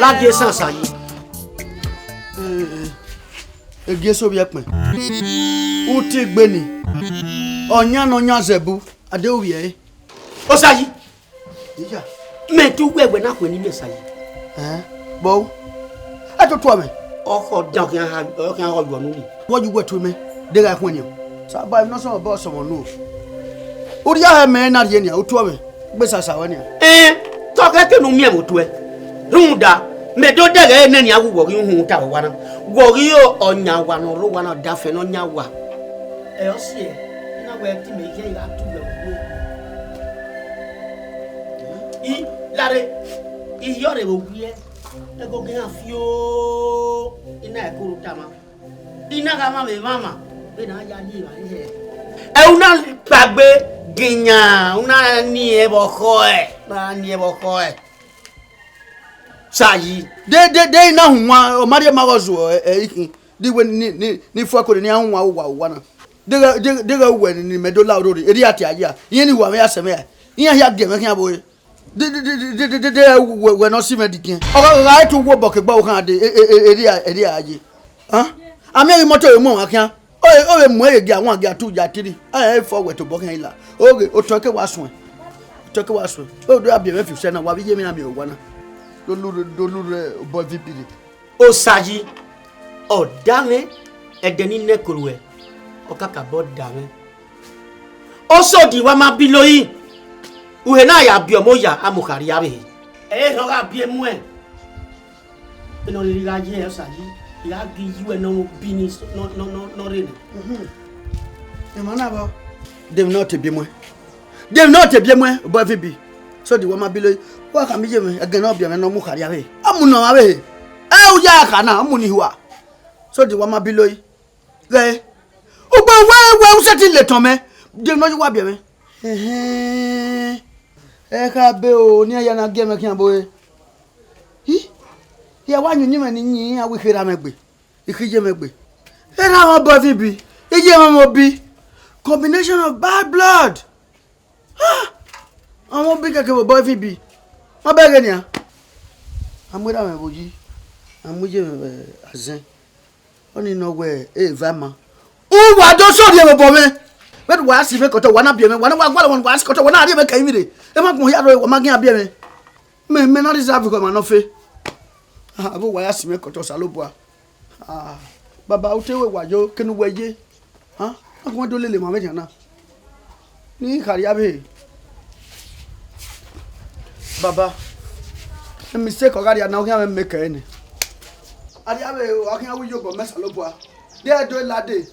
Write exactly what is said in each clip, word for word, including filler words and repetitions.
A gie esan Osayi. Egie eso vbiẹ kpẹn. Uti gbe ni. Ọyan ne ọ yan zẹbu, a deghẹ u vbiẹ ẹre. Osayi. Iya. Mẹ te uwẹ wẹ na khuẹ ne imẹ Osayi. Ẹn, bọ. A to tuọ mwẹ. Ọkhọ dan ọ khian ha, ọ khian ha ọyọ nu ni. Wọ ye uwẹ tuẹ mẹ, deghẹ a khuẹn nian. Saba emwi ne ọ sọmọ bọ sọmọ nu o. Urria hẹ mẹ na rhie nian, u tuọ mwẹ. Gbe sasa wẹ nian. Ẹn, te ọ ghẹ ke ne u miẹn vbe otuẹ. Rhunmwuda, mẹ do dẹghẹ nene a wu wọ ghi uhunmwu ta vbe owa na. Wọ ghi ọyan owa ne ọ rre owa na, ọdafẹn ne ọ yan owa. Ẹ, ọ siẹ, I na wẹ te imẹ ighẹ I gha tu wẹ vbe uwu. I, lare, I hiọ rre vbe owiẹ, ẹgogo iran fioo, I na ẹko ru tama. I na gha mwamwa emwamwa, vbene a ya rhie evbare hẹ. Ẹ, u na kpaegbe ginyan, u na ni ẹn vbe ọkhọe, na ni ẹn vbe ọkhọe. Sayi. De, de, de, I na hunwan, ọ ma rhie ma ghe ọ zuọ, ẹ, ẹ, ikhin, de wẹ ni, ni, ni fuẹko ne iran hunwan owa, owa na. Deghẹ, deghẹ, deghẹ uwẹ ni, ni mẹ do la orori, erriọ a tie a ya, irẹn ni wa mwẹ ya sẹ mwẹ ra, iran hia gie mwẹ khian vbe ore. De, de, de, wẹ, wẹ ne ọ si mwẹ dikiẹn. Ọ gha, gha tu wo obọ ke gbe ọvbokhan de, e, e, e, erriọ, erriọ a ye. Hẹn? A miẹn ghi imọto vbe mu ọmwa khian. Ọ vbe mu ẹre gia wan gia tu gia tiri. A rẹn fọ wẹ tobọ khian i la. Oghe, otọ ke wa suẹn. Otọ ke wa suẹn. O do ya biẹ mwẹ fi usẹ na, wa vbe iye emwi na miẹn owa na. Do lu rre, do lu rre obọ V P rre. Osayi, ọ da mwẹ, ẹdẹ ni nẹ koro ẹ, ọ kakabọ da mwẹ. Osodi wa ma bi loyi, uhe na ya biẹ ọmọ oya, a mu kha rrie avbe ehe. Ẹ i rhọ gha biẹ muẹn. Vbene ọ rhirhi gha ye Osayi, I gha gie iyuẹ ne ọ mwẹ obi ni s-, nọ, nọ, nọ, nọ rre nẹ. Mhm. Emwa na vbọ? De emwi ne ọ te biẹ muẹn? De emwi ne ọ te biẹ muẹn, obọ V P? Osodi wa ma bi loyi, wa khama iye mwẹ, ẹgẹ ne ọ biẹ mwẹ ne ọ mu kha rrie avbe ehe. A mu nọ avbe ehe. Ẹ u ya kha na, a mu ni hua. Osodi wa ma bi loyi. Ghẹ, ugbẹn wẹ, wẹ u sẹtin le etọn mẹ, de emwi ne ọ ye uwa biẹ mwẹ? Ẹhẹn, ẹ kha be o, ne iran ya na gie mwẹ khian vbe ore. I, ya wa yin uyinmwẹ ne I yin iran, wẹ I kherha mwẹ gbe, I khe iye mwẹ gbe. Erha mwẹ obọ V P, iye mwẹ obi. Combination of bad blood. Ah! Ọmọ obi kẹkẹ vbe obọ V P. Ma bẹghe nian. A mu erha mwẹ vbe oyi, a mu iye mwẹ vbe azẹn. Ọnii nọ wẹ e va ma. Uwa do sẹ orhiọn vbe obọ mwẹ. Vbene uwa si mwẹ kọtọ, wa na biẹ mwẹ, wa na wa gualọ wọn, wa si kọtọ, wa na rhie mwẹ kẹ ivbi rre. Emwa agbọn hia rrọọ, wa ma ginna biẹ mwẹ. Mẹ, mẹ na deserve ọmwa ne ọ fe. Ah, avbe uwa ya si mwẹ kọtọ Osanobua. Ah, baba, u te wẹ wa yo, kene uwẹ ye. Ah, a gu mwẹ do lele emwa vbe nian na. Ne I kha rrie avbe ehe. Baba, mistake ọ gha rria na, ọ khian mwẹ make ẹre nẹ. A rrie avbe ehe, ọ khian ru iyobọ mẹ Osanobua. De ẹdẹ lade,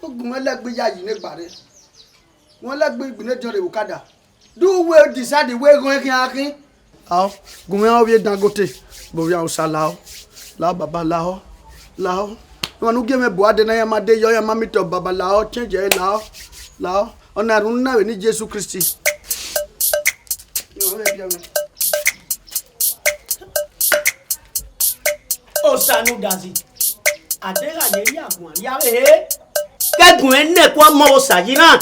u gu mwẹ lẹgbe ya yi ne egba rre. Wẹ lẹgbe igbinediọn rre vbe okada. Do we decide wẹ ghọn khian khin? Lao, gu mwẹ ovbi Dangote, vbe ovbi Hausa, lao, lao baba, lao, lao. Emwa ne u gie mwẹ bu ade na, iran ma de yọ, iran ma meet up, baba, lao, change ẹre, lao, lao. Ọna erhunmwu na vbe eni Jesu Kristi. Osanudazi, a deghẹ a ye rhie aguan rrie avbe ehe, ke ẹguẹn nẹ kua mọ vbe Osayi na.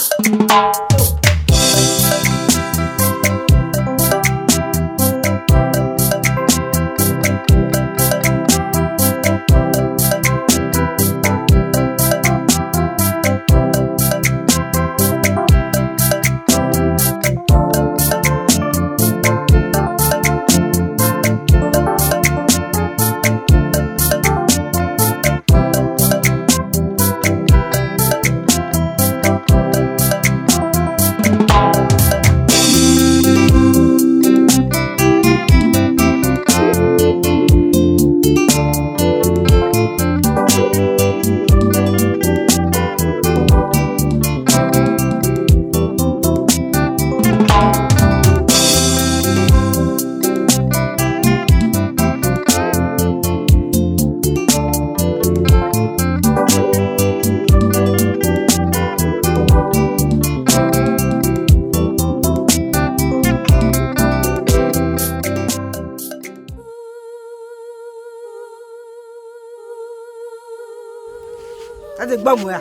A te gba mu ra?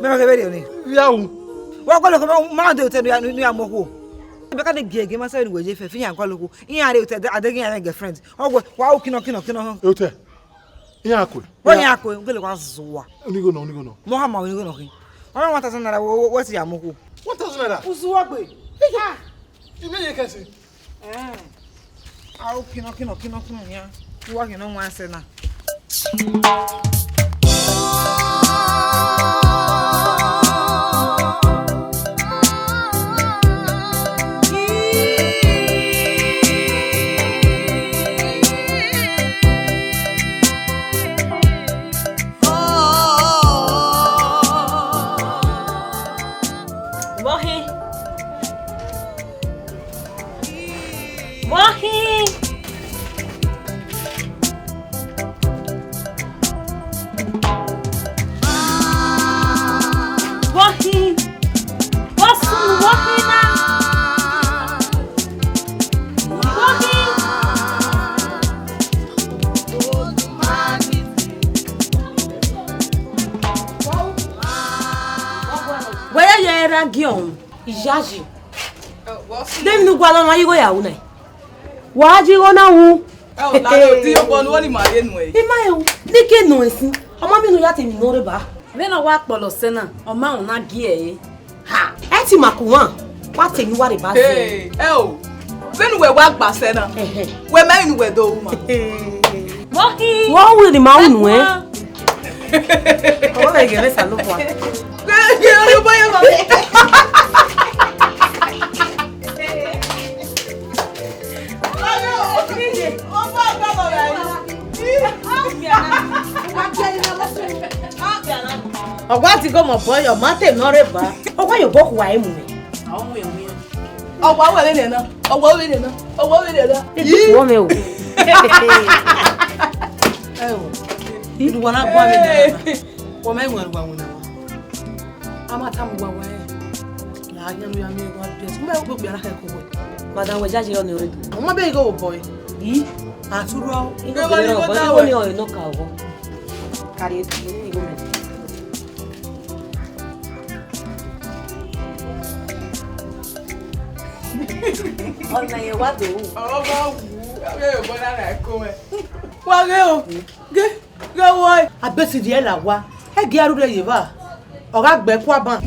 Mẹ ma kẹ vberriọ ni. Via ru? Wa gualọ kẹ ma, ma de otọ ne ya, ne ya mu okhuo. Ebe ka de gie gie ma sẹ ni wẹ ye fẹ, fi yan gua loko. Iran re otẹ, a deghẹ iran girlfriend. Ọ wẹ, wa u kinọ, kinọ, kinọ. Otẹ. Iran kue. Wẹ iran kue, u gele wa zuwa. Onigo nọ, onigo nọ. Mo ha ma onigo nọ khin. Ọ na one thousand naira, wẹ, wẹ, wẹ si ya mu ku. One thousand naira? U zuwa gbe. Ime ye kẹse. Eh. A u kinọ, kinọ, kinọ, kinọ yan. U wa kinọ wan ẹsẹ na. Vbọ khin? Vbọ khin? Vbọ khin? Vbọ sunu vbọ khin na? Vbọ khin? Wẹ ya ye ra gie ọhun, iyayi. De emwi ne u gualọ nọ, a ye igho ya ru nẹ? Wa ji igho na ru. Ẹ o, la rẹ oti ọkpọ ne uwẹ ni ma ye nuẹn. I ma rẹn o, ne ke nuẹn sin, ọ ma miẹn ne u ya te emwi ne ọ rre ba. Vbene ọ wa kpọlọ sẹ na, ọ ma rẹn na gie ẹre. Ha, ẹ ti ma ku wan, wa te emwi wa rre ba sẹ. Hey, ẹ o, vbene uwẹ wa gba sẹ na, ẹhẹn, wẹ ma emwi ne uwẹ do ru ma. Vbọ khin? Wẹ ọ ru ne ima ru nuẹn. Ọmọ mẹ ghe mwẹ Osanobua. Ghe, ghe, ọyobọ ye ma. Ọ wa ti ghe ọmọ bọ yọ, ma te nọ rre ba. Ọ wa ye obọ khua emu nẹ. Ọ wa wẹ vbene na, ọ wa vbene na, ọ wa vbene na. Ẹ ti khuọ mwẹ o. Ẹ o, iruwa na gua vbene na. Wọ ma iwẹn ruwa winna wa. A ma tama uwa wẹẹ, la a khian ne u ya miẹn wa biẹ. U ma okpia na khẹ ke wẹ. Madam, wẹ jaje ọnii ọre do. Ọ ma bẹ igho vbe obọ ẹre. Yi. A tu rrọọ. Igho vbe rrọọ, igho ni ọre nọ ka oghọ. Carry it, igho mẹ. Ọna yẹn wa do ru. Ọmọ wu, a bẹ yọ bọ na na ko mẹ. Wa ghe o. Ghe. Ghe wọe, a bẹsi rhie la owa, ẹ gie a rhurhie ye evba, ọ gha gbe ẹko aban.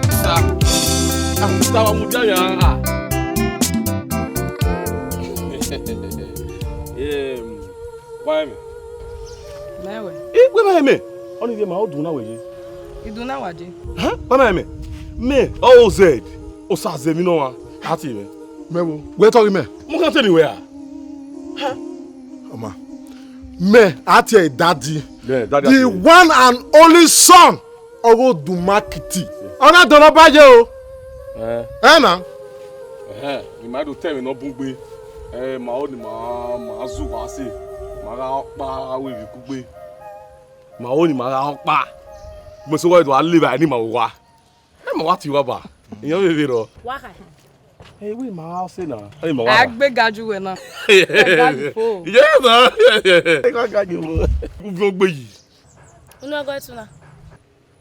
Sista, ah, sista, wa mudia yan, ah. Em, wa mẹ. Mẹ wẹ. I wẹ mẹ mẹ. Ọni vbe ma o dun na wẹ ye. I dun na wa je. Ha? Wa mẹ mẹ. Mẹ, O Z. Osa zẹ mi nọ wa. A ti mẹ. Mẹ wo. Wẹ tọghi mẹ. Mo kan te ni wẹ a. Ọma, mẹ a tie daddy, yeah, daddy, the one and only son ọghe Odumakiti. Ọ na dọlọ ba ye o. Eh. Ẹ na. Ẹhẹn, I ma do tẹ ẹmwẹ ne ọ bun gbe. Ẹ, ma ho ni ma, ma zu wa se. Ma gha ọkpa avbe emwi kugbe. Ma ho ni ma gha ọkpa. Mẹ so wa do a le vbe ni ma wa. Ẹ ma wa tie uwa ba. Iyan vbe vbe rọ. Wa kha. Ẹ, wẹ ma wa se na. Ẹ ma wa. A gbe ga ju wẹ na. Ga ju fo. Yes, sir. Ẹ ka ga ju fo. U viọ gbe yi. Unu ọgọ etu na.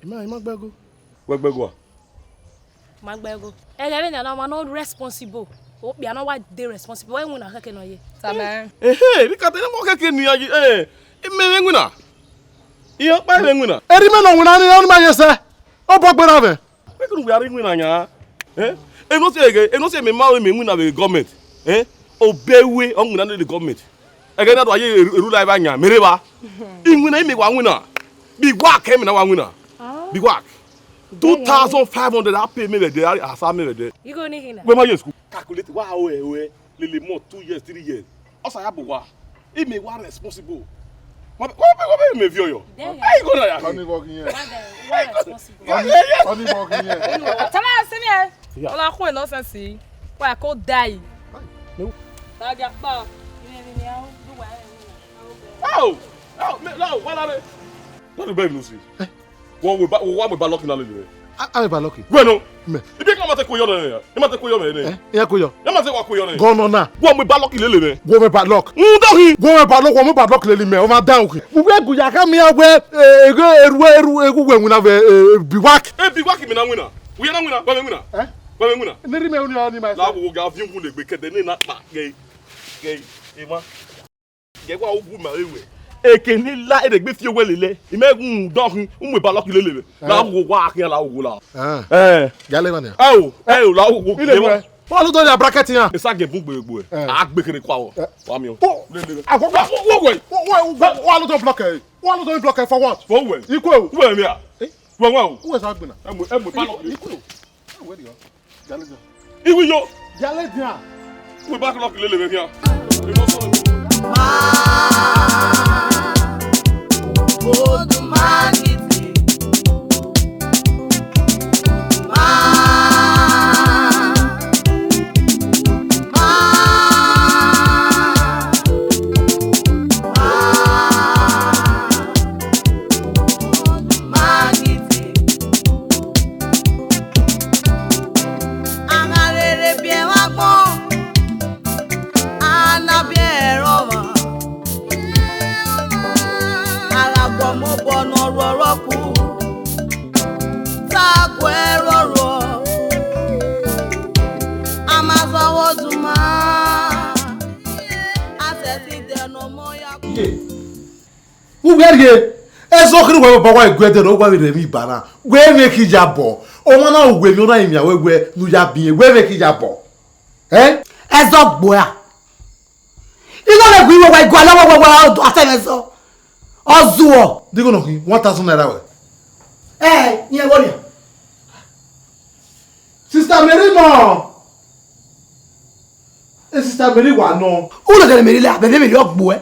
Ima, ima gbẹgo. Wẹ gbẹgo a? Ma gbẹgo. Ẹghẹ vbene a na ma nọ responsible. Okpia na wa de responsible. Wẹ winna khẹke nọ ye. Amen. Ehe, bi ka te ne mo khẹke ni ya yi. Eh, ime vbe winna. Iyan ọkpa vbe winna. Eri mẹ nọ winna ni, ọ ni ma ye sẹ. Ọ bọ gbe na vẹ. Wẹ kunu wẹ a rre winna yan. Eh? Eno se ege, eno se me ma me winna vbe government. Eh? Obẹ wẹ ọ winna ne government. Ẹghẹ na do a ye eru la eva yan, mere ba. I winna, ime wa winna. Bi wa kẹ me na wa winna. Ah. Bi wa. Two thousand five hundred a pay me vbe dẹ, a sa me vbe dẹ. You go ni hina. Wẹ ma ye school. Calculate wa o e o e. Lele month, two years, three years. Ọ sa ya bo wa. Ime wa responsible. Wa be, wa be, wa be me viọ yọ. There you go. Ayi go na ya. Kọni vọ ghi yẹn. Yes, possible. Ọni, ọni bọ ghi yẹn. Tell us, senior. Yeah. Ọla khun nonsense. Wa ko die. No. Ta dia kpa. Ni, ni, ni, a, do wa. Oh, oh, me, no, wa la re. What do you mean, Lucy? Wọ wẹ ba, wọ wa mu eba Lucky na lele mwẹ. A, a mu eba Lucky? Wẹ nọ. Mẹ. Ibi ka ma te ko yọ nẹ ya. I ma te ko yọ mẹ nẹ. Eh, iran ko yọ. I ma te wa ko yọ nẹ. Gọnọ na. Wọ mu eba Lucky lele mwẹ. Wọ mu eba Lucky. N dọ hin. Wọ mu eba Lucky, wọ mu eba Lucky lele mẹ. Ọ ma dan uki. Uwẹ gu ya ka miẹn wẹ, eh, eghe eru eru eghu wẹ winna vbe, eh, Biwak. Eh, Biwak mi na winna. Uye na winna, wa mẹ winna. Eh? Wa mẹ winna. Ne rhie mẹ unu ni ma. La wo ga viọ wu legbe kẹdẹ ne na kpa. Gẹ, gẹ, e ma. Gẹ wa ugu ma re wẹ. Eke ni la, e de gbe fi owẹ lele. I mẹ gun dọ hin, u mu eba Lucky lele mwẹ. Eh. La wo wa khian la wo la. Eh. Eh. Gale mania. Ao, ao, la wo. Ile gẹ wa. Wẹ. Wa lo do ya bracket yan. Esa gẹ bun gbegbe. Eh. A gbe kere kwa wo. Eh. Wa mi o. Oh. Lele. A wo, wo, wo, wo, wo, wo, wa lo do block ẹ. Wa lo do block ẹ for what? For wẹ. Ikwe o. Wẹ mi a. Eh? Wẹ wa o. Wẹ sa gbina. Ẹ mu, ẹ mu eba Lucky. Ikwe o. Where do you? Iwi yo. Yale dia. Mu eba Lucky lele mwẹ khian. A gha rherhe biẹ vbe agbọn, a na biẹ ẹre ọmwa. A gha gu ọmọ obọ ne ọ rhuọrhọ ku, te a gu ẹe rhuọrhuọ. A ma zọ vbe oduma, a sẹtin dẹ ne ọmọ ya ku. Uwẹ rhie, ẹzọ kherhe uwẹ vbe obọ wa gu ẹdẹ rẹ, uwa vbe rre emwi ba na, wẹ mwẹ khin ya bọ. Ọmwa na uwẹ emwi, ọ na rinmwian wẹ, wẹ ne u ya biẹn, wẹ mwẹ khin ya bọ. Ẹ? Ẹzọ gbo ra. Igho ne gu iwe wa igualọ wẹ, wẹ, wẹ, ọ do a sẹ mwẹ ẹzọ. Ọ zuọ. Digho nọ khin, one thousand naira wẹ. Ẹ, iẹn vbo nian? Sister Mary nọ. E Sister Mary wa nọ. U lele Mary la, vbe Mary ọ gbuẹ.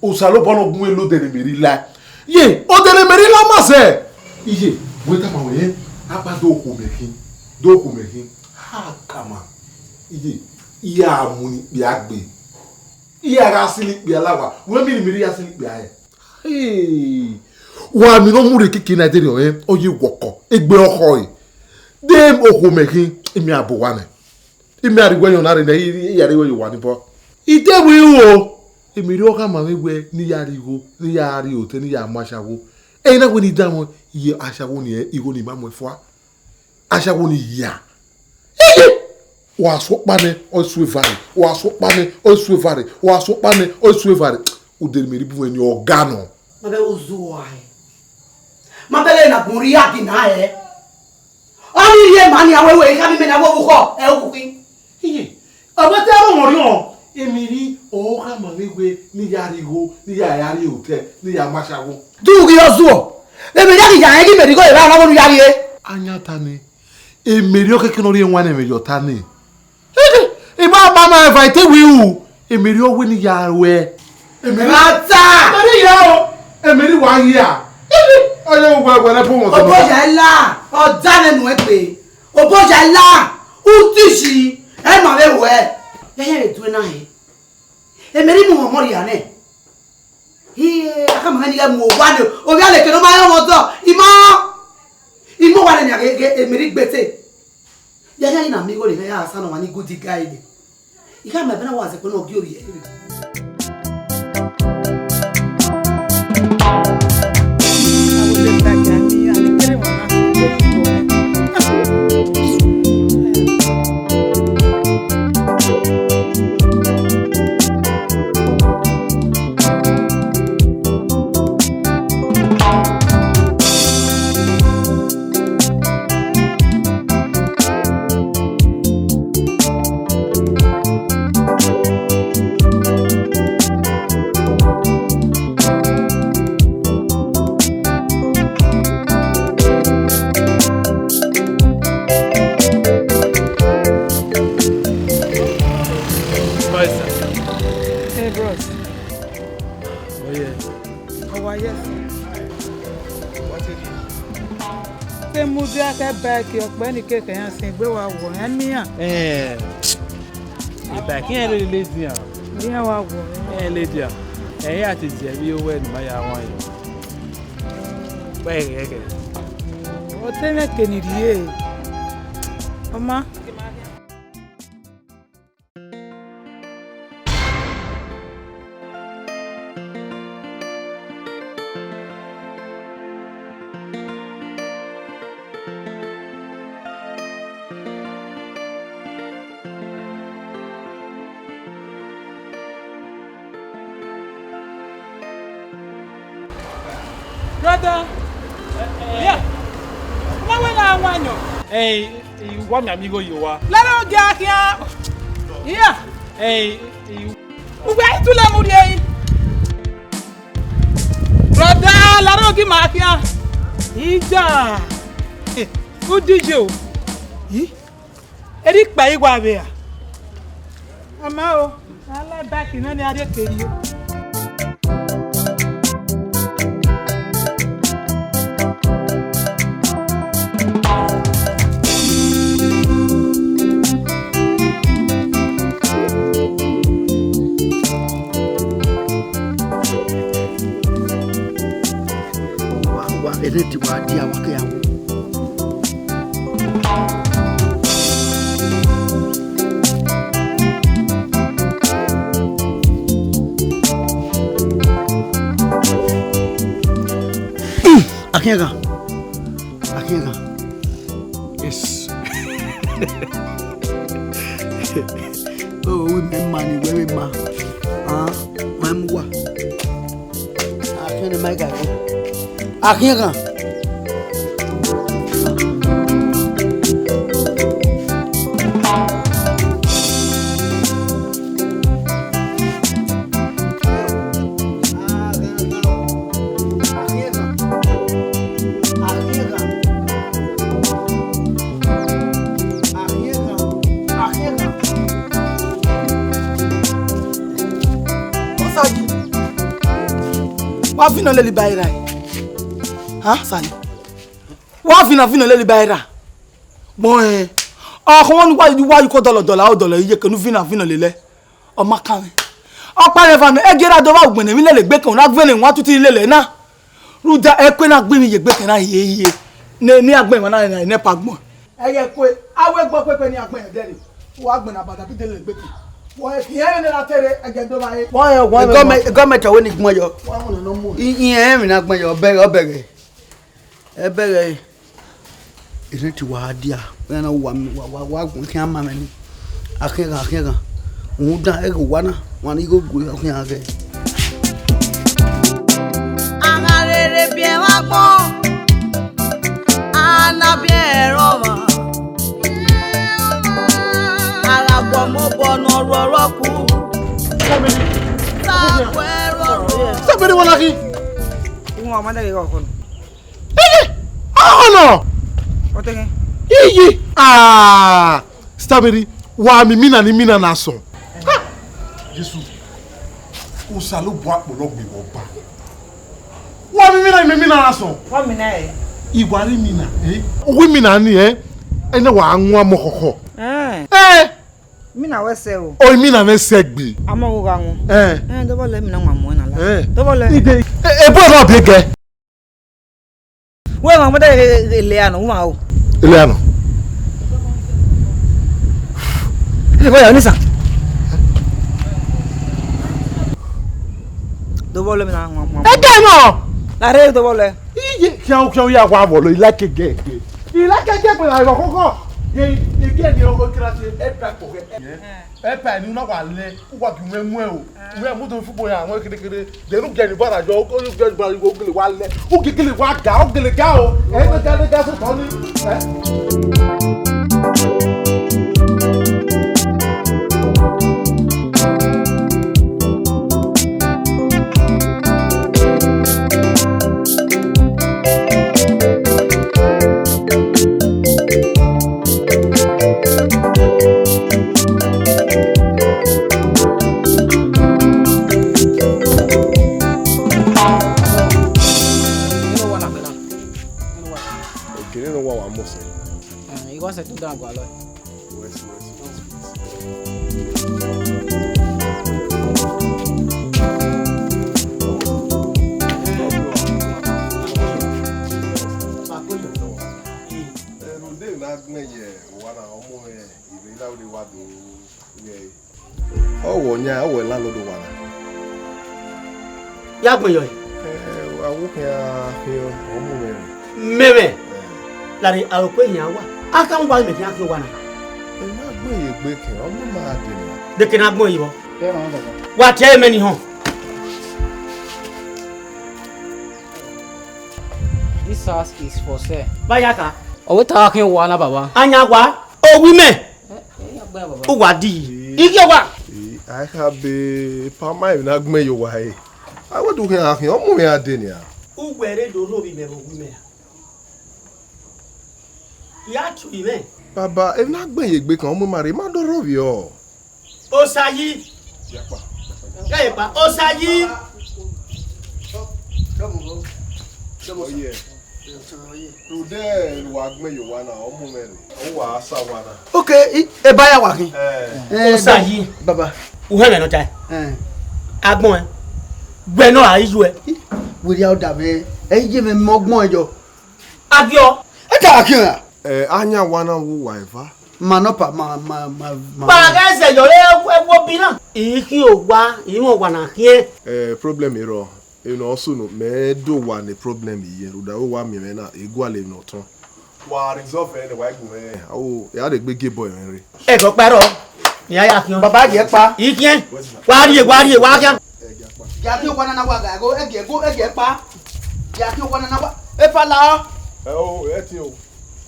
Osanobua ne ọ gun lele odẹ ne Mary la. Ye, odẹ ne Mary la ma sẹ. Iye, wẹ tama wẹ, a gba do okhuo mẹ khin, do okhuo mẹ khin. Ha kama. Iye, I ya mu ne ikpia gbe. I ya gha sẹ ne ikpia la wa. Wẹ mi ne Mary ya sẹ ne ikpia hẹ. Hey. Wa mi ne ọ mu rre keke na deri ọnrẹn, ọ ye wọkọ, egbe ọkhọ ẹre. De okhuo mẹ khin, I miẹn a bu owa nẹ. I miẹn a rhie uwẹ yọ na rre nẹ, I, I, I ya rhie uwẹ ye owa ni bọ. I te mu iruo, Mary ọ khama mwẹ wẹ ne I ya rrie igho, ne I ya rrie otọ, ne I ya mu ashawo. Ẹre na wẹ ne I danmwẹ ye ashawo ni, igho ni ma muẹn fua. Ashawo ni ya. Iye! Wa sẹ ọkpa nẹ, ọ i su evare. Wa sẹ ọkpa nẹ, ọ i su evare. Wa sẹ ọkpa nẹ, ọ i su evare. Odẹ ne Mary bu mwẹ ni ọ ga nọ. Ma bẹ vbe uzu ua hẹ. Ma bẹ lele ne agbọn rhie agi na hẹ. Ọ ni rhie ma nia wẹ wẹ, I khama imẹ ne a vbe ovbukhọ, ẹ okhukhun. Iye, ọ bọ te ẹmwẹ ọmọ rhiọn, Mary ọ khama mwẹ wẹ ne I ya rrie igho, ne I ya, ya rrie otọ, ne I ya mu ashawo. Du ghi ọ zuọ, Mary ghi ya rẹn ghi Mary igho evba na vbe unu ya rrie. Ayanta nẹ, Mary ọ keke ne ọ rhie ẹwaẹn ne ẹmwẹ ye ọta nẹ. I ma ma ma eva ite wi ru, Mary ọ wẹ ne I ya ruẹ. Mary, ra ta. Mary ya o, Mary wa hia. Ọ ye wẹ wẹ ne bọ wọn. Oboya la, ọ da nẹ nu egbe. Oboya la, u ti shi, ẹ ma vbe wẹ. Ya ya vbe due na hẹ. Mary mu ọmọ rhia nẹ. Hie, a ka ma mwẹ ne I ghẹ mu owa nẹ. Ovbi a leke ne ọ ma rẹn ọmọ dọ. I ma, I ma owa nẹ nian ghe, ghe Mary gbe te. Ya ya ni na miẹn igho ne I ya sa nọ wa ni good guy nẹ. I khama ẹbe na wa zẹ kpẹ ne ọ gie ovbi ẹre. Hey, bros. Oh, yeah. How are you? What is it? Te mudia khẹ bike ọkpẹ ni keke iran sin egbe wa wọ, ẹ miẹn iran. Ẹn, e bike iran lele ladian. Iran wa wọ. Iran ladian. Ẹ ya te zẹ vbe owẹ ne ima ya wan yọ. Wẹ ghẹghẹ. Ọ te mwẹ ke ni rhie. Ọ ma. Brother, yeah. Ma wẹ na wa yọ. Ẹn, I wa miẹn amigho ye owa. Lẹrẹ ogia khian. Yeah. Ẹn, I Ugbẹ i tule mu rhie yi. Brother, laro gi ma khian. Ija. Eh, u DJ o. Ih. Eri kpa igua vbe a. Ama o, ala baki nọ ni a rhie keri o. Wa, wa, ene ti wa dia wa ke ya wu. Akhiẹn ghan. Akhiẹn ghan. Yes. Oh, we me money, where we ma? Ah, my mwa. Akhiẹn ne ma ga go. Akhiẹn ghan. Osayi, wa vino lele ba ira. Ha, Sani. Wa vino vino lele ba ira. Gbọn ẹn. Ọkhọ ni wa, wa yuko dọlọ dọlọ, a dọlọ iye kenu vino vino lele. Ọ ma kan mwẹ. Ọ kpa mwẹ eva mẹ, ẹgie ra do vba ugbẹn ne emwi lele egbe kan, na gbẹn ne wan tutu lele na. Rhunmwuda ẹkue na gbe emwi ye egbe kan na hie hie. Ne, ne agbọn emwa na, na, ne pa agbọn. Ẹghẹ ẹkue, a wẹ egbe ọkpẹkpẹ ne agbọn ẹdẹ rre. Wa gbẹn na bada bi de lele egbe kan. Wọ khian ẹmwẹ ne ra te rre, ẹghẹ do vba re. Wa ya, wa ya. Gọọmẹ-, gọọmenti ọvbehe ni gbọn yọ. Wa wọn nọ mu. I, i ẹmwẹ na gbọn yọ, ọ bẹghe, ọ bẹghe. Ẹ bẹghe. Erhẹn te uwa gha dia, iran na wa, wa, wa, wa gun khian ma mwẹ ni. Akhiẹn ghan, akhiẹn ghan. Rhunmwuda ẹghẹ uwa na, wa ni igho gu khian ghẹ. A gha rherhe biẹ vbe agbọn, a na biẹ ẹre ọmwa. A gha gu ọmọ obọ ne ọ rhuọrhọ ku. Sa wẹ rhuọrhọ. Stop it, Wanaki. Iwọn ọmọ dẹ ghe ọkhọ nọ. Iye! Ọhọ nọ! Ọtẹn. Iye! Ah! Strawberry, wa mi mina ni mina na sọn. Ha! Jesu. Osanobua kpọlọ gbe wọ ba. Wa mi mina, mi mina na sọn. Wa mina ẹ? Iwa ri mina, eh? Uwu mina ni, eh? Ẹnẹ wa wan amọ khọkhọ. Eh. Eh! Mina wẹ sẹ o. O mina mwẹ sẹ gbe. Amọ wo gha wọn. Eh. Eh, dọbọlẹ mina wan mu na la. Eh. Dọbọlẹ. Ide. E, e bo na bi gẹ. Wẹ wan mo de ele ano wa o. Ele ano. Ele boya ni sa. Dọbọlẹ mina wan wan. E de mo. La re dọbọlẹ. Iye, khian, khian ya wa vọlọ, I like gẹ gẹ. I like gẹ gbe la koko. Ye, ye gẹ ni o kra se, e pa ko gẹ. E pa ni una wa le, u wa bi wẹ mu ẹ o. Wẹ mu do fu bo ya, wẹ kede kede. De nu gẹ ni bara jọ, o gẹ ni bara jọ, o gele wa le. U gele wa ga, o gele ga o. E na ga le ga so tọ ni. Eh? Eno wa wa mose. Eh, I wa settle down gualọ. Wẹ si, wẹ si. Ẹrunde na gbẹn ye owa na, ọmọ mwẹ, ivbe na wa do ye. Ọ wẹ ọyan, ọ wẹ landlord owa na. Ya gbẹn yọ. Eh, wa wo khian khian, ọ mu mwẹ rre. Mẹmẹ. Eh. Lare aro kue yan wa. A ka wa mẹ khian khian owa na. Ẹ na gbẹn ye egbe kẹ, ọ mu ma de na. De ke na gbẹn yi vbọ. Wa tie mẹ ni họn. This house is for sale. Ba ya ka. Ọ wẹ ta khian owa na, baba. Anya wa. Owi mẹ. Eh, eh, ya gbẹn, baba. Uwa di. Igi owa. Eh, a kha be pa ma emwi na gbẹn ye owa ẹre. A wẹ do khian khian, ọ mu mwẹ a de nia. Uwẹ rre do rhovbi mẹ vbe owi mẹ ra? Ya tu mwẹ. Baba, emwi na gbẹn ye egbe kan, ọ mu ma rre, ma do rhovbiẹ. Osayi. Ya kpa. Ya ye kpa. Osayi. Come on, bro. Come on, sir. Today, wa gbẹn ye owa na, ọ mu mwẹ rre. Ọ wa sa owa na. Okay, i- eba ya wa khin. Eh. Eh, Osayi. Baba. U hẹ mwẹ nọ tae. Eh. Agbọn ẹ. Gbẹ nọ a i yu ẹ. Wẹrẹ a da mwẹ. Ẹ i ye mwẹ mọ ọgbọn ẹ yọ. Agiọ. Ẹ ta khian ra? Eh, a yan owa na wu wa eva. Ma nọ pa, ma, ma, ma, ma. Pa ghẹ zẹ yọ, ẹ, ẹ wo bi na. I khian owa, I mwẹ owa na khian. Eh, problem i rrọọ. Emwi ne ọ sunu, mẹ do wa ne problem ye, rhunmwuda wẹ wa miẹn mwẹ na, I gualọ emwi ne ọ tọn. Wa resolve ẹre, wa gu mwẹ. Awo, ya rhe gbe gie boy mwẹ rre. Ẹghẹ ọkpa rrọọ, ne a ya khian. Baba, gie kpa. I khian. Wa rrie, wa rrie, wa khian. Gie a khian owa na na wa ga ẹgo, ẹgie ẹgo, ẹgie kpa. Gie a khian owa na na wa. Efa la ọ. Ẹ o, ẹ tie o.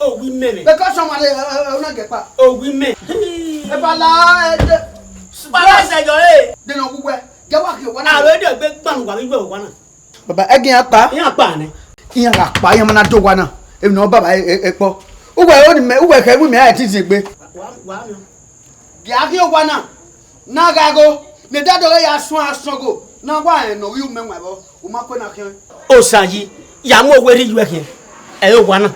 Owi mẹ mẹ. Bẹkẹ ọsọ ma le, ẹ, ẹ, ẹ, una gie kpa. Owi mẹ. Efa la ọ, ẹ, de. Baba sẹ yọ re. De nọ wu wẹ. Gie wa khian owa na. Aro de gbe gbanu wa vbe owa na. Baba, ẹgie iran kpa. Iran kpa nẹ. Iran gha kpa, iran ma na do owa na. Emwi ne ọ baba ẹ, ẹ, ẹ kpọ. Uwẹ ro ni mẹ, uwẹ khẹ ru mẹ a ti zin egbe. Wa, wa mi. Gie a khian owa na, na gha ẹgo, ne da dọghe ya suẹn asọgo, na wa rẹn ne ọ ghi ru mẹ wan vbọ, u ma kue na khian. Osayi, ya mu owa rhie yu ẹkhian, ẹ i re owa na.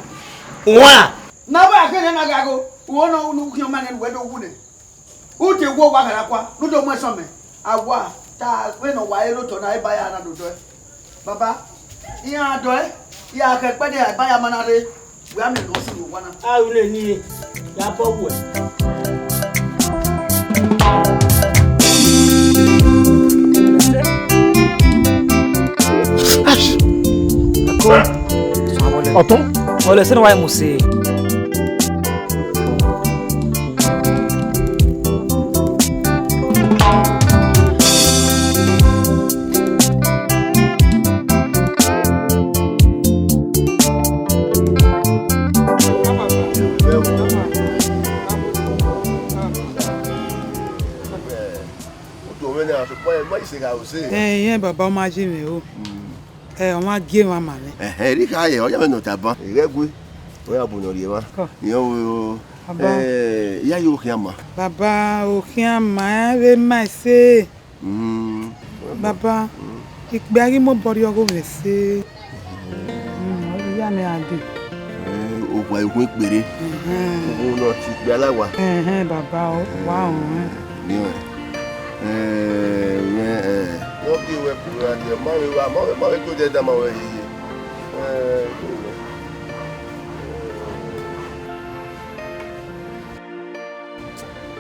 Wan. Na wa ẹkhian nẹ na gha ẹgo, u ho ne u khian ọma nẹ ne uwẹ do wu nẹ. U te wu owa kharakua, ne u do mu ẹsọn mẹ. A wa, ta vbene ọ wa re lotọ na, eba ya na do dọe. Baba, iran dọe, ya khẹ kpẹdẹ, eba ya ma na rre. Wẹ a miẹn ne ọ sunu owa na. A ru nẹ ni, ya bọ wuẹ. Ash! Ọtọn. Ọlẹ sẹ ne wa mu se. Ẹ, irẹn baba, ọ ma ye mwẹ o. Ẹ, ọ ma gie emwa ma mwẹ. Ẹhẹn, erha kha ye, ọ ya mwẹ ne ọ tama. Ẹghẹ gue, ọ ya bu ne ọ rhie emwa. Kọ. Irẹn o, baba. Ẹ, ya ye okhian ma. Baba, okhian ma, ẹ vbe ma ẹse. Mm. Baba, ikpia ghi mobọ rrie ọghe mwẹ ẹse. Mm, ọ ghi ya nẹ a dee. Eh, okhuo ẹkhuẹn ikpere. Ẹhẹn. Uhunmwu ne ọ tie ikpia la wa. Ẹhẹn, baba, ọ wa họn ẹn. Niẹn. Eh, mwẹ, eh. Ne ọ gie ruẹ kpuro ra, ma vbe wa, ma vbe, ma vbe gie odẹ da ma ruẹ hiehie. Eh,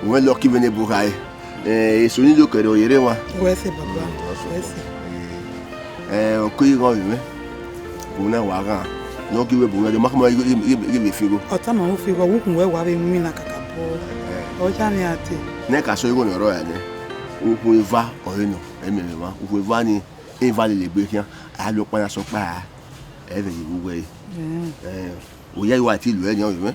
Wẹ lọki vbene ebo khare. Eh, eso ni do kẹre ọ ye rre emwa. Wẹ sẹ, baba. Mm, wẹ sẹ. Wẹ sẹ. Eh, ọke igho vbe mwẹ. Bun na wa ghan. Ne ọ ghi vbe bun na, ma khama ghi, ghi, ghi, ghi vbe fi igho. Ọ tama u fi igho, ukhun wẹ wa vbe winna kakabọ. Eh. Ọ ya mwẹ a te. Ne ka sẹ igho ne ọ rrọọ ya nẹ. Ukhun eva ọre nọ, ẹ miẹn mwẹ mwa. Ukhun eva ni, eva lele egbe khian. A lo ọkpa na sẹ ọkpa ra. Ẹ vbe ye vbe uwẹ re. Mm. Eh. Oya, I wa ti lu ẹre yan vbe mwẹ.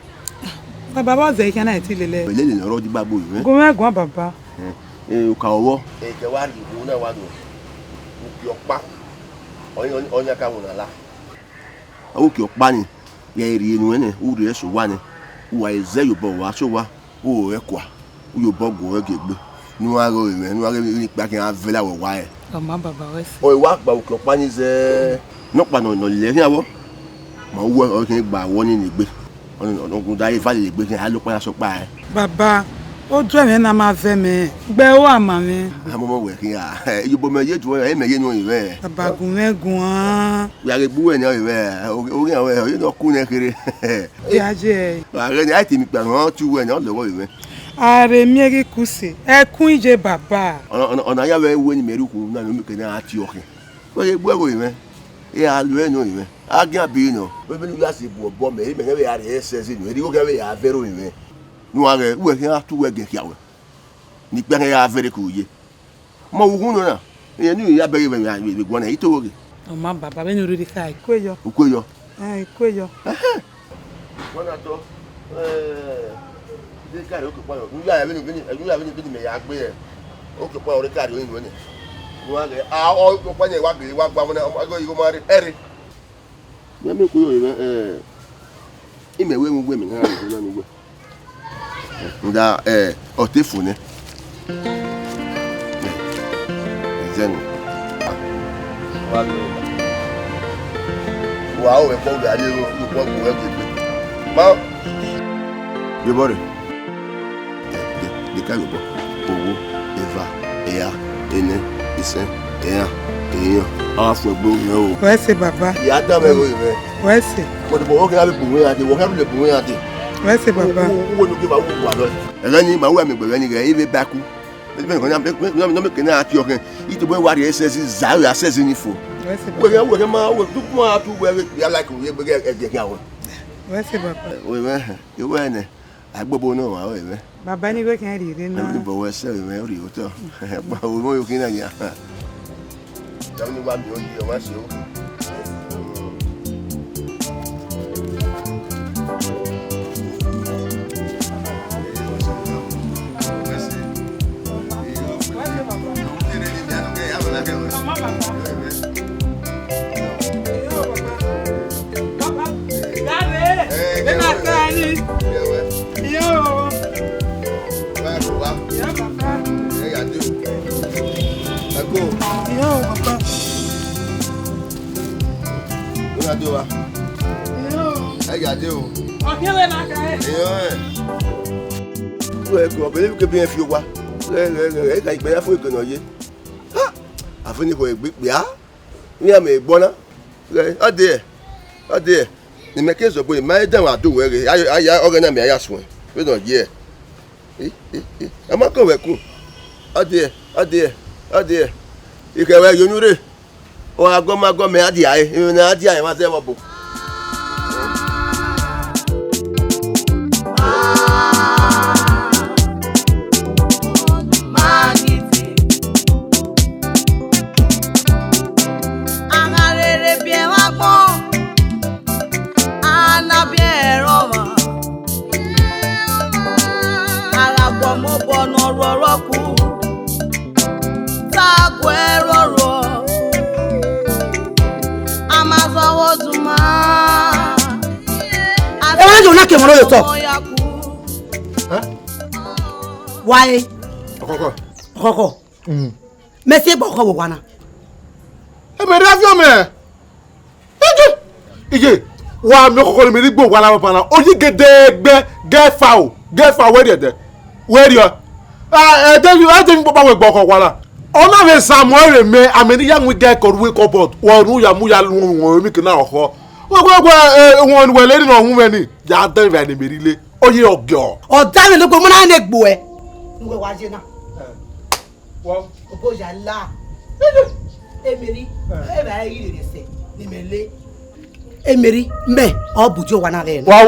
Baba, vbọ zẹ ikhian na ti lele? Lele ne ọ rre ọdibagbo vbe mwẹ. Gu mwẹ guan, baba. Eh, eh, oka ọvbọ. Eke wa rhie ugbo na wa nuẹn. Uki ọkpa. Ọyan, ọyan ka vbe na la. Uki ọkpa ni, ya rhie nuẹn nẹ, u rhie ẹse owa nẹ. U wa zẹ ye obọ, wa sẹ owa. U ru ẹre kua, u ye obọ guọghọ gie egbe, ne u gha ghe ọre mwẹ, ne u gha ghe emwi ikpia khian vẹ la wẹ wa rẹn. Ọ ma baba wẹ sẹ. Ọ wa gba uki ọkpa ni zẹ, nọkpa nọ, nọ lẹ khian vbọ. Ma wẹ ọ khin gba wọ ni ne egbe. Ọ, ọ, ọ, da eva lele egbe khin, a lo kpa ya sọ kpa ẹ. Baba, oduẹmwẹ na ma vẹ mẹ, gbe ẹ ua ma mwẹ. Amọmọ wẹ khin a, iyobọ mẹ ye duẹ, ẹ mẹ ye nu ọyẹnmwẹ. Baba, gun mwẹ guan. Ya ghe gbe uwẹ ne ọyẹnmwẹ, oghian wẹ, ọ ye ne ọ ku nẹ kherhe. Dia je. Wa ghe ne a te mi kpa họn tu uwẹ ne ọ lọghọ ọyẹnmwẹ. A rhe miẹn ghi kuse, ẹkun iye baba. Ọ, ọ, ọ na ya vbe wẹ ne imẹ rhie ukhu na ne imẹ ke na tie ọkhin. Wẹ ghe gbe ẹvbo ọyẹnmwẹ, e a lu ẹre ne ọyẹnmwẹ. A gian bi nọ, vbene u ya sẹ bu obọ mẹ, imẹ ghẹ vbe ya rhie ẹsẹ zẹ inu, erriọ ghẹ vbe ya vẹrẹ orinmwẹ. Ne uwa ghẹ, uwẹ khian tu uwẹ gẹn khian wẹ. Ne ikpia khian ya vẹrẹ ke uye. Ma vbe ukhunmwu nọ na, irẹn ne u ya bẹghe vbe vbe guan na, I to ghe. Ọ ma baba, vbene u rhirhi kha, I kue yọ. U kue yọ? Ẹn, I kue yọ. Ẹhẹn. Guan na tọ, eh, de ka rhie okpia yọ. U ya vbene, vbene, u ya vbene, vbene mẹ ya gbe, eh, okpia yọ, de ka rhie inu nẹ. Ne uwa ghẹ, a, okpia yọ wa gele, wa gba vbọ na, ọ ma ghe igho ma rre, ẹre. Mẹ miẹn kue yọ, eh, imẹ wẹ mu wẹ mẹ na rhie na ne uwẹ. Nda, eh, ọ te fo nẹ. Ẹzẹ nọ. Wa ru ẹbọ vbe a rrie ru, ru ẹbọ gbe uwẹ gbe. Ma. Ye obọ rre. Deka ye obọ. Owo, eva, ehia, enẹ, isẹn, eran, ehian. A wa fu ẹgbe owiẹn o. Wẹ sẹ baba. Ya dan mwẹ ẹre mwẹ. Wẹ sẹ. Wẹ de bọ, wẹ kẹ na vbe bu mwẹ ya de, wẹ kẹ na vbe bu mwẹ ya de. Wẹ sẹ baba. Wo, wo, wo, no ke ba wo wa lọ. Ẹghẹ ni, ma wa mẹ gbe ẹghẹ ni ghẹ, I vbe ba ku. Mẹ, mẹ, mẹ, mẹ, mẹ, mẹ, mẹ, kene a tie ọkẹn, I tobọ wa rhie ẹsẹ zẹ, a rhie ẹsẹ zẹ ni fo. Wẹ sẹ baba. Wẹ kẹ, wẹ kẹ ma, wẹ du kuma tu wẹ, wẹ ya like wẹ, wẹ kẹ, ẹdẹ kẹ awẹ. Wẹ sẹ baba. Wẹ, wẹ, wẹ nẹ. Agbogbo nọ wa, wẹ, wẹ. Baba ni wẹ kẹ rhie rre na. Ẹ, bọ wẹ sẹ, wẹ, wẹ, rhie otọ. Gba wo mo yo kina ya. Tell me what you want, you want to. Yo. Wa, wa. Yo, papa. Ẹ ya dé o. Ẹ kú o. Yo, papa. Ó yá dé o wa. Yo. Ẹ ya dé o. Ọ̀kẹ́lẹ̀ náà kà ẹ́. Yo, ẹ. Wẹ, kò bẹ̀rẹ̀ kí bí ẹ fi wa. Ẹ, ẹ, ẹ, ẹ, ka ìgbẹ́ yá fún ìkànnì ọ̀yẹ́. Ha! Àfi ní kò gbé pè á. Iran mẹ egbọ na. Ọ dee, ọ dee. Ne imẹ ke zọgbe, ma i danmwẹ adu wẹ ghe, a, a, ọghẹe na mẹ a ya suẹn. Vbene ọ ye. E, e, e. A ma kọ vbe ẹkun. Ọ dee, ọ dee, ọ dee. Ikhẹ wẹ ye unu rre. Ọ gha gọ ma gọ mẹ a dia ẹre, emwi ne a dia ẹre mwa zẹ vbe ọbo. A gha rherhe biẹ ẹmwẹ agbọn, a na biẹ ẹre ọmwa. A gha gu ọmọ obọ ne ọ rhuọrhuọ ku, te a gu ẹe rhuọrhuọ. A ma zọ vbe oduma. Ẹ, yo na ke mọ ro yo tọ. Wa e. Ọkọkọ. Ọkọkọ. Mm. Mẹ si egbe ọkọ vbe owa na. Ẹ mẹ rhie aviọ mẹ. Iye, iye, wa miẹn ọkọkọ ne mẹ rhie egbe owa na vbe owa na. Oyi gẹdẹgbẹ, gẹ fa o, gẹ fa wẹ rhie ẹdẹ. Wẹ rhie. A, ẹdẹ, ẹdẹ ni kpakpa wẹ egbe ọkọ owa na. Ọ na vbe Samuẹl mẹ, amẹ ne I ya mu igẹ kọ ru cupboard, wa ru ya mu ya lu wọn emike na ọkhọ. Wẹ, wẹ, wẹ, ẹ, wọn wẹ lele ne ọ hu mwẹ ni, ya dẹ vbe ne mẹ rhie le. Oyi ọgiọ. Ọ da mwẹ ne egbe, mọ na ne egbe ẹ. Uwẹ wa ye na. Wọ. Obo ya la. Emeri, ẹ ba ẹ ghi rere ẹsẹ, ne imẹ le. Emeri, mẹ, ọ bu die owa na vbe ẹre. Wa,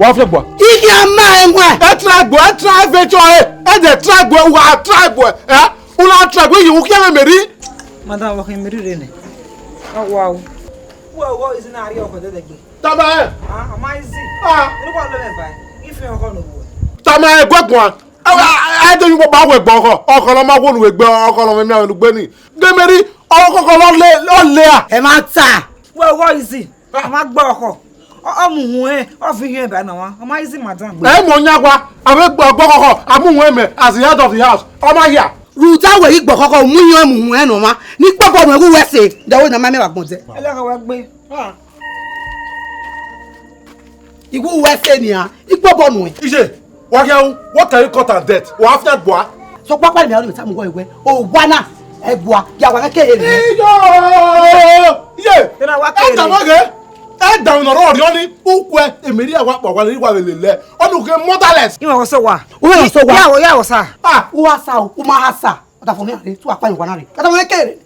wa fi ẹgba. Iye ama ẹnwẹ. Ẹ try ẹgba, ẹ try venture ẹ, ẹ dẹ try ẹgba, wa try ẹgba, ẹ? U na try ẹgba, iye u khian Emeri. Madam, wa khin Emeri rre nẹ. Ọ wa o. Wẹ ọghọ izi na rhie ọkọ dẹdẹ gbe. Tama ẹ. Ah, ọ ma izi. Ah. Inu kọ lo mẹ ba. Ifi ọkọ no wo. Tama ẹ, ẹguẹ guan. A, a, a, a, de yu kpakpa wẹ gbe ọkhọ, ọkhọ ne ọ ma wo nu egbe, ọkhọ ne ọ mwẹ miẹn avbe ne ugbe ni. De Meri, ọkhọ ne ọ le, ọ le a. Ẹ ma ta. Wẹ ọghọ izi, ọ ma gbe ọkhọ. Ọ, ọ mu uhun ẹn, ọ viọ ihiẹn ba na wa. Ọ ma izi madam. Ẹ mu ọyan wa, a vbe gbe ọgbọ ọkhọ, a mu uhun ẹn mẹ, as the head of the house. Ọ ma hia. Rhunmwuda wẹ ghi gbe ọkhọ, ọ mu ihiẹn mu uhun ẹn ne ọ ma. Ne I kpọbọ mwẹ ghe uwẹ ẹse, de wẹ ne ọ ma mẹ vbe agbọn dẹ. Ẹ lẹ ọghọ wẹ gbe. Ah. Iwu uwẹ ẹse nian, ikpobọ nuẹn. Iye, wa khian ru, what can you cut and death? Wa fian gbua. Sokpan ọkpa ni mẹ ọnii mẹ ta mu wẹ wẹ, owa na, ẹgbua, ya wa ke kere nẹ. Iyo! Iye! Te na wa kere. Ẹ da ma ghe. Ẹ da ma nọ rọ rọ ni, ukue, emeri awa kpa wa ni wa vbe lele. Ọnii ke motherless. Ima wọ sẹ owa. Uwẹ wọ sẹ owa. Ya wọ, ya wọ sa. Ah, u ha sa o, u ma ha sa. Ọtafo ne a rre, tu akpa yowa na rre. Ọtafo ne kere.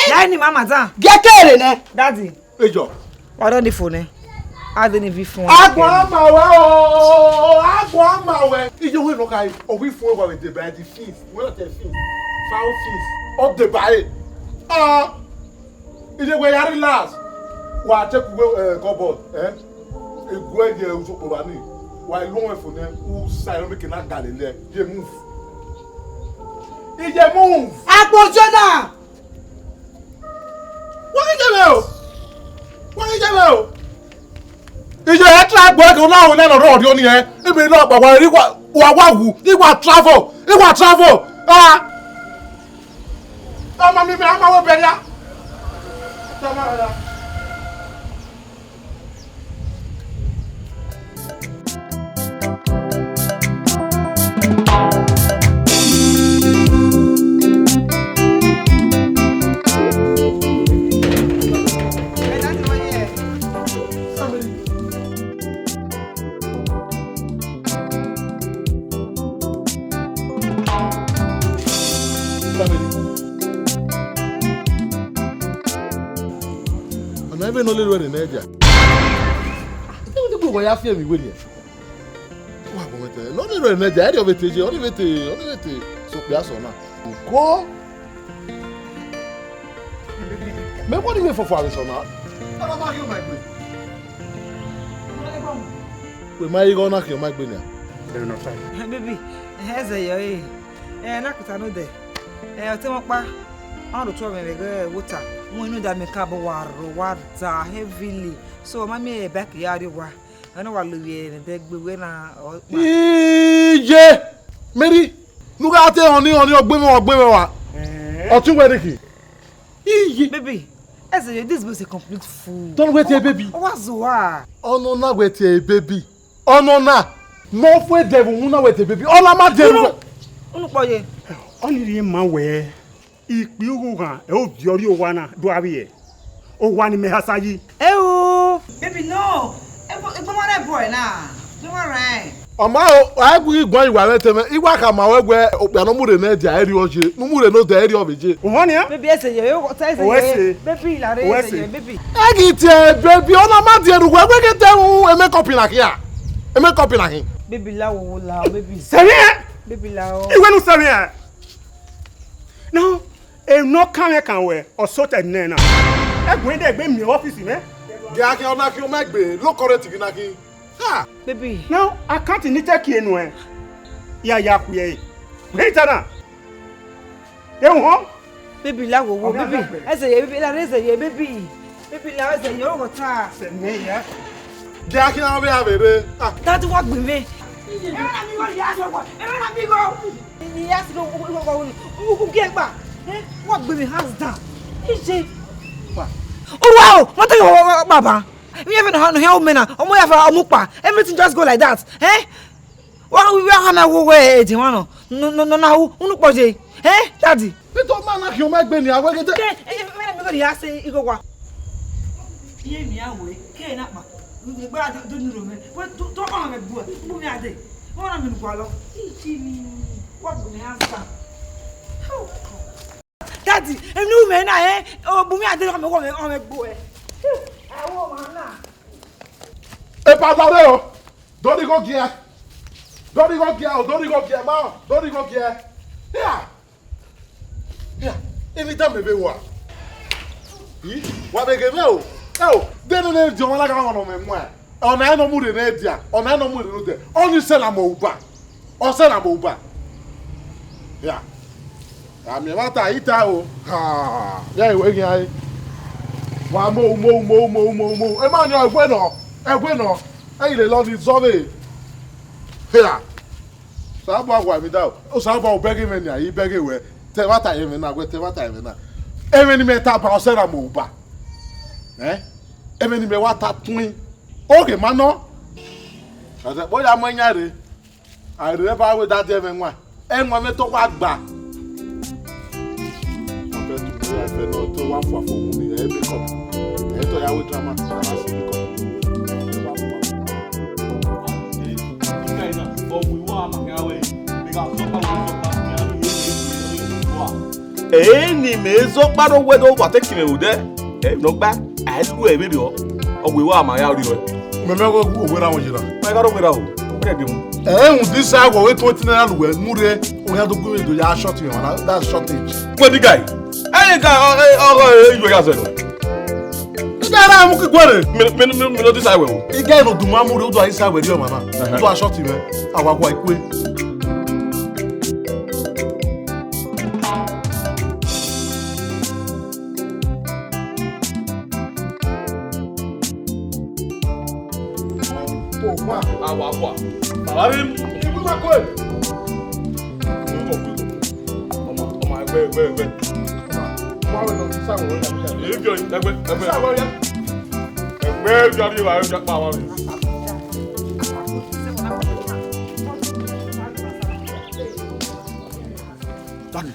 Ya ni mama dan. Gie kere nẹ. Daddy. Ejo. Wa dọ ni fo nẹ. A de ni vi fun. Agbọn ama wẹ o, agbọn ama wẹ. Iye wẹ nọ ka yi, ọ wi fun wa we deba the fees. We not the fees. Foul fees. Ọ deba e. Ah. Iye wẹ ya relax. Wa check we, eh, cupboard, eh? Eguẹ ye usokpogha ni. Wa lu ọmọ fo nẹ, u sa ẹre meke na gale lẹ. Ye move. Iye move. Agbọn Jona. Wa ghi jẹ mwẹ o. Wa ghi jẹ mwẹ o. Iye ẹ tra gbe ẹkẹ na ho nẹ nọ rhọrhiọ ni ẹ. Ebe nọ gba wa ri wa wa wu. I wa travel. I wa travel. Ah. Ọmọ mi mẹ ama wẹ bẹria. Tama ra. Ọna ebe ne ọ lele ẹre nẹ dia. Ite wete gbogbo ya fiẹ vbe iwere. Wa gbọmwẹ te, ne ọ lele ẹre nẹ dia, ẹrriọ vbe te ye, ọ ni vbe te, ọ ni vbe te sokpia sẹ ọna. Uko. Mẹ wọ ni vbe fọfọ avbe sẹ ọna. Ọna ma khian ma egbe. Wẹ ma ighe ọna khian ma egbe nia. Baby, ẹzẹ yọ e. Ẹ na kuta nodẹ. Ẹ ọtẹn ọkpa. Ọ ro tuẹ mwẹ vbe ẹghẹ wota. Mu inu da mẹ ka bọ wa ro wa da heavily. So ọ ma miẹn back ya rrie owa. Ẹ na wa lo vbe ẹdẹ gbe wẹ na ọ kpa. Iye! Mary, ne u gha te họn ni họn ni, ọ gbe mwẹ, ọ gbe mwẹ wa. Ọ tọn wẹ rhie. Iye! Baby, ẹzẹ yọ, this boy is a complete fool. Don't wait here, baby. Ọ wa zẹ owa. Ọnọna wait here, baby. Ọnọna, ne ọ fu ẹdẹ vbe uhunmwu na wẹ te baby, ọna ma dẹrẹ uwẹ. Unu kpọ ye. Ọnii rhie ma wẹ, ikpia ughughan ẹ o viọ rrie owa na do avbiẹ. Owa ni mẹ ha sa yi. Eo, baby no. Egbe ma rẹ boy na. Egbe ma rẹ. Ọ ma o, a gu ghi guan iwa mwẹ te mwẹ, I wa khama ruẹ wẹ okpia ne ọ mu rre ne ẹdia ẹrriọ ye, ne u mu rre ne odẹ ẹrriọ vbe ye. Uhọn nian. Baby, ẹzẹ yẹ, o ta ẹzẹ yẹ. Baby, la rre ẹzẹ yẹ, baby. Ẹ ghi tie baby, ọna ma die ru wẹ, wẹ ghi te ru e makeup na khian. E makeup na khin. Baby, la wo wo la, baby. Sẹmwi ẹ? Baby, la o. Iwẹ nu sẹmwi ẹ? No, emwi ne ọ kan mwẹ kan wẹ, ọ sotọ nẹ na. Ẹgbẹn dẹ egbe miẹn ọfisi mwẹ. Gie a khian ọna khian ma egbe, lo current ghi na khin. Ha! Baby. Now, I can't need take you anywhere. Ya ya khuẹ. Wait a na. Ẹ họn. Baby, la wo wo, baby. Ẹzẹ yẹ, baby, la rre ẹzẹ yẹ, baby. Baby, la ẹzẹ yẹ, o ta. Sẹ mẹ ya. Gie a khian avbe avbe rre. Ah. Daddy, wa gbe mwẹ. Ẹ na mi go ya so wa. Ẹ na mi go. Ni ya si go go go go. U gi ẹgba. Eh, wa gbe mwẹ hands down. Ije. Wa. Owa o, mo te yo baba. Mi even no no help me na. Ọmọ ya fa ọmọ pa. Everything just go like that. Eh? Wa wa ha na wo we edi wan no. No no no na u unu kpọ je. Eh, daddy. Peter ma na khian ma egbe ni a wẹ gete. Ke, eh, me na mi go ya se igo wa. Iye mi a we, ke na pa. Gbe a do do ni ro me. We do do ma me bu. Bu mi ade. Wọ́n rán mi nù wá lọ. Ìjì mi wà bù mí àṣà. Daddy, èmi ò mẹ́rin náà, ẹ́, ò bù mí àdé, ọmọ ẹ̀gbọ́n mi, ọmọ ẹ̀gbọ́n ẹ̀. Àwọn ọmọ náà. Epa dare o, dori go gie. Dori go gie o, dori go gie, ma, dori go gie. Yeah. Yeah, every time ebe wa. Ih, wa be ghe mwẹ o. Ẹ o, de ne ne diọn wa na ka wọn nọ mẹ muẹ. Ọna ẹnọ mu rre ne dia, ọna ẹnọ mu rre ne odẹ. Ọni sẹ na mọ uba. Ọ sẹ na mọ uba. Ya. Ami ẹmwata ita o. Ha. Ya iwe ghian e. Wa mo mo mo mo mo mo. E ma ni ẹgwe nọ. Ẹgwe nọ. E ile lọ ni zọ vbe. Ya. Osanobua wa emwi da o. Osanobua u bẹghe mwẹ nian, I bẹghe wẹ. Te ẹmwata ye mwẹ na, wẹ te ẹmwata ye mwẹ na. Ẹmwẹ ne imẹ taba, ọ sẹ na mọ uba. Ẹ? Ẹmwẹ ne imẹ wa ta tuẹn. Oghe ma nọ. Ọtẹn, vbe ọ ya mu ẹyan rre? A rre eva wẹ da die mwẹ ẹwaẹn. Ẹwaẹn mwẹ te ọ wa gba. Abẹ tu, abẹ ne ọ te wa fua fo mu ni, ẹ makeup. Ẹ te ọ ya wẹ drama, a ma sẹ makeup. Ẹ wa fua fo mu. Eni mẹ zọ gbarọ wẹ do wa te kiri odẹ. Ẹ nọ gba, a lu ẹ vberriọ. Ọ wẹ wa ma ya rriọ. Mẹ mẹ wẹ owẹ ra wọn yera. Ma ga ro wẹ ra o. Wẹ de mu. Ẹ un disa wọ wẹ twenty naira lu wẹ mu re. O ya do gu do ya short yọ na. That's shortage. Wẹ di guy. Ẹ ga ọ ọ ọ yu ya zẹ. Ida ra mu ki guere. Mi mi mi mi no disa wẹ o. Ida no du ma mu re, u do a disa wẹ ri ọmwa na. U do a short mwẹ. A wa gua ikue. Awa, awa. Baba mi. Ibu ma kue. Ọmọ, ọmọ, ẹgbẹ, ẹgbẹ, ẹgbẹ. Ẹgbẹ, ẹgbẹ, ẹgbẹ. Ẹgbẹ, ẹgbẹ, ẹgbẹ, ẹgbẹ, ẹgbẹ. Daddy.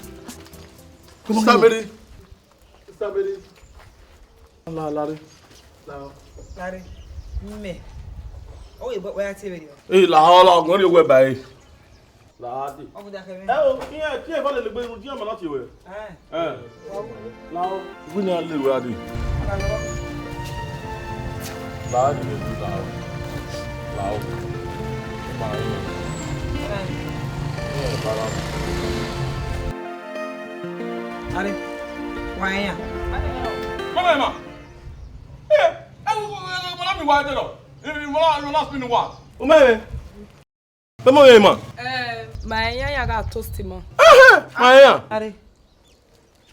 Sister Mary. Sister Mary. La, la, re. La. La, re. Mẹ. Ọ wẹ wẹ ya tie vberriọ. Ẹ, la, la, ọgbẹn rhie wẹ ba ẹre. La, de. Ọ wẹ da kẹ mwẹ. Ẹ o, iran tie eva lele gbe irun, di ọmọ na tie wẹ. Ẹ. Ẹ. La, o. Wẹ ne a le wẹ, Daddy. La, re, la, o. La, o. Ma, e. Ẹ. E, ba, la. Are, wa yan. Mama, ma. Eh, eh, wo, wo, wo, wo, mi wa de lọ. Eh, mo la, mo la spin wa. O me. Mo me, ma. Eh, ma yan ya ga toast ma. Aha, ma yan. Are.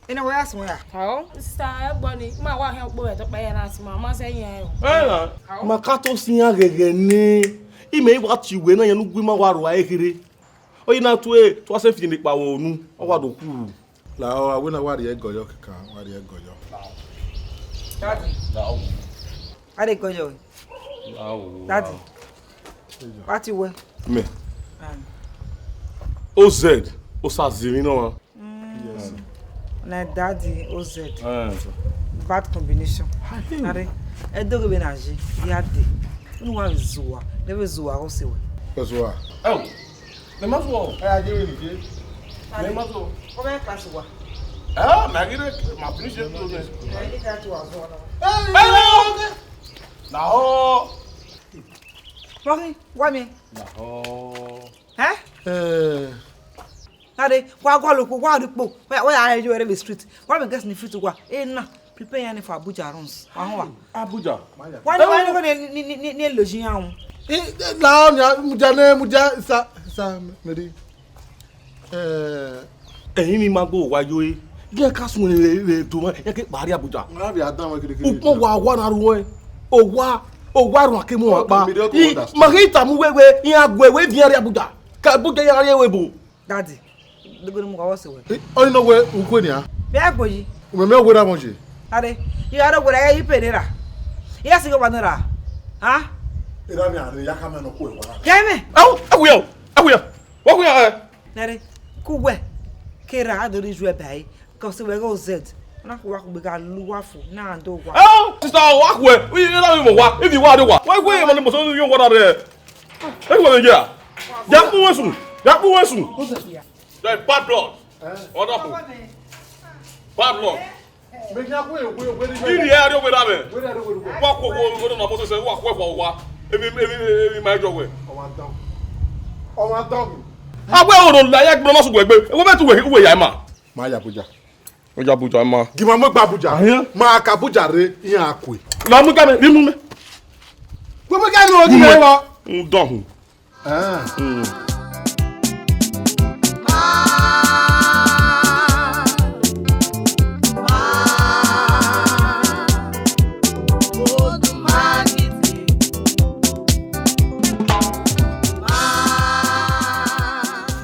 Ina wa ya sun ya. Ao, sister, e gbọ ni. Ma wa hin okpo ẹdọ kpa ya na sun ma. Ma sẹ yan o. Eh, na. Ma ka toast yan ghẹghẹ ni. Imẹ i wa tie uwẹ na yan ne u gu ima wa ro a kherhe. Ọ ye na tue, tue a sẹ fi ne kpa vbe unu, ọ wa do kuru. La, o, a wẹ na wa rhie ẹgọyọ kẹkan, wa rhie ẹgọyọ. Daddy. A rhie ẹgọyọ. Daddy. Wa tie uwẹ. Me. Ah. O Z, Osaziemwi nọ ọmwa. Mm. Yes. Na daddy O Z. Eh. Bad combination. Are, ẹdẹ ghe vbe na ye, ya de. Unu wa vbe zuwa, ne vbe zuwa, ọ se wẹ. Zuwa. Oh. Mẹ ma zuọ. Ẹ, a je vbe nike. Mẹ ma zuọ. Ọ mẹ ka zuwa. Ẹ, mẹ ghi re, ma finish it to me. Ẹ, ẹ, ẹ, ẹ. Na o. Mọghi, wa mi. Na o. Ẹ? Ẹ. Ade, wa gua lo kpo, wa ri kpo. Wa, wa ya yo ere vbe street. Wa mi guess ni fit wa. E na. Prepare yani for Abuja runs. Wa họn wa. Abuja. Wa ni, wa ni ko ni, ni, ni, ni, ni lo ji yan. Eh, eh, la o ni, mudia ne, mudia, sa, sa, Mary. Eh, ẹ̀yin ni ma gbọ wa yo e. Ye ka sun re, re do ma, ye ke pari Abuja. Nga bi adan wa kiri kiri. Ukpọn wa wa na ruẹ. O wa, o wa run ake mu wa pa. Mi, mi, mi, mi, mi, mi, ma ke ta mu wewe, iran gue we vian re Abuja. Ka Abuja ya re we bo. Daddy, degbe ne mu gha wọ sẹ wẹ. Eh, ọ ni nọ wẹ ukwe nia? Vbe a gbo yi? Umwemwe ọghe ra mọ ye. Are, you are wẹ ra yi pe ne ra. Ya si go ba ne ra. Ha? Era mi are ya ka ma no ku e wa. Ke me. Au, awia, awia. Wa awia, eh. Nẹre, ku wẹ. Ke ra a do ri ju ẹ ba e. Ka ọ sẹ wẹ ghe O Z. Na ku wa ku gbe gha lu wa fo. Na do wa. Au, sister, wa ku ẹ. Wi, wi, na mi mo wa. Ibi wa de wa. Wa ku ẹ, ma ni mo so yo wa da re. Ẹ wẹ ya. Ya ku wẹ sun. Ya ku wẹ sun. That bad blood. Wonderful. Bad blood. Iri ẹ ri owẹ na mẹ. Wa kọ wo wo na Moses, wa kọ wa wa. Emi, emi, emi ma jọ wẹ. Ọmọ dog. Ọmọ dog. Awe o no la ya gbọmọ sugbo egbe. Ewo mẹtu wẹ, wẹ ya ma. Ma ya Abuja. Oja Abuja ma. Gi ma mu gba Abuja. Ayan. Ma ka Abuja re, iyan akue. La mu ga mi, mu me. Gbogbo ga mi o di me wa. Un dọhun. Ah. Mm.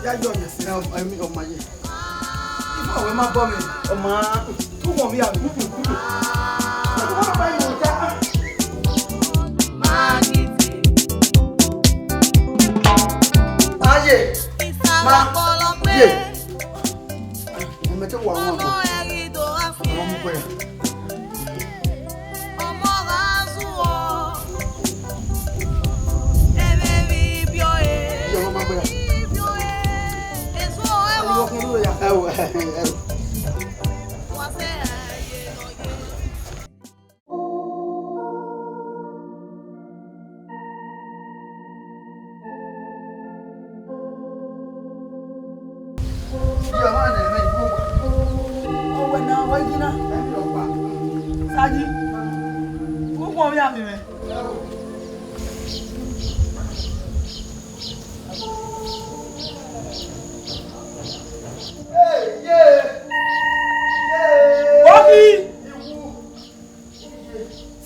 Ya yọ yẹ sẹ. Ẹ, ẹ, ọmọ yẹn. Ifo wẹ ma bọ mẹ. Ọmọ, tu wọn mi a. Ọmọ bàbá yìí wò já. Magidi. Ma, ye. Ẹmẹ te wa wọn bọ. Ọmọ ẹghi do gha fi. Ọmọ gha zu ọ. Ẹmwẹ vbe ibiọ e. Ye, ọmọ ma gbẹra. Ibiọ e. Esu ọ ẹmwẹ. Ẹ wo, ẹ wo, ẹ wo. Wa sẹ aye nọ ye. Ọwẹ na, ọwẹ gina. Sayi. Ugbọn vbe amiẹn mwẹ.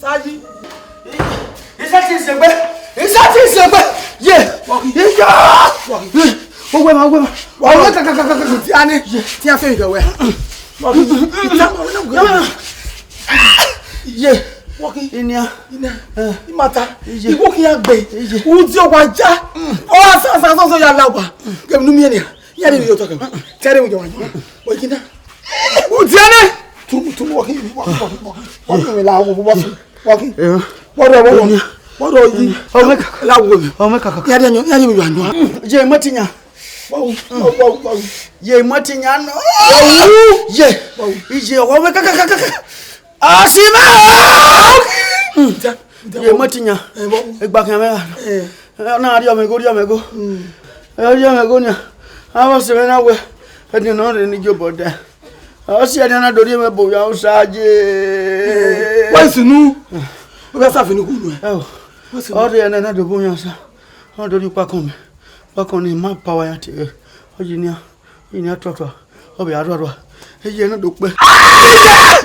Sayi. Isa ti sẹgbẹ. Isa ti sẹgbẹ. Ye. Iya. Owẹ ma, owẹ ma. Owẹ ka ka ka ka ka ti ani. Ti a fẹ idọ wẹ. Ye. Inia. Ina. Imata. Iye. Iwo ki ya gbe. Iye. Uzi owa ja. Ọ sa sa so so ya la wa. Ke nu mi enia. Ya ni yo to ke. Tẹre mi jọ wa. Wẹ gina. Uti ani. Tu tu wa ki wa ki wa ki. Wa ki la wo wa ki. Wa ki. Wa do wa do. Wa do yi. Ọmọ kaka. La wo mi. Ọmọ kaka. Ya de yan ya ni mi yo anyo. Ye mati nya. Wa wo wa wo wa wo. Ye mati nya no. Ye. Iye ọmọ kaka kaka. Asimẹ! Ye mati nya. Egba khian mẹ gha. Na rhie ọmọ ego, rhie ọmọ ego. Ẹ rhie ọmọ ego nia. Avbe ọse mwẹ na wẹ, ẹdin nọ rre ne I jobọ da. Ọ si ẹdin na do rhie mwẹ bo ya osa je. Wa sunu. Ọ bẹ sa fini kunu ẹ. Ọ rhie ẹdin na do bo ya osa. Ọ do rhie ukpakọn mẹ. Ukpakọn ni ma pa wa ya tie. Ọ yi nia. Ini a tuatua, ọ vbe a rhuarhua. Eye ne do kpẹ.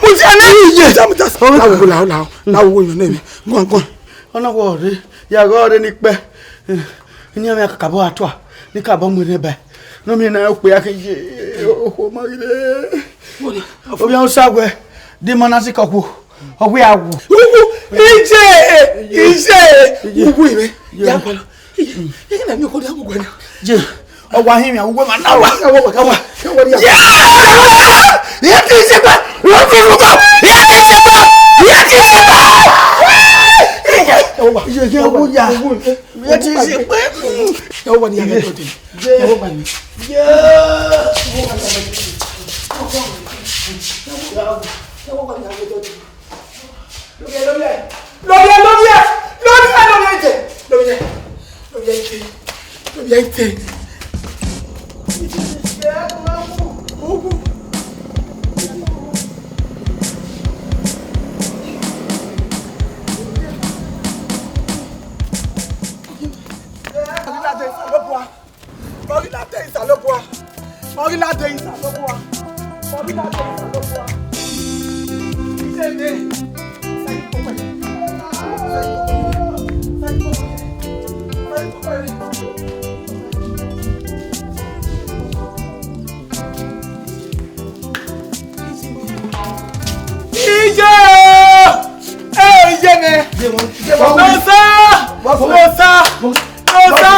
Mudia ne iye. Mudia, mudia. Ọmọ, la wo, la wo, la wo, la wo, wo yọn nẹ mi. Gọn, gọn. Ọna wọ rre, ya ghọ rre ni kpẹ. Ini a mẹ kakabọ atua, ni kabọ mu ne ba. No mi na okpe a ke ye. Okhuo ma ghi re. Ovbi Hausa wẹ, di ma na si ka okhuo. Ọ wẹ a wu. Ije, ije. Uwu ime. Ya palo. Ye na mi ko da mu gbe na. Je. Ọ wa hin mi, a wẹ ma na wa. Ka wa, ka wa, ka wa. Ye ti se pa. Ye ti se pa. Ye ti se pa. Ye ye wo ya. Ye ti se pa. Ẹ wọ ni a fẹ tọ de. Ẹ wọ gbà mí. Ẹ wọ gbà mí. Ẹ wọ gbà mí a fẹ tọ de. Lórí ẹ, lórí ẹ. Lórí ẹ, lórí ẹ, lórí ẹ, lórí ẹ, lórí ẹ, lórí ẹ, lórí ẹ, lórí ẹ, lórí ẹ. Ọghe na de Osanobua. Ọghe na de Osanobua. Ọghe na de Osanobua. Ọghe na de Osanobua. Ise ne. Iye! Ee, iye mwẹ! Osa! Osa! Osa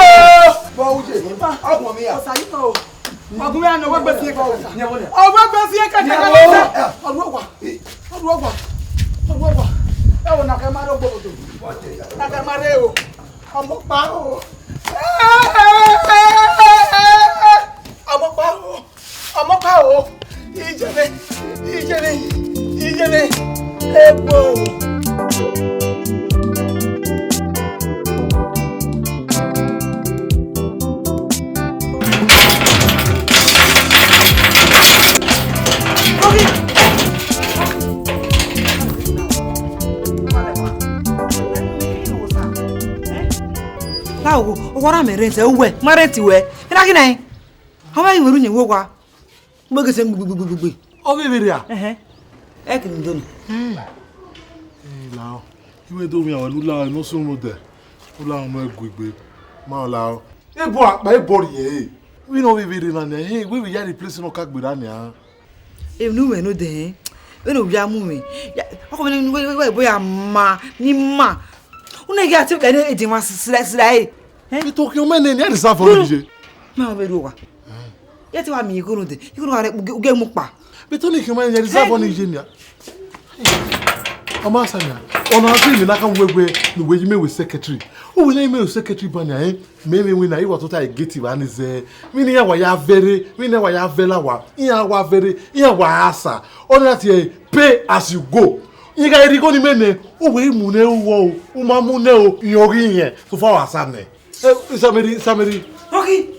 o! Osa yìí o! Ọgùn mi àná ọwọ́ gbèsè yẹn kẹ̀kẹ́. Ọwọ́ gbèsè yẹn kẹ̀kẹ́ lọ sẹ́. Ọdún ọgbà. Ọdún ọgbà. Ọdún ọgbà. Ẹ wò nàkẹ́ máa rẹ gbòdòdò. Nàkẹ́ máa rẹ o. Ọmọ pa o. Ọmọ pa o. Ọmọ pa o. Ijẹbe, ijẹbe, ijẹbe, egbo. Lawo, owa ra mẹ rent, ẹ uwẹ, ma rent wẹ. Ina ghi nẹ? Ọ ma ghi vbe ru yẹn vbe owa. Mo ghe sẹ gbigbigbigbi. Ọ vbe vbe rria? Ẹhẹn. Ẹ kẹ ne do nọ. Ẹ, lahọ. I wẹ do wian wẹ ne u la ne ọ sunu odẹ. U la ọmọ ẹguegbe. Ma ọ lahọ. Ebo akpa ebo rhie ẹre. Vbene ọ vbe vbe rre na nian, he, wẹ vbe ya replace ne ọ ka gberra nian. Emwi ne u mwẹ nodẹ, vbene ovbi a mu mwẹ. Ya, ọkọ mwẹ ne wẹ, wẹ, wẹ, wẹ ya ma, ne I ma. U na ghi a tie ẹre ediẹnmwa sila, sila ẹre. Ẹn? Itokiọn mẹ nẹ, ne a deserve ọnii ye. Ma vbe rrie owa. Ye te wa miẹn igho rhunmwuda, igho rhunmwuda rẹ ugie mu kpa. Bẹtoni khin ma ya reserve ọnii ye nia. Ọ ma sa nia. Ọna fi mi na kan wegbe ne uwẹ yi mẹ wẹ secretary. Uwẹ ne mẹ wẹ secretary ba nia, eh? Mẹ mwẹ winna, I wa tota e gate vba ni zẹ. Vbene iran wa ya vẹrhe, vbene iran wa ya vẹ la wa, iran wa vẹrhe, iran wa asa. Ọ na tie pay as you go. Iran gha rhie igho ni mẹ nẹ, uwẹ i mu nẹ uwọ o, u ma mu nẹ o, irẹn ọ ghi rẹn, so far wa sa nẹ. Eh, Isameri, Isameri. Rocky.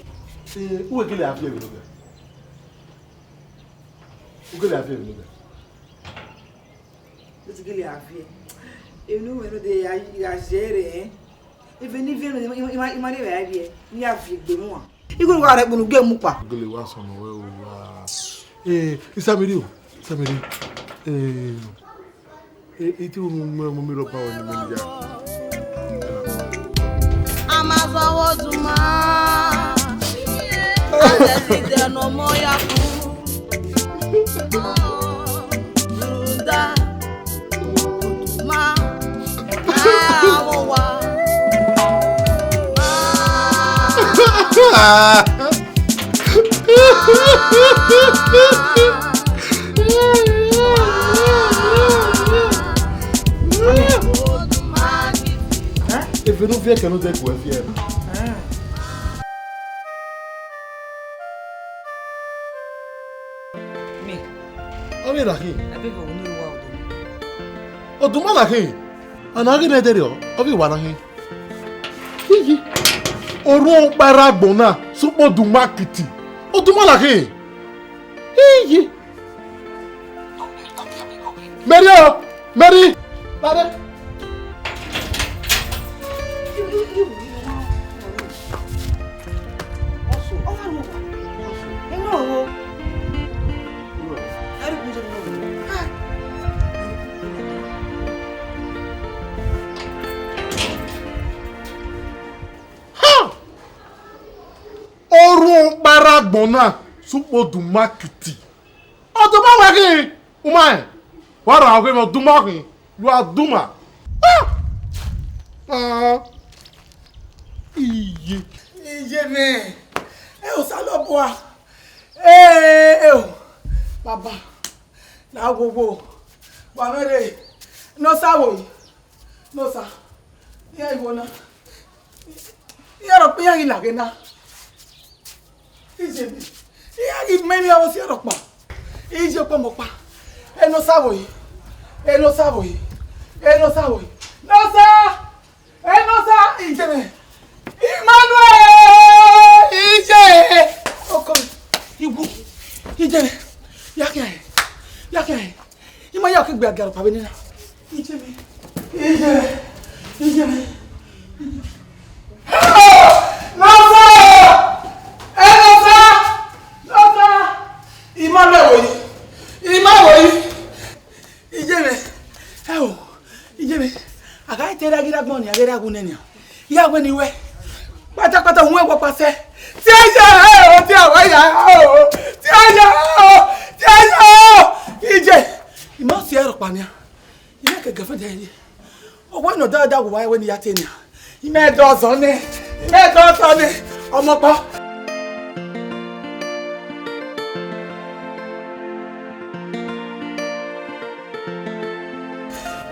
Eh, uwẹ gele a viẹ vbe nobẹ. U gele a viẹ vbe nobẹ. U ti gele a viẹ. Emwi ne u mwẹ rhunmwuda ya, ya zẹ rẹ, eh? Eve ne I viẹ nọ, I ma, I ma, I ma rhie vbe a viẹ, ne I ya viẹ egbe mu uan. Igho ne uwa rhie kpunu gie mu kpa. Gele wa sọnnọ wẹ o wa. Eh, Isameri o, Isameri. Eh, eh, I te unu mẹ mu mi rhọkpa wẹ ne mẹ ya. A ma zọ vbe oduma, a zẹ ẹzizẹ ne ọmọ ya ku. Rhunmwuda, oduma, a vbe owa. Eve ne u viẹ kẹ ne u dẹ guẹ viẹ. Mẹ. Ọ vbe na khin? Abeg, ọ wẹ ne u wa odọ. Oduma na khin? A na ghi nẹ dẹrriọ, ọ vbe wa na khin. Iye. Orhuọn ọkpa erha agbọn na, sokpan oduma kiti. Oduma na khin? Iye. Mary o, Mary, lare. Ha! Orhuọn ọkpa erha agbọn na, sokpan oduma kiti. Oduma wẹ khin, u ma rẹn? Wa ra ọghe mwẹ, oduma khin, you are duma. Ah! Ah! Iye. Iye mwẹ. Ẹ Osanobua. Ẹ o. Baba. Na wo wo. Wa mwẹ rre. Ne Osa vbe oyi. Ne Osa. Iran igho na. Iran rhọkpa iran ghi laghe na. Iye mwẹ. Iran ghi ma emwi avbe si rhọkpa. Iye ọkpọmọkpa. Ẹ Ne Osa vbe oyi. Ẹ Ne Osa vbe oyi. Ẹ Ne Osa vbe oyi. Ne Osa! Ẹ Ne Osa! Iye mwẹ. Emmanuel! Iye! Ọkọ mwẹ. Iwu. Iye mwẹ. Ya khian hẹ. Ya khian hẹ. I ma ya ke gbe agiarọkpa vbe nena. Iye mwẹ. Iye mwẹ. Iye mwẹ. Ne Osa! Ẹ Ne Osa! Ne Osa! I ma vbe oyi. I ma vbe oyi. Iye mwẹ, ẹ o, iye mwẹ, a gha te rre ghi rre agbọn nia, ghe rre awu nẹ nia. Ya wẹ ne I wẹ, kpatakpata, uhunmwu ẹvbo ọkpa sẹ. Tie ya o, tie wa ya o, tie ya o, tie ya o. Iye, I ma si ẹre ọkpa nia, I ma ke girlfriend ẹre. Ọ wẹ ne ọ da da wu wa wẹ ne I ya te nia. I mẹ dọ zọ nẹ, I mẹ dọ zọ nẹ, ọmọ kpọ.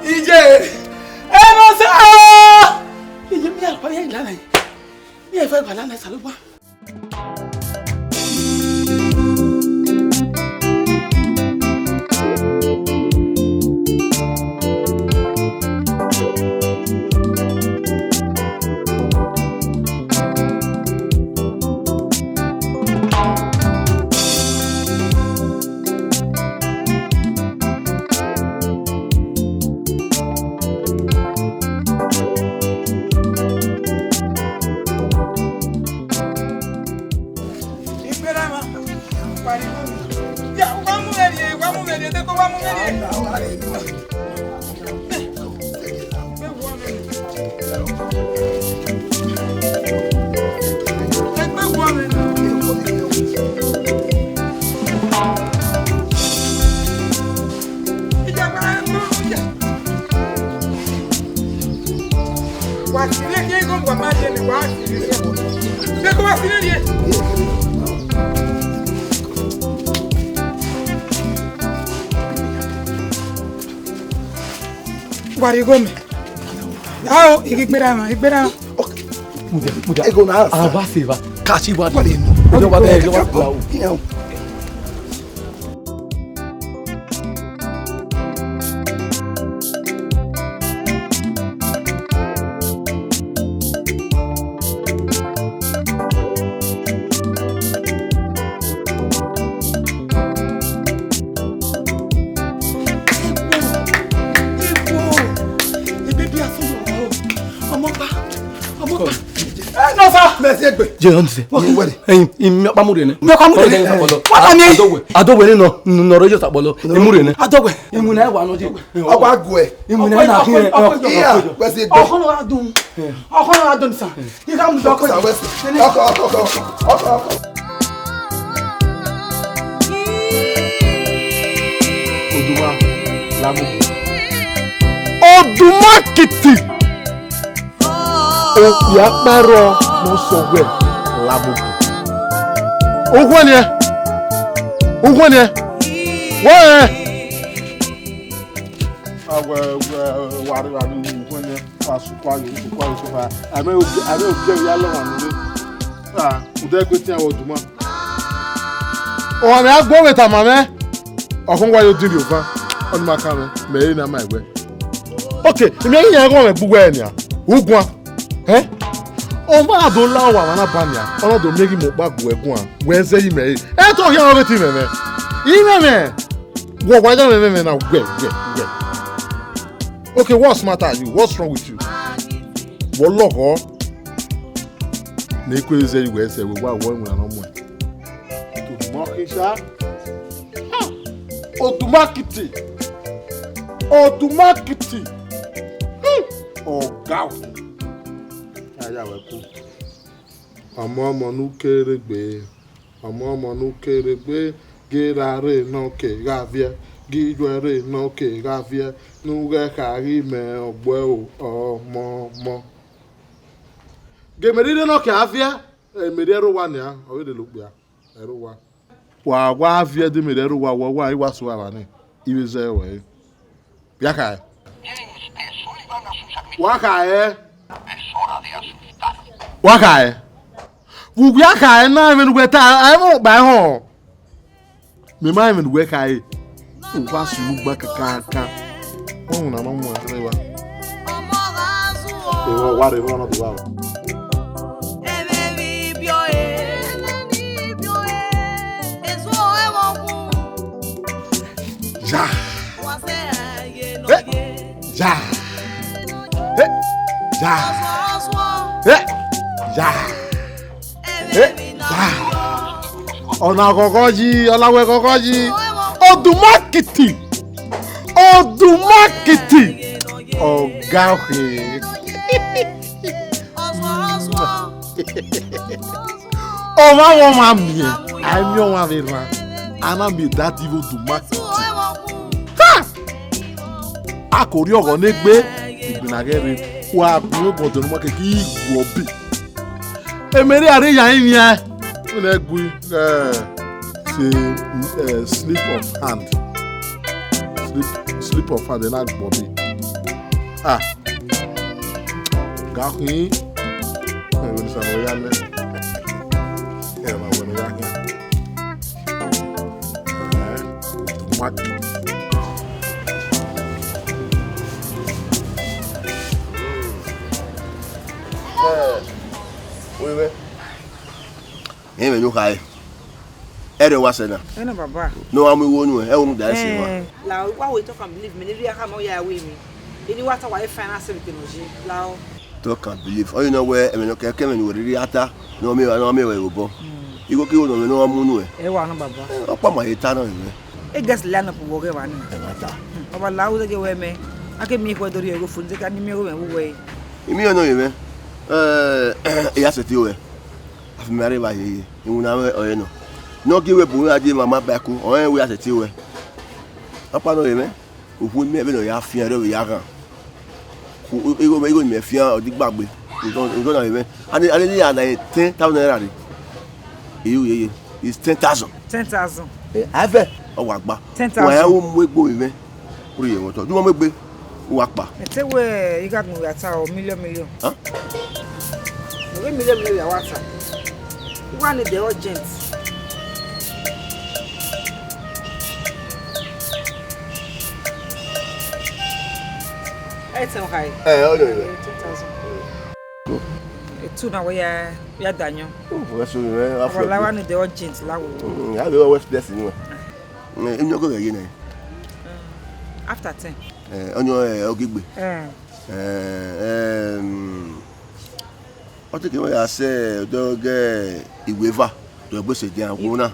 Iye, ẹ Ne Osa! Iye, mi a pa ya ilana yi. Mi a fa ilana Osanobua. Ivie khian igho wa ma ye ne wa si ivie khian. Beko wa si ivie. Wa rhie igho mẹ. Ao, ighi gberra mwa, igberra mwa. Mudia, mudia. Ego na ansa. Ava se eva. Kachi wa de. Ojo wa de, ojo wa de. Ọmọ pa, ọmọ pa. Ẹ nọ sa. Mẹ si egbe. Je on se. Wọ́n kì í wẹ̀rẹ̀. Ẹyin, imi ọkpa mu rẹ nẹ. Mi ọkpa mu rẹ nẹ. Wọ́n tà mí. Adọwẹ, adọwẹ ni nọ, nọ rẹ yọ sapọlọ. Emu rẹ nẹ. Adọwẹ. Emu na wa nọ je. Ọkpa gu ẹ. Emu na na khin. Ọkpa gu ẹ. Iya, wẹ si egbe. Ọkọ nọ wa dun. Ọkọ nọ wa dun sa. Iga mu dọkọ. Sa wẹ si. Ọkọ, ọkọ, ọkọ, ọkọ, ọkọ. Oduma, Oduma kiti. Okpia kpẹrọ ne ọ sẹ wẹ Lamogun. Uwẹ niẹn, uwẹ niẹn, wẹ rẹn. Awẹ, wẹ, wa rre, wa rre, uwẹ niẹn, wa sukwa yo, sukwa yo, sukwa. Amẹ ogie, amẹ ogie ya lọ wa nure. Ah, ude ẹgbẹ tian wẹ Oduma. Ọmwa ne a gbe ovbe tama mwẹ, ọ khọn wa yo din rhie ovan, ọni ma kan mwẹ, mẹ i re ne a ma ẹwẹ. Ok, I miẹn iran ẹghẹ ọmwẹ gbe uwẹ nian, u guan. Ẹn? Ọmwa do la uwa mwa na ba nian, ọ na do miẹn ghi mu ọkpa gu ẹre guan, wẹ zẹ ye imẹ re. Ẹ te ọ khian ọghe te imẹmwẹ. Imẹmwẹ! Wẹ wa ya mwẹ imẹmwẹ na wẹ, wẹ, wẹ. Ok, what's matter you? What's wrong with you? Wẹ ọ lọghọ. Ne I kue zẹ ye wẹ sẹ, wẹ wa wọ iwinna ne ọ muẹn. Oduma khin sha. Oduma kiti. Oduma kiti. Hmm. Ọga o. Ya ya wẹ ku. Ọmọ ọmọ ne u kere gbe. Ọmọ ọmọ ne u kere gbe. Ghe ra rre ne ọ ke gha viẹ. Ghi yuẹ rre ne ọ ke gha viẹ. Ne u ghẹ kha ghi mẹ ọgbẹe o, ọmọ ọmọ. Ghe mẹ rhirhi ne ọ ke gha viẹ. Ẹ, mẹ rhie ẹre owa nian, ọ vbe lele okpia. Ẹre owa. Wa wa viẹ de mẹ rhie ẹre owa, wa wa, I wa so ava nẹ, I vbe zẹ ruẹ re. Ya khae. Wa khae. Wa khae. Vbe uwẹ a khae na, ẹmwẹ ne uwẹ ta, a i mwẹ ọkpa ehọ. Mẹ ma rẹn vbene uwẹ khare, u wa sunu gba kakaka. Ọmọ na ma mu aro evba. Evba wa rre evba na do wa. Ya. Eh, ya. Eh, ya. Eh, ya. Eh, ya. Ọna ghọghọ yi, ọna wẹ ghọghọ yi. Oduma kiti. Oduma kiti. Ọga ọkhe. Ọmwa mwẹ ọmwa miẹn, a i miẹn ọmwa vbe rran, a na miẹn daddy vbe Oduma kiti. Ha! A ke orhiọghọ ne egbe, egbe na ghẹ rre, wa gu obọ dọnọ ma keke igho ọbe. Emere a rre ya rinmwian, wẹ ne gu i, eh, say, eh, slip of hand. Slip, slip of hand, ẹ na gbọ ọbe. Ah. Ga khin, ẹ, wẹ ne Osanobua ya nẹ. Ẹ ma wẹ ne ọ ya khin. Ẹ, ma khin. Ẹ, wẹ, wẹ. Ẹ, wẹ ne u khare. Ẹre wa sẹ na. Ẹ na baba. Ne ọ wa mu igho nuẹn, ẹ wo mu da ẹse wa. Eh, la wa we talk and believe, mẹ ne erriọ khama ọ ya we mi. Eni wa ta wa e fine na sẹ vbe te nọ je. La o. Talk and believe. Ọ ye nọ wẹ, ẹmwẹ nọ kẹkẹ, ẹmwẹ ne uwẹ rhirhi a ta, ne ọ miẹn, ne ọ miẹn vbe obọ. Igho ke igho nọ mwẹ ne ọ wa mu nuẹn. Ẹ wa na baba. Ọkpa ma ye ta na mwẹ. E guest line up wọ ghẹ wa ni. Ẹ wa ta. Hmm, baba la u de je wẹ mẹ. A ke miẹn ekhọe do rhie igho fo, de ka ni miẹn igho mwẹ vbe uwẹ. I miẹn nọ ye mwẹ. Eh, I ya sẹtin ruẹ. Afi mẹ rre evba yeye, iwinna mwẹ ọre nọ. Ne ọ gie wẹ bu mwẹ gha die mama back, ọ rẹn wẹ a sẹtin ruẹ. Ọkpa nọ ye mwẹ, okhuo mẹ vbene ọ ya fian, ẹre ọ vbe ya ghan. Igho mẹ, igho ne imẹ fian, ọ di gbagbe. Udo, udo na vbe mwẹ. Ani, ani ni ya na ten thousand naira re. Iye, iye, iye. It's ten thousand. Ten thousand. Eh, a vẹ, ọ wa gba. Ten thousand. Wa ya mu egbe vbe mwẹ. Uri ye wọtọ. Du wọ mu egbe, u wa kpa. Ete wẹ I gha gun ya ta o, million, million. Huh? Ọ ghi million, million ya wa ta. I wa need the urgent. Ẹ tẹ ọ kha ẹ? Ẹ, ọ yọ ẹ. Two thousand. Etu na wẹ ya, ya da yọn. Oh, wẹ so, ẹ, afọ. Ọrọ la wa need the urgent la wo. Mm, ya be wẹ express ni wẹ. Mm, emi ọgọ ghẹ ye nẹ. After ten. Eh, ọyọn, eh, ọ ghi gbe. Eh. Eh, em, ọ te ke wẹ ya sẹ ọdọ gẹ iweva, do gbe sẹ dia wo na.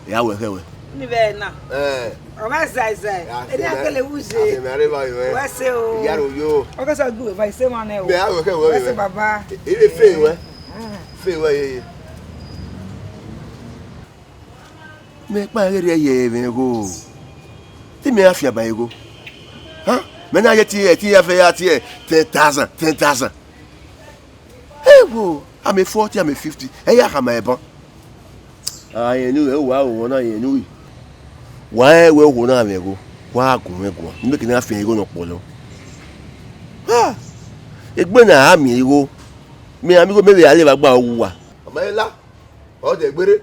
Ya wẹ khẹ wẹ. Ni vbe na. Eh. Ọ ma zai zai. Ya, eni a kele wu je. Ase mẹ are ba yo. Wẹ se o. Ya ro yo. Ọ ke sẹ gbe iweva, ise ma nẹ o. Mẹ a wẹ khẹ wẹ. Wẹ se baba. Ire fe wẹ. Ah. Fe wẹ ye. Mẹ kpa ghe rhie ye mwẹ igho. Te mẹ ra fian ba igho. Ha? Mẹ na ye tie, tie ya fẹ ya tie ten thousand, ten thousand. Ewo, I'm a forty, I'm a fifty. Ẹ ya khama ẹban. A yẹn nu, ẹ wa ro wọn na yẹn nu. Wa ẹ wẹ wo na mwẹ igho. Wa gun mwẹ guan. Ni mẹ ke na fian igho nọ kpọlọ. Ha! Egbe na a miẹn igho. Mẹ a miẹn igho, mẹ vbe a leva gba uwa. Ọ ma la. Ọ dẹ gbere.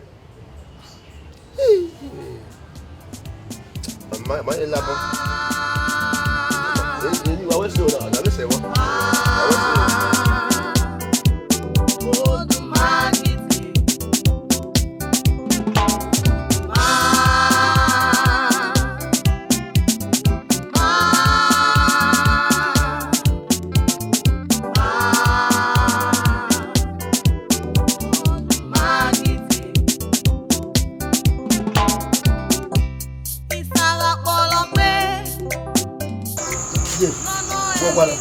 Ma, ma ye labọ. Eni wa wẹ so na, na be sẹ wọn. Ye, wọ gualọ.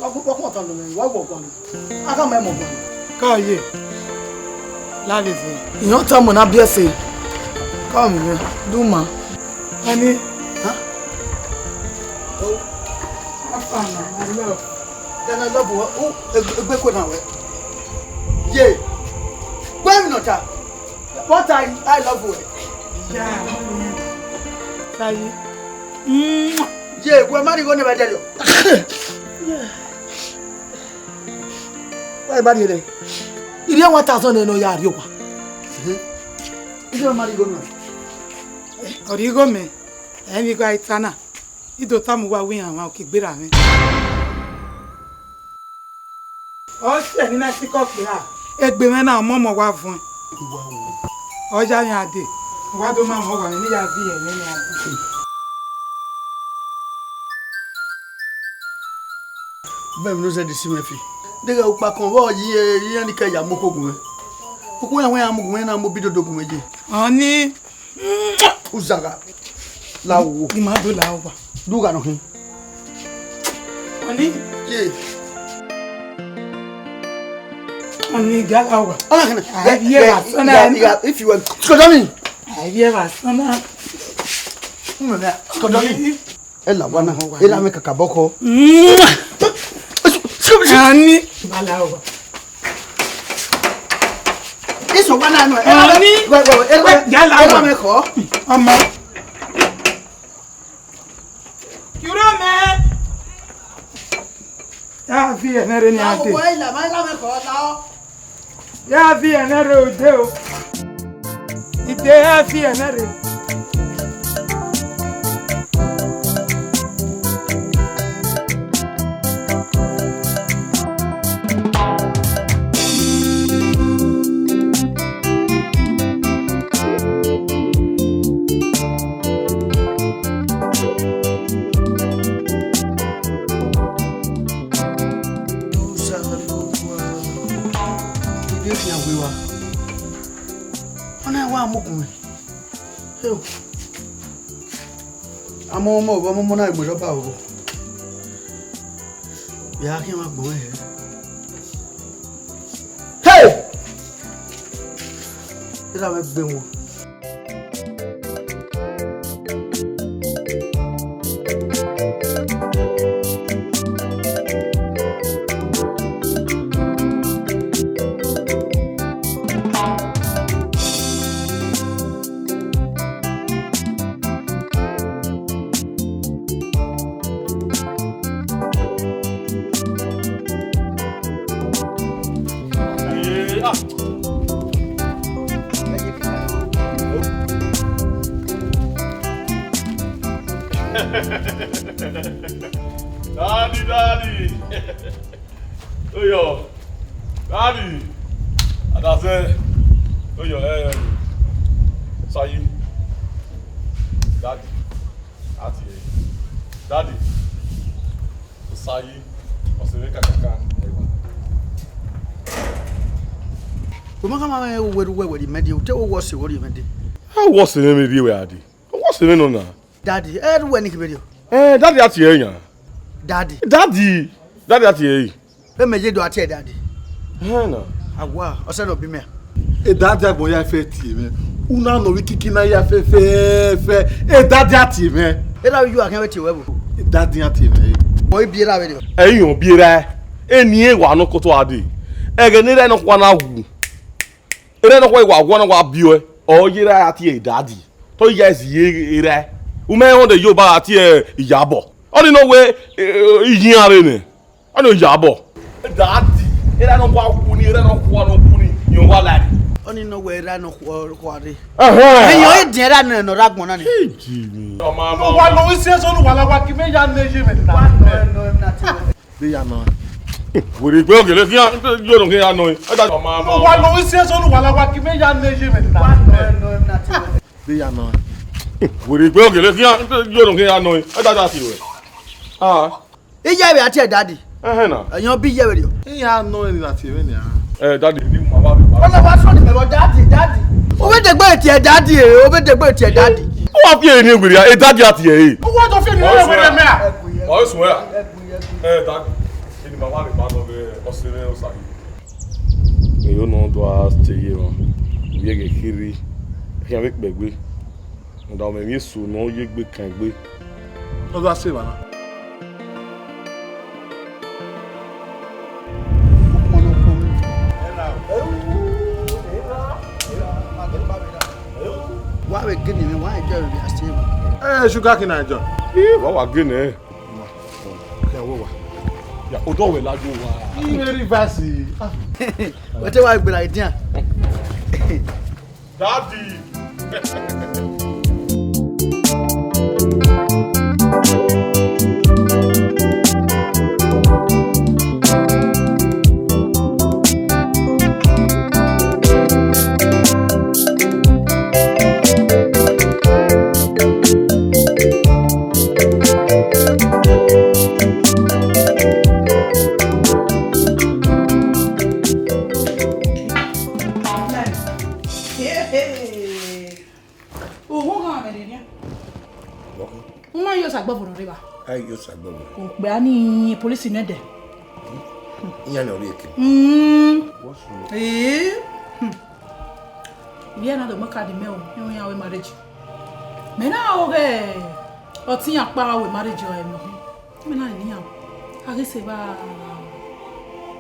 Wa gu, wa gu ọta nọ, wa gu ọgualọ. A ka ma mọ ọgualọ. Ka ye. Laleve. Iyan ta mọ na biẹ ẹse. Ka mọ mwẹ. Du ma. Ani. Ha? Oh. Afa na, my love. Then I love you. Oh, egbe ko na wẹ. Ye. Wẹ mi nọ ta. What I, I love you. Yeah. Sayi. Ye, wẹ ma ni go ne ba dẹ yo. Wa ba ni re. Iri one thousand ne no ya ri owa. Iri ma ni go no. Ọ ri igho mẹ, ẹ vbe igho a i ta na, I do tama uwa wẹ iran mwa, ọ ke gberra mwẹ. Ọ sẹ ne I na sikẹ okpia, egbe mwẹ na, ọmọmọ wa vuẹn. Ọ ya mwẹ a dee, ọ wa do ma mwẹ ọghọ mwẹ ne I ya viọ ẹmwẹ mwẹ a dee. Vbene unu zẹdẹ si mwẹ fi, deghẹ ukpakọn vbọ yi iran ni kẹ ya mu okhuo gu mwẹ. Okhuo iran wẹ iran mu gu mwẹ, iran na mu obi dodo gu mwẹ ye. Ọni. Uzagha. La wo. I ma do la owa. Du gha nọ khin. Ọni. Ye. Ọni, ga la owa. Ọna khin. Ai, ye va sọ na. If you want. Skodomi. Ai, ye va sọ na. Skodomi. Ẹ la wa na, ẹ la mwẹ kakabọkọ. Ani. Bala o. Iso wa na nọ. Ani. Wẹ, wẹ, wẹ, ẹ la, ẹ la mwẹ kọ. Ọmọ. Kiro mẹ. Ya vi ẹmwẹ rre ni a dee. Ẹ la, ẹ la mwẹ kọ, la o. Ya vi ẹnẹ rre ode o. Ide ya vi ẹnẹ rre. Ide khian wẹ wa. Ọna wa mu gun mwẹ. Heo. Amọ ọmọ ọmọ ọmọ na mu ẹrọ ba vbọ. Ya khian ma gbọn hẹ. Hey! Ira mwẹ gbe wọn. Daddy, daddy. Oyo, daddy. Adazẹ. Oyo, eh, Sayi. Daddy. Daddy. Daddy. Sayi. Ọsẹ kakaka. Wẹ ma khama mwẹ wẹ, wẹ, wẹ, wẹ, mẹ de, te wẹ wọ ọse wẹ rhie mẹ de. A wọ ọse mwẹ rhie wẹ a de. What's the name now? Daddy, eh, wẹ ni kebe rio? Eh, daddy ati ẹ yan. Daddy. Daddy. Daddy ati ẹ. E mẹ ye do ati ẹ daddy. Eh na. Awa, ọsẹ nọ bi mẹ. E daddy agbọn ya fẹ tie mẹ. Una nọ vbe kiki na ya fẹ fẹ fẹ. E daddy ati mẹ. E da yu akhan vbe tie wẹ bo. E daddy ati mẹ. Bo ibi ra vbe rio. Ẹ yan bi ra. Eni e wa nọ koto ade. Ẹghẹ ne ra nọ kwa na wu. Erha nọkhua wa guan na wa biẹ ọe, ọ ye erha ra tie Daddy, te ọ ya ẹzi ye erha. U mẹ rẹn ọnrẹn ye obọ ra tie Iyabọ. Ọnii nọ wẹ, eh, iye iran rre nẹ, ọnii Iyabọ. Daddy, erha nọkhua ku ni, erha nọkhua nọ ku ni, irẹn wa la rre. Ọnii nọ wẹ erha nọkhua rre. Ẹhẹn. Iyẹn ọre diẹn erha nẹ ne ọ rre agbọn na ni. Iji ni. Wa lo isi ẹsẹ, wa la wa ki mẹ ya ne ye mẹ na. Wa nọ ẹn, nọ ẹn na te wẹ. Vbe ya nọ. Were ikpe ọgele khian, yo no khian ya nọ. Ẹda. Wa lo isi ẹsẹ, wa la wa ki mẹ ya ne ye mẹ na. Vbe ya nọ. Were ikpe ọgele khian, yo no khian ya nọ. Ẹda da ti wẹ. Ah. Iya vbe a tie daddy. Ẹhẹn na. Ẹyọn bi iya vbe rriọ. Iya nọ ẹni na tie vbe nia. Eh, daddy, ni ma ba. Ọna wa sọ ni mẹ bọ daddy, daddy. O vbe degbe tie daddy, eh, o vbe degbe tie daddy. Wa fi eni were, e daddy a tie e. Wa do fi eni were mẹ a. Ọ swear. Eh, daddy, eni ma wa le ba no vbe ọsẹ mwẹ Osayi. Ero nọ do a te ye ro. Ye ghe khiri. Khian vbe kpegbe. Rhunmwuda mẹ emwi eso ne ọ ye egbe kan egbe. Ọ do a sẹ evba na. Wa vbe gele mwẹ, wa enjoy vbe a sẹ evba. Eh, sugar cane na enjoy. Ih, wa wa gele. Ya, odọ wẹ la yo wa. Ih, very fast. Wẹ te wa gbera idian. Daddy. Uhunmwu gha mwẹ rhirhian. U ma ye Osagbọvo ne ọ rre evba? A ye Osagbọvo. Okpia ni polisi nẹdẹ. Iran ne ọ rrie eke. Mm. What's wrong? Ee. Hmm. Vbe iran na do mu card mẹ o, iran ya wẹ marriage. Mẹ na ho ghe ọtẹn iran ọkpa ra wẹ marriage ọre nọ. Mẹ na rẹn iran, a ghi sẹ evba.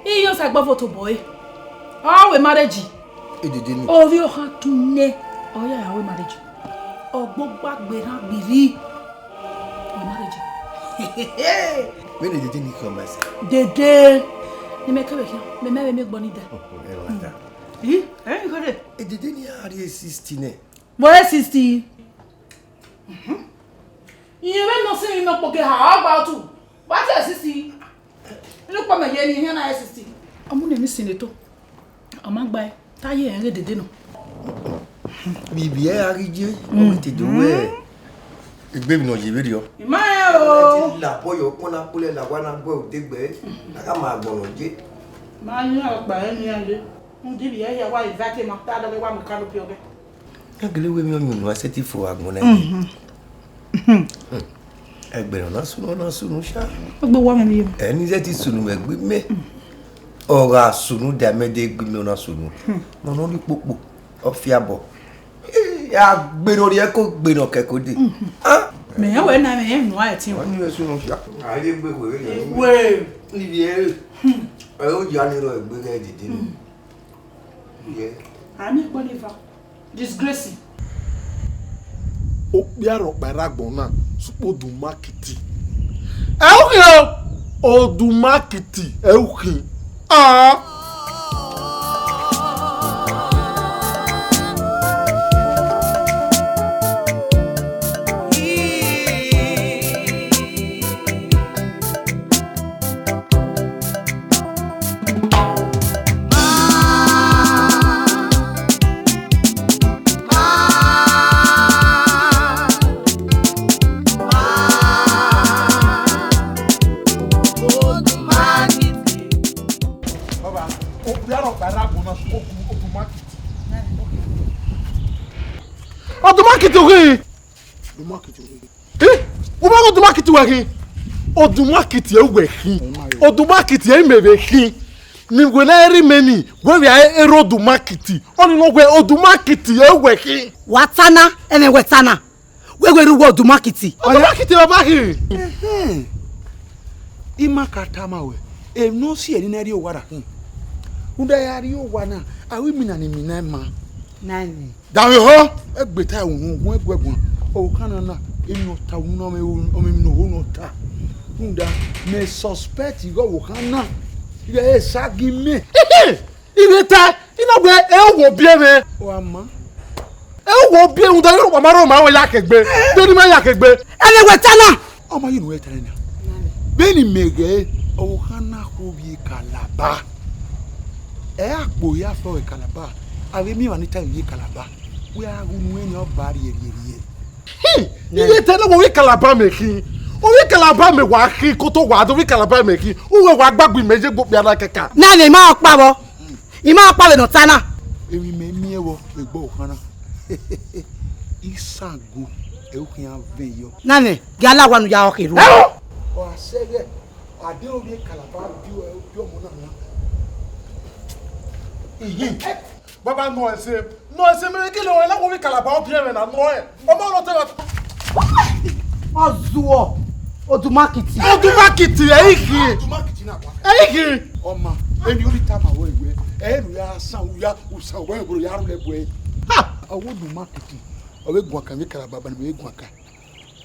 Iye Osagbọvo tobọ ẹre, ọ wẹ marriage. Edede ni. Ovbi ọkhan tọn nẹ, ọ ya ya wẹ marriage. Ọgbogba gberra gbirri, wẹ marriage. Vbene edede ni khọn ma sẹ? Dede. Ne imẹ kevbe khian, mẹ mẹ vbe miẹn egbe ọnii dẹ. Ẹ wa da. Ih, ẹ i khode. Edede ni a rrie sixty nẹ. Vbe ọre sixty? Irẹn vbe nọ sinmwi nọ kpokieha, ọ gba otu, wa tie sixty. Inu kpọ mẹ ye emwi hia na re sixty. Ọ mu ne emwi sin eto, ọ ma gba ẹe, te a ye rẹn ghe dede nọ. Vbe ivbi ẹre a ghi ye, ọ ghi te do wẹ egbe emwi ne ọ ye vberriọ. I ma rẹn o. Ẹ ti la obọ ye ọkpọn na kpolẹ la owa na gu ẹre odegbe, a gha ma agbọn ne ọ ye. Ma yan ọkpa ẹre nian ye. Rhunmwuda ivbi ẹre hia wa invite ma, te a dọghe wa mu canopy ọghẹ. Ya gele wẹ emwi ọyunnu a sẹtin fo agbọn na. Mhm. Ẹgbẹe ne ọ na sunu, ọ na sunu sha. Ọ gbe wa mwẹ vbe. Ẹ ni zẹ ti sunu vbe egbe mẹ. Ọ gha sunu da mẹ de egbe mẹ ọ na sunu. Hmm. Mẹ ọ nọ rhie ukpokpo, ọ fiabọ. A gbe ne ọ rhie ẹko, gbe ne ọ kẹ ẹko dee. Mhm. Ah. Mẹ rẹn wẹ na, mẹ rẹn unu a ẹtin o. Ọ ni vbe sunu sha. A ye gbe wẹ. Wẹ. Ni vbe ẹre. Hmm. Ẹ o ya ni rọ egbe ghẹ dede ni. Hmm. Yeah. A miẹn ẹkpo ni eva. Disgrace. Okpia rhọkpa erha agbọn na, sukpẹ odumakiti. Ẹ u khin o, odumakiti, ẹ u khin. Ah. Okpia rhọkpa rre agbọn na, Odu-, Odumakiti. Odumakiti oghe. Odumakiti oghe. Eh? Uwa ghe Odumakiti wẹ khin. Odumakiti ẹ wẹ khin. Odumakiti ẹ mẹ vbe khin. Ni wẹ na rhie mẹ ni, wẹ vbe a rre Odumakiti. Ọni nọ wẹ Odumakiti ẹ wẹ khin. Wa ta na, ẹmwẹ wẹ ta na. Wẹ wẹ rre uwu Odumakiti. Odumakiti baba khin. Ẹhẹn. I ma ka tama ruẹ, emwi ne ọ si ẹre ne I na rrie owa ra khin. Rhunmwuda, I gha rrie owa na, a ru imina ne imina ima. Nine. Danmwehọ, egbe ta unu, gun ẹguẹ guan. Ọvbokhan na na, emwi ne ọ ta unu na, ọmọ emwi ne ọ ho ne ọ ta. Rhunmwuda, mẹ suspect ighe ọvbokhan na, ighẹ esa gi mẹ. I vbe ta, I na wẹ, ẹ wo biẹ mwẹ. Wa ma. Ẹ wo biẹ, rhunmwuda, rhọkpa ma rhọ ma wẹ ya kegbe. De ni ma ya kegbe. Ẹmwẹ wẹ ta na. Ọ ma ye unu wẹ ta na. Vbene imẹ ghẹ, ọvbokhan na kho vbe Kalaba. Ẹ a kpo ya fẹ ọre Kalaba. A vbe miẹn emwa ni ta vbe Kalaba. Wẹ a ghu nu ẹn, ọ ba rhie rhie rhie. Hmm, iye te ne wo vbe Kalaba mẹ khin. O vbe Kalaba mẹ wa khin, koto wa do vbe Kalaba mẹ khin. Uwẹ wa gbagbe imẹ ye gbe okpia na kẹka. Na ne ima ọkpa vbọ. Ima ọkpa vbe ne ọ ta na. Emwi mẹ miẹn vbọ egbe ọvbokhan na. Isango, ẹ u khian vẹ yọ. Na nẹ, gia la owa ne u ya rọ kherhu. Ọ a sẹ ghẹ, a deghẹ ovbi Kalaba bi, bi ọmọ na na. Ihin. Baba, nọ ẹse, nọ ẹse, mẹ gele ọre la wo ovbi Kalaba, ọ biẹ mwẹ na, nọ ẹ. Ọmọ nọ te. Ọ zuọ, Odumakiti. Odumakiti, ẹ i khin. Odumakiti na wa. Ẹ i khin. Ọma, eni ori tama wẹ wẹ, ẹ ru ya san, u ya, u san wẹ, bro, ya ru lẹ wẹ. Ha! Ọwọ Odumakiti, ọ vbe guan kan, vbe Kalaba, ba ni vbe guan kan.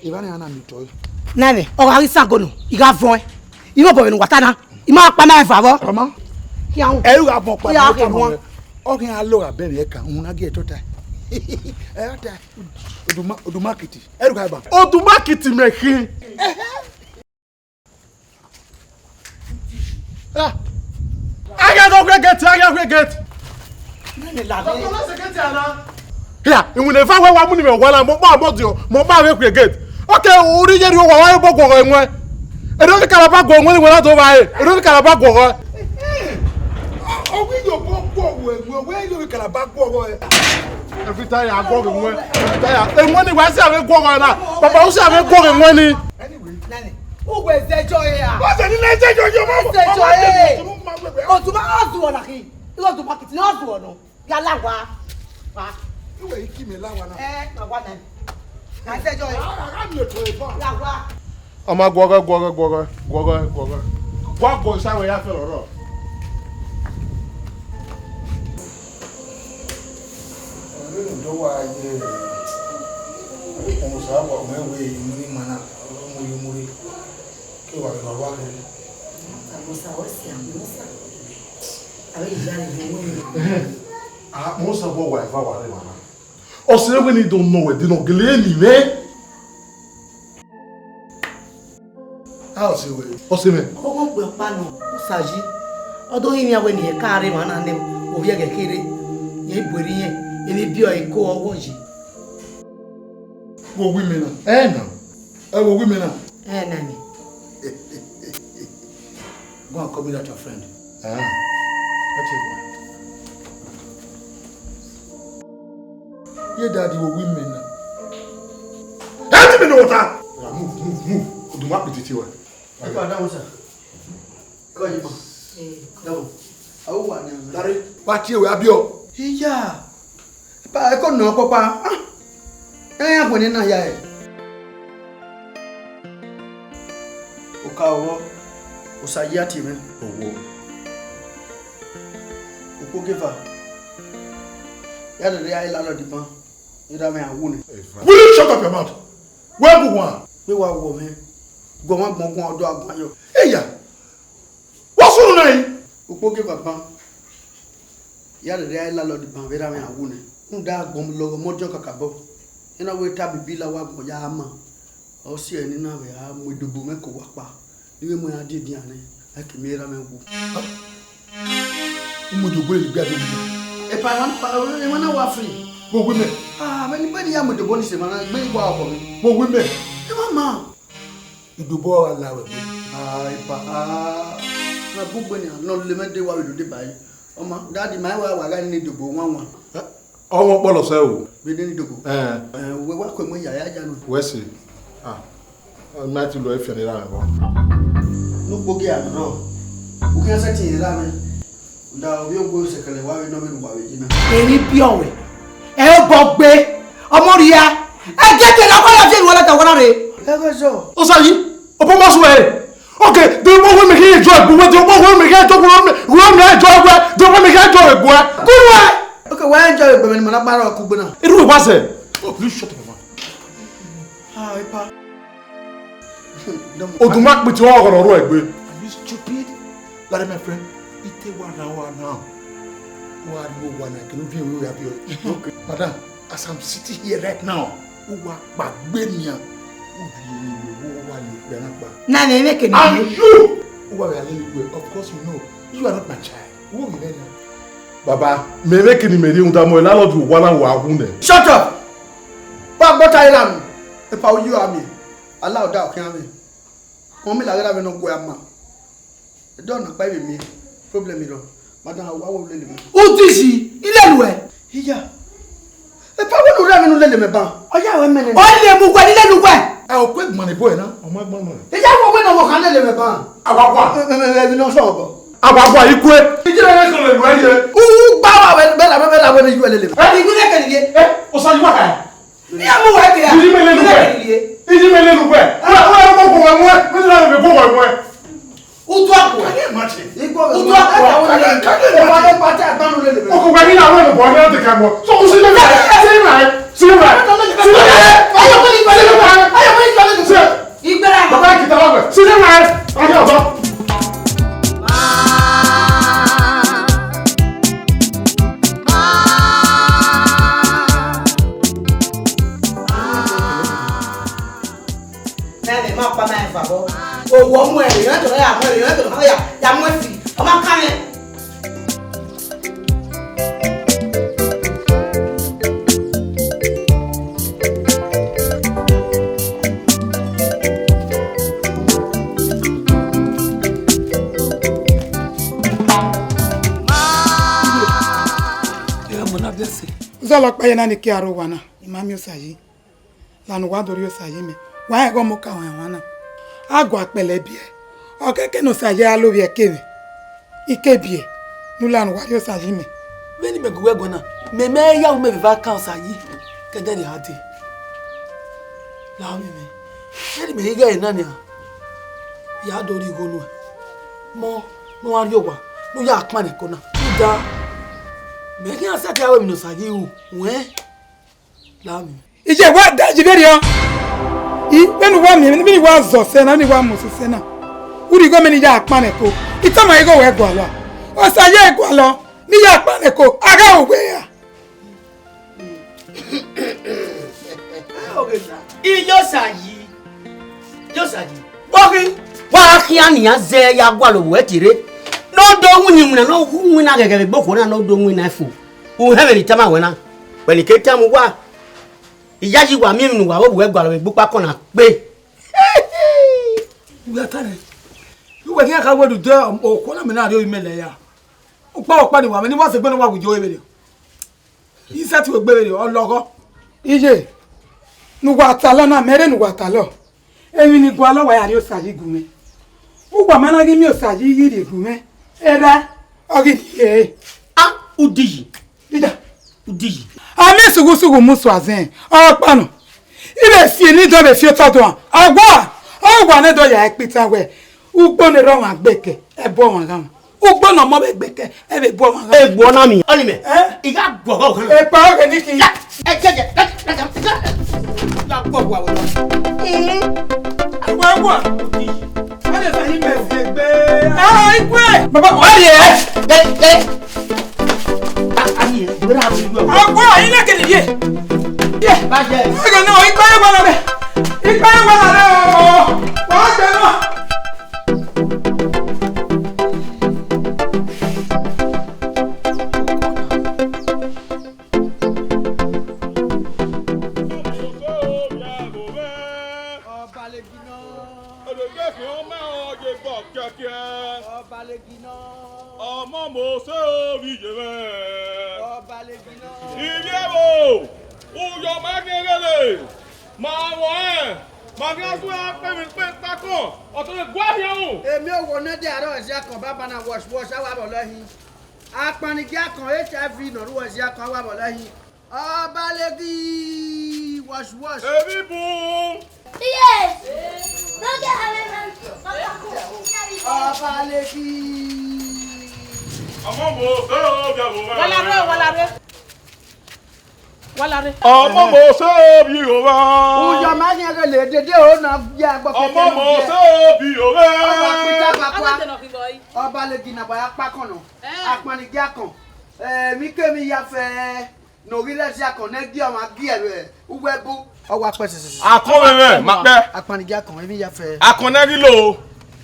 Evba ni a na miẹn otọ ẹre. Nẹmwẹ, ọ gha ghi Isango nọ, I gha vuọn ẹn. I mwẹ obọ vbene uwa ta na, I ma kpa ma ẹn eva vbọ. Ọma. Khian ru. Ẹ ru gha vuọn ọkpa. Ọ khian alo gha bẹn vbe ẹkan, uhunmwu na gie ẹre tota. Ẹ ra ta. Oduma, Odumakiti. Ẹ ru gha ba. Odumakiti mẹ khin. Ah. A ghi ghe gate, a ghi ghe gate. Nene la. Doctor, no se gate ana. Hia, iwinna eva wẹ wa mu ni mwẹ owa na, mọ kpa mọ diọ, mọ kpa vbe khuẹ gate. Okay, u rhie ye rhie owa, wa ye obọ guọghọ ẹmwẹ. Erriọ ovbi Kalaba guọghọ ẹmwẹ ni wẹ na do vba re. Erriọ ovbi Kalaba guọghọ. Ọ wẹ ye obọ guọghọ ẹmwẹ, wẹ ye ovbi Kalaba guọghọ ẹ. Every time I guọghọ ẹmwẹ, every time I, ẹmwẹ ni wa si avbe guọghọ na. Baba, u si avbe guọghọ ẹmwẹ ni. Anyway. Nani, uwẹ zẹjọ re a? Wọ́n tẹ̀lé ilé ẹjọ́ yọ mọ́. Zẹjọ re. Otuma, ọ zuọ na khin. Irọ Odumakiti, ọ zuọ nọ. Ya la wa. Wa. Iwẹ yi ki mẹ la wa na. Ẹ, ma wa na. Na zẹjọ re. Ara, ara mi ò tó ẹ bá. La wa. Ọ ma guọghọ, guọghọ, guọghọ, guọghọ, guọghọ. Wa guọ sa wẹ ya fẹ lọrọ. Ọ̀rẹ́ mi tó wà yẹ, ọmọ sábà mẹ́wẹ̀ẹ́ inú ní màná, ọmọ yóò múre. Ke wa vbe wa kẹ. Amusa, wẹ si Amusa. Avbe iya rẹ vbe wẹ. Amusa vbe wa eva wa rre mama. Ọ sẹ wẹ ne I do nọ wẹ de nọ gele eni mwẹ. A ọ sẹ wẹ. Ọ sẹ mwẹ. Ọgho gbe ọkpa nọ, Osayi. Ọ do hin iran wẹ ne irẹn ka rre emwa na nẹ ovbi ẹghẹ kherhe. Irẹn bu erriọ irẹn, emwi biẹ ọre ko ọghọ yi. Wo wi mẹ na. Ẹ na. Ẹ wo wi mẹ na. Ẹ na ni. Go and call me that your friend. Ah. That's it. Ye daddy, wo wi mẹ na. Ẹ ti mi nọ ta. Move, move, move. Odumakiti tie wẹ. Ẹ pa dáhùn sà. Kọ́ yìí mọ̀. Dáhùn. Àwọn wà ní àná. Dari. Wa tie wẹ abiọ. Iya. Ẹ pa ẹ kọ́ nà ọkpọkpa. Ah. Ẹ yà gbọ̀n ní náà ya ẹ. Oka ọwọ, Osayi a tie mwẹ. Owo. Ukpo geva. Ya dede a landlord ban. Ira mwẹ a wu nẹ. Will you shut up your mouth? Wẹ gu wan. Vbe wa wọ mwẹ. Gu ọmwa gbọn guan ọdọ aguan yọ. Eya. What's wrong now? Ukpo geva ban. Ya dede a landlord ban vbe ira mwẹ a wu nẹ. Rhunmwuda agbọn lọghọ mọ diọn kakabọ. Ena wẹ ta bibi la wa gbọn ya ma. Ọ si ẹre ne I na vbe a mu edobo mwẹ ke owa ọkpa, ne I vbe mu ẹn a die edian nẹ, a ke miẹn erha mwẹ wu. U mu edobo ẹre gbe a do wu. Epa emwa na, emwa na wa free. Wo wi mẹ. Ah, vbene I ya mu edobo ni sẹ emwa na, egbe I wa obọ mwẹ. Wo wi mẹ. Emwa ma. Edobo ọre a la ruẹ gbe. Ah, epa, ah, na bu gbe nian, ne ọ lele mwẹ de wa vbe dode ba ẹre. Ọma, dadi, ma wa wa gha ni dogbo wanwan. Ọmwa ọkpọlọ sẹ o. Vbe de ni dogbo. Eh. Eh, wẹ wa kue mu ya ya ja nu. Wẹ sẹ. Ah. Ma ti lo efian ni ra vbọ. Nu kpogi a rọ. U khian sẹtin ra mẹ. Da ovbi ogbe osẹkẹlẹ wa vbe nọ vbe nu wa vbe yi na. Eri biẹ ọwẹ. Ẹ obọ gbe. Ọmọ rhia. Ẹ jẹ kẹlẹ ọkọ ya fi eruẹ lẹta wẹrẹ rre. Ẹ ghẹ zọ. Osayi, ọbọ ma sẹ wẹ. Okay, de ọbọ wẹ mẹ khe enjoy egbe wẹ, de ọbọ wẹ mẹ khe enjoy egbe wẹ, wẹ mẹ enjoy egbe, de ọbọ mẹ khe enjoy egbe wẹ. Kuru wẹ. Okay, wẹ enjoy egbe mẹ ni ma na kpa rọ kugbe na. Eru wa sẹ. Oh, please shut up, man. Ah, epa. Oduma kpiti ọghọ ne ọ rhuẹ egbe. Are you stupid? Lare, my friend, ite wa na wa na. Wa ri owa na kene uviẹn wẹ ya biẹ. Okay. Madam, as I'm sitting here right now, u wa kpa gbe nian. U viẹ ni wo wa le gbe na kpa. Na ne ne kene. And you, u wa ya le gbe. Of course you know, you are not my child. U ghi vẹ na. Baba, mẹ vbe kene mẹ rhie rhunmwuda mọ, landlord wa na wa wu nẹ. Shut up! Wa gbọta iran. Epa uyi a miẹn. Ala ọda ọkhian mwẹ. Wọn mi la ghe ra vbe ne ọ gu ama. Ẹdẹ ọna kpa vbe miẹn problem rọ. Madam, wa wo lele mẹ. Uti si, ilele uwẹ. Iya. Epa wẹ ne u rre vbe ne u lele mẹ ban. Ọ ya wẹ mẹ nene. Ọ lele mu uwẹ, ilele uwẹ. Ẹ, okue gbọn ne boy na, ọ ma gbọn nọ. Iya, wẹ wẹ ne ọ kha lele mẹ ban. Awa wa. Ẹ, ẹ, ẹ, ẹ, ẹ, vbe ne ọ sọ ọbọ. Awa wa ikue. Ije rẹ kan lele uwẹ ye. U, u gba wa wẹ, bẹ la, bẹ la, wẹ ne u lele mẹ. Ẹ, iwu ne kẹ ne ye. Ẹ, Osayi wa ka. Iran mu wẹ ke a. Iji mẹ lele uwẹ. Iji mẹ lele uwẹ. Wẹ, wẹ, wẹ, wẹ, wẹ, wẹ, wẹ, wẹ, wẹ. Utu akua. Can you imagine? Igbo. Utu akua. Can you, can you imagine? Ọkọ wa ni na wẹ nobọ ni ọdẹ kẹmọ. So, u si lele, si lele, si lele, si lele. Igbera. Baba kita wa wẹ. Si lele. Ọjọ ọjọ. Mẹ ma kpa ma ẹfa bọ. Owọ mu ẹre, yọ tọrọ ya mu ẹre, yọ tọrọ ya, ya mu ẹfi. Ọ ma kan mẹ. Zọlọ ọkpa ye na ni ke aro wa na, I ma miẹn Osayi. Lanu wa do rhie Osayi mẹ, wa rẹn ẹghẹ ọmọ oka wanwan na. A gua kpẹlẹ biẹ, ọ kẹkẹ ne Osayi a lo vbe ẹke mwẹ, I ke biẹ, ne u lanu wa rhie Osayi mẹ. Vbene imẹ gu wẹ guan na, mẹ mẹ ya ru mẹ vbe eva kan Osayi, kẹdẹ ne a dee. La mwẹ mẹ, vbene imẹ ghi ghe ẹre na nian, ya do rhie igho nuẹn, mọ ne u gha rrie owa, ne u ya kpan ẹko na. Rhunmwuda, mẹ khian sẹtin ru emwi ne Osayi ru, wẹn. Iye wa da yi vberriọ. I, vbene uwa miẹn, vbene uwa zọ sẹ na, vbene uwa mose sẹ na. U rhie igho mẹ ne I ya kpan ẹko. I tama igho wẹ gualọ. Osayi gualọ, ne I ya kpan ẹko. A gha ru wẹ ra? Iye Osayi. Iye Osayi. Kpọghi, wa khian nian zẹ ya gualọ vbe uwẹ tie rre. Ne ọ do winna iwinna, ne ọ hu iwinna ghẹghẹ vbe egbe okhuo na, ne ọ do winna ẹfo. U hẹn vbene I tama wẹ na, wẹ ne I ke tama uwa, I yayi wa miẹn emwi ne uwa vbe gualọ vbe egbe ukpakọ na kpe. Uwẹ ta nẹ, uwẹ khian kha wẹ rhunmwuda okhuo na mẹ na rrie orinmwẹ lẹ ya. Ukpa ọkpa ni wa mwẹ, ne I wa sẹ egbe ne ọ wa gu iye ọre vberriọ. I sẹtin wẹ egbe vberriọ, ọ lọghọ. Iye, ne uwa talọ na, mẹ rre ne uwa talọ. Emwi ni gualọ wa ya rhie Osayi gu mwẹ. Uwa ma na ghi miẹn Osayi ghi rhie gu mwẹ. Erha, ọ ghi rhie. A, udiyi. Dida. Udiyi. A miẹn sughu sughu mu sua zẹn. Ọkpa nọ. I vbe fi eni dọ vbe fi otọ dua. Ọgua, ọ wa ne dọ ya ẹkpita wẹ. Ugbo ne rọ mwa gbẹkẹ, ẹbu ọmwa gha mwa. Ugbo ne ọmọ vbe gbẹkẹ, ẹ vbe bu ọmwa gha. Egbe ọna mi. Ọni mẹ. Eh? I gha guọghọ kan. Epa ọghe ni ki. Ya, ẹ jẹ jẹ, ẹ jẹ, ẹ jẹ, ya guọghọ awẹ. Ee. Awa wa. Wọ́n lè sọ yín bẹ̀rẹ̀ sí gbé. Ah, ikú ẹ̀. Bàbá, wọ́n lè ẹ̀. Ẹ, ẹ. Agbọ, yín lẹ kele ye. Ye. Ẹgẹ náà, ikpẹ yẹn wà lálẹ́. Ikpẹ yẹn wà lálẹ́ o. Wà á jẹ náà. Ọba lè gbiná. Ọba lè gbiná. Ọmọ mo Ose ovbi ye mwẹ. Ọba legi nọ. Ivbi ẹvbo, uyọ ma ghe ghele. Ma vbọ ẹn, ma gha zun akpẹvbi kpe takọn, ọ tọrọ gua hian ru. Emwi owo ne de arọ ẹziakọn baba na wọsh wọsh, a wa vbọ lẹ hin. Akpanngiakọn H I V ne ọ ru ẹziakọn, a wa vbọ lẹ hin. Ọba legi, wọsh wọsh. Emwi bun. Yes. Don't get away from me. Ọba legi. Ọmọ mo se ovbi ọmọ. Wa la rre, wa la rre. Wa la rre. Ọmọ mo se ovbi ọmọ. Uyọ ma ghi ghe le dede o na ya gbọ kẹkẹ. Ọmọ mo se ovbi ọmọ. Ọba pita bakwa. Ọba legi na ba ya kpa kọn nọ. Eh. Akpanngiakọn. Eh, mi ke mi ya fẹ. Ne ọ ghi rre ẹziakọn ne gie ọmwa gie vbe uwu ẹbu, ọ wa kpẹ sisisi. Akọn vbe mwẹ, ma kpẹ. Akpanngiakọn, emwi ya fẹ. Akọn ne ghi lo.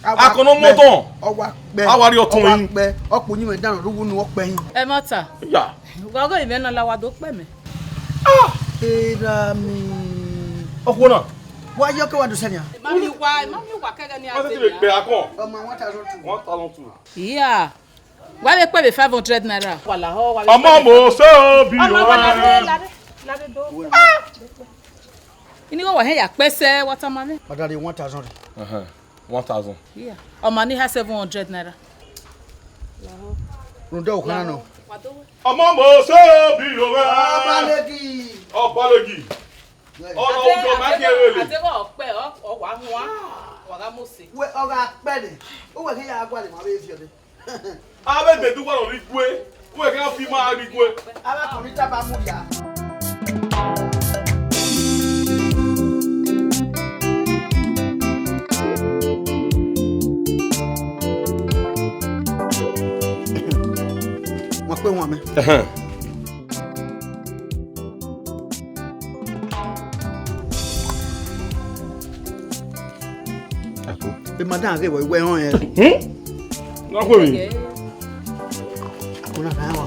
Akọn ne ọ mu otọ. Ọ wa kpẹ. A wa rhie ọtọn yi. Ọ wa kpẹ. Ọ kpe uyinmwẹ dan rhunmwuda unu ọ kpẹ hin. Ẹmwata. Ya. Wa ghe imẹ na la wa do kpẹ mẹ. Erha mi. Okhuo na. Wa ye ọke wa do sẹ nia. Emami wa, emami wa kẹghẹ ne a. Wọ́n ti lè pè akọ. Ọmọ one thousand two. One thousand two. Yeah. Wa vbe kpe vbe five hundred naira. Wa lahọ, wa vbe. Ọmọ mo se ovbi ọmọ, wa la rre, ọmọ. La rre, la rre do. Ah! Ini wa hẹ ya kpẹsẹ, wa tama mwẹ. Madam, one thousand. Uh-huh. One thousand. Yeah. Ọmọ ni ha seven hundred naira. Rhunmwuda okhan nọ. Wa do wẹ. Ọmọ mo se ovbi ọmọ. Ọba legi. Ọba legi. Ọmọ ujọ ma kẹ vbe le. Ade wa ọkpẹ, ọ, ọ wa huan, wa gha mose. Wẹ, ọ gha kpẹ nẹ, uwẹ khin ya gualọ emwa vbe viọ nẹ. A vbe de du gualọ rre igue, uwẹ khin fi ima rre igue. A vbe kọ ni taba mu ya. Wa kpe wan mẹ. Ẹhẹn. Ako. E madam ghe vbọ, iwẹ họn ẹn. Hmm? Na khuo emwi. Ako na na wa.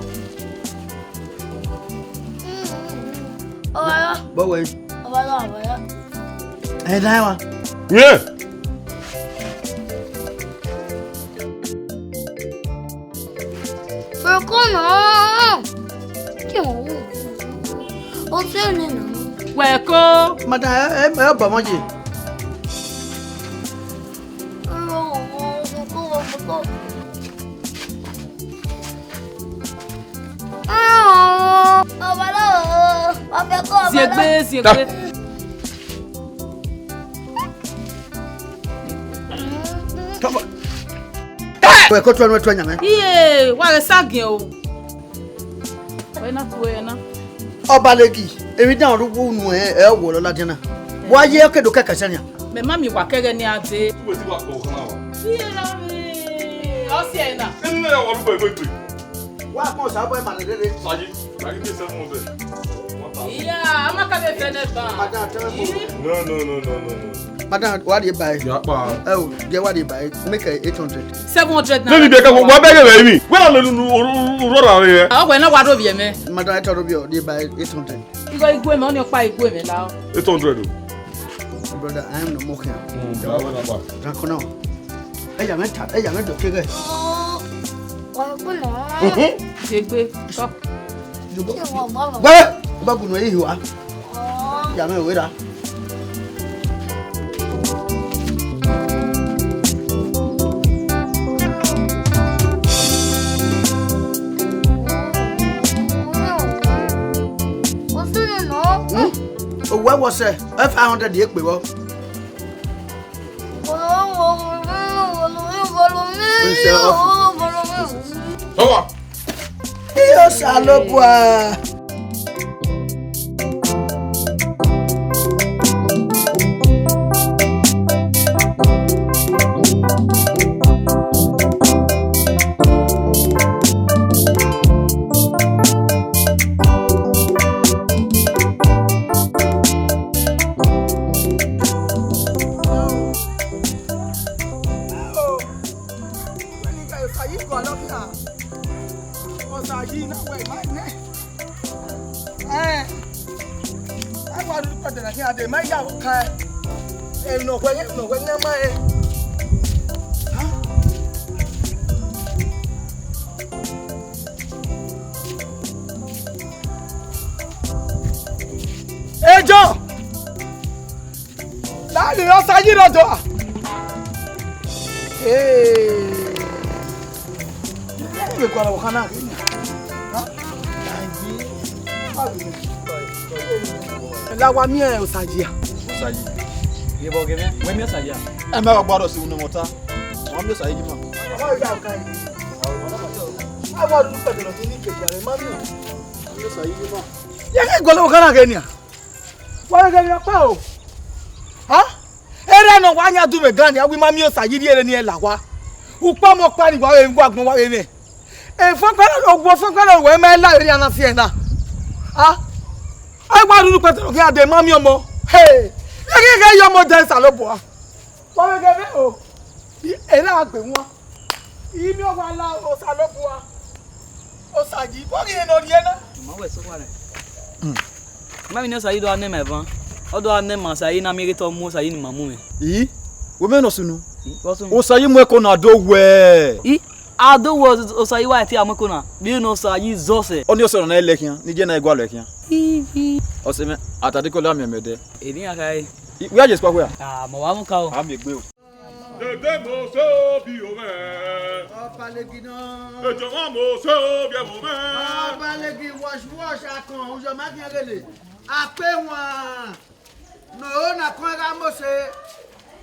Ọba ya. Bọ wẹ. Ọba ya, ọba ya. Ẹ na wa. Yeah. Wẹ ko nọ. Kí wọ́n wò. O tẹ nẹ nọ. Wẹ ko. Madam, ẹ, ẹ, ẹ bọ mọ je. Ọba lọ, ọba ko, ọba lọ. Ziegbe, ziegbe. Wẹ ko tuẹ nuẹ tuẹ yan mẹ. Iye, wa ghe sa giẹn o. Wẹ na tuẹ na. Ọba legi, emwi dan ru wo nu ẹ, ẹ wo lọ ladian na. Wa ye ke do kẹkẹ sẹ nian. Mẹ ma mi wa kẹghẹ ni a de. Wẹ ti wa kọ ọkhan na wa. Iye na mi. Ọ si ẹ na. Ẹ nẹ wa ru gbe gbe. Wa kpọn sa bọ ẹ ma lele. Sayi, sayi ke seven hundred. Iya, a ma ka vbe fẹ nẹ ban. Madam, tell me. No, no, no, no, no, no. Madam, wa rhie ba ẹ. Ya kpa. Ẹ o, jẹ wa rhie ba ẹ. Make it eight hundred. Seven hundred naira. Lady Becca, wa bẹghe vbe mi. Wẹ na lele unu unu rọra re. A wẹ na wa do vbiẹ mẹ. Madam, ẹ tọrọ vbiẹ, rhie ba ẹ eight hundred. Igho igue mẹ, ọni ọkpa igue mẹ la. Eight hundred o. Brother, I am no more here. Mm, that one about. Ranko now. Ẹ ya mẹ ta, ẹ ya mẹ do keghe. Wa kú nọ. Mhm. Ṣe gbé. Sọ. Ṣé wọ́n bá wọn? Wẹ́, ọba gùn náà yìí wá. Ọ̀. Ya mẹ wé ra. What's in it, no? Hmm? Owó ẹ wọ sẹ, ẹ five hundred yẹ pè wọ. Oya. Iyo Osanobua. Wẹ ne I gha sa yi gualọ khia. Ọ sa yi na wẹ ma nẹ. Ẹn. A wa ru kpẹdẹ na khian de, ma ya ru kan. Emwi ne ọ wẹ, emwi ne ọ wẹ ne ma rẹn. Ha? John! Láàrin ọsa yìí lọ́dọ̀ à. Ee. Ẹ lè kọ́ ọ̀rọ̀ kan náà. Lawa miẹn Osayi a. Osayi. Ye vbe ọghe mwẹ, wẹ miẹn Osayi a? Ẹ mẹ wa gbọdọ si unu mọta. Wa miẹn Osayi yi ma. Awa ọdún pẹ̀lú ọdún ní ìkejì ààrẹ máa ń lò. Wa miẹn Osayi yi ma. Yẹ kí ìgọlọ́wọ́ kan náà kẹ́ ni à. Wa ghe ghe ọkpa o. Ha? Erha nọ wa yan du mwẹ gan ni, a wi ma miẹn Osayi rhie ere ni ẹ la wa. Ukpọmọ ọkpa ni wa vbe wa gbọn wa vbe mwẹ. Efọnpẹrẹ ogun ọfọnpẹrẹ wẹ ma la erha na fi ẹna. Ha? Ẹ wa ruru pẹtẹ ọghe a de ma miẹn ọmọ. He. Ẹ ghi ghe yọ ọmọ de Osanobua. Wa ghe ghe mwẹ o. Erha gbe wọn. Imi ọ wa la Osanobua. Osayi, vbọ ghi rẹn ne ọ rhie na? Ma wẹ sokpan nẹ. Ma vbe ne Osayi do gha nẹ ma evan. Ọ do gha nẹ ma Osayi na miẹn ghe te ọ mu Osayi ne ima mu mwẹ. I, wẹ mẹ ne ọ sunu. I, ọ sunu. Osayi mu ẹko na do wẹ. I, a do wẹ Osayi wa ẹtin a mu ẹko na. Vbe ne Osayi zọ sẹ. Ọnii ọsẹ nọ na lẹ khian, ne I je na i gualọ khian. I, i. Ọse mwẹ, a ta deko la miẹn mẹ dẹ. Emwi iran kha re. I, wẹ a je spa wẹ a? Ah, ma wa mu ka o. A miẹn egbe o. Dede Mose obi omẹ. Ọbalegi nọ. Ejọmọ Mose obi ẹmwẹ omẹ. Ọbalegi wash wash akọn, ujọ ma khian ghele. Akpe wan. No, na kọn gha Mose.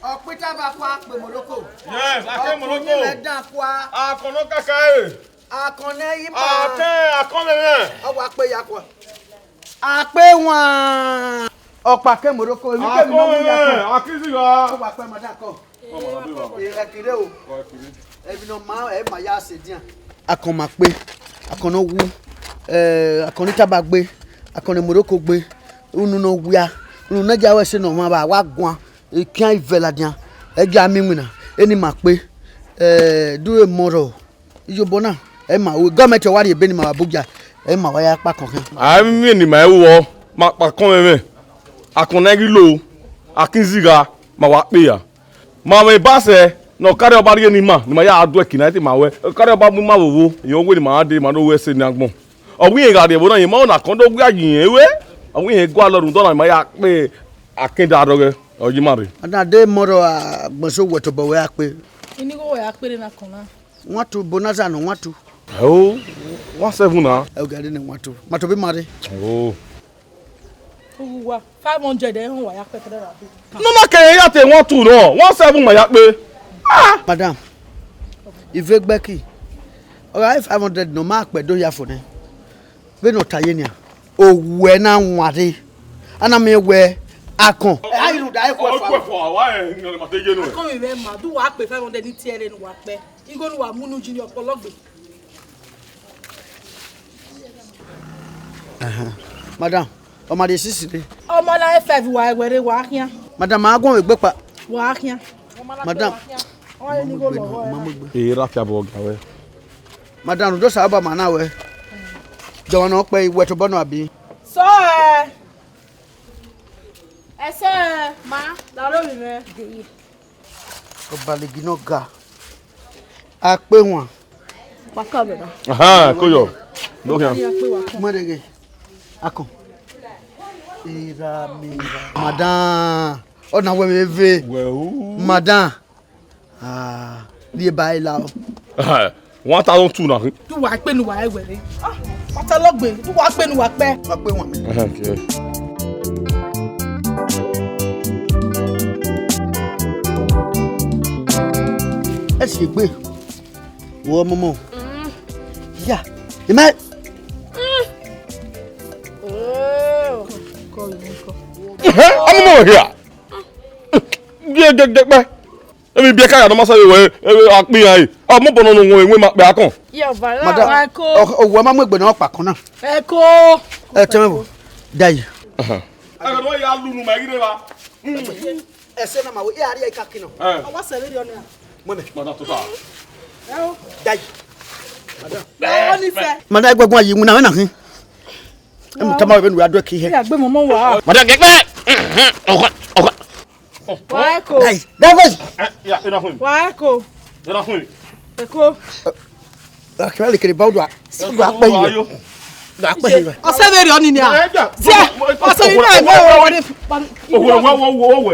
Ọkpita ba kua kpe Morocco. Yes, akpe Morocco. Ọkun ni mẹ dan kua. Akọn nọ kaka e. Akọn nẹ ima. Akẹ, akọn mwẹ mwẹ. Ọ wa kpe ya kua. Akpe wan. Ọkpa ke Morocco, emwi kemwi ne ọ wu ya kua. Akizigha. Ọ wa kpe ma dan kọ. Ẹ kire o. Emwi ne ọ ma, ẹ ma ya sẹ edian. Akọn ma kpe, akọn ne ọ wu, eh, akọn ni taba gbe, akọn ne Morocco gbe, unu ne ọ wia, unu ne ọ gia wẹ ẹse ne ọmwa vba wa guan, ekian ivẹ ladian, ẹ gia miẹn iwinna, eni ma kpe, eh, dure mọ rrọọ. Iyobọ na, ẹ ma ru, gọọmẹnti ọ wa rhie ebe ne ima vbe Abuja, ẹ ma wa ya kpa akọn khian. A i miẹn ne ima ru ọ, ma kpa akọn mwẹ mwẹ, akọn ne a ghi lo, akizigha, ma wa kpe ya. Ma mwẹ eba sẹ ne ọkarre ọba rhie ne ima, ne ima ya do ẹki na, te ima wẹ, ọkarre ọba mu ima vbe ovo, irẹn wẹ ne ima gha dee, ma do wẹ ẹse ne agbọn. Ọ wẹ irẹn gha rrie ẹvbo na, irẹn ma na kọn do wia yi irẹn ruẹ, ọ wẹ irẹn gualọ rhunmwuda na, ima ya kpe akẹn da rrọghẹ, ọ yi ima rre. A na de mọ rrọọ agbọn eso wẹ tobọ wẹ a kpe. Ini igho wẹ a kpe rre na kọn na. Watu, bonanza nọ watu. Ẹo, one seven na. Ẹ, ọ gẹdẹ ne watu. Ma tobọ ima rre. Oh. Uwa, five hundred ẹ họn wa ya kpẹkẹrẹ ra be. Ne ọ ma kere ya te one two nọ, one seven ma ya kpe. Ah! Madam, ive gbẹki. Ọ gha re five hundred ne ọ ma kpẹ do hia fo nẹ. Vbene ọ ta ye nian, owẹ na wan rre. A na miẹn wẹ akọn. Ẹ, a yi rhunmwuda ẹkhuẹ fua. Ẹkhuẹ fua, wa ẹ, ne ma te ye nuẹ. Akọn mwẹ ma, do wa kpe five hundred ni tie ẹre ne uwa kpẹ. Igho ne uwa mu unu yi ni ọpọlọ gbe. Ẹhẹn. Madam, ọ ma rhie sisi rre. Ọ ma la five wa ẹwẹ rre, wa khian. Madam, ma guọmwẹ egbe kpa. Wa khian. Madam. Ọ ma mu egbe nọ, ọ ma mu egbe. Ee, ra fiabọ ga wẹ. Madam, rhunmwuda Osanobua ma na wẹ. Dọmwa ne ọ kpẹ i wẹ tobọ nọ abi? Sọ ẹ. Ẹsẹ ẹ, ma, da aro vbe mwẹ. Ọbalegi ne ọ ga. Akpe wan. Wa ka vbe na. Aha, ko yo. Do khian. Mọ deghe. Akọn. Ira mi ra. Madam. Ọ na wẹ vbe ve. Wẹ u. Madam. Ah, rhie ba ẹre la o. One thousand two na. Du wa kpe ne uwa ẹwẹ rre. Ah, pata lọgbe, du wa kpe ne uwa kpẹ. Ma kpe wan. Ẹhẹn, okay. Ẹ si egbe. Wo momo. Ya. Ima. Oh. Ẹhẹn, ọmọ mọ hia. Gẹgẹgẹgbe. Emwi biẹ ka ya nọ ma sẹ vbe wẹ, akpi iran re. Ọ mobọ nọ ne owẹn ma kpẹ akọn. Ye ọba ra. Madam, wa ẹko. Ọ, ọ, wa ma mu egbe ne ọ kpa akọn na. Ẹko. Ẹ tẹ mwẹ vbo. Dayi. Aha. Ẹghẹ ne ọ ya lu unu ma ghi rre evba. Ẹsẹ na ma wẹ, iran rhie ika kin nọ. Ẹ. Ọ wa sẹ vberriọ nian. Mu ẹmwẹ. Madam, tota. Ẹ o. Dayi. Madam. Ẹ o ni fẹ. Madam, ẹgbẹgbọn yi iwinna mwẹ na khin. Ẹ mu tama wẹ vbene u ya do ẹki hẹ. Ya gbe mọmọ wa. Madam, gẹgbẹ. Ọkọ, ọkọ. Wa ẹko. Hey, that way. Eh, yeah, enough him. Wa ẹko. Enough him. Ẹko. Akira le kere ba odua. Si odua pe yo. Ga kpe he. Ọsẹ vbe rriọ ni nia. Tie, ọsẹ ni na. Owe, owe, owe, owe.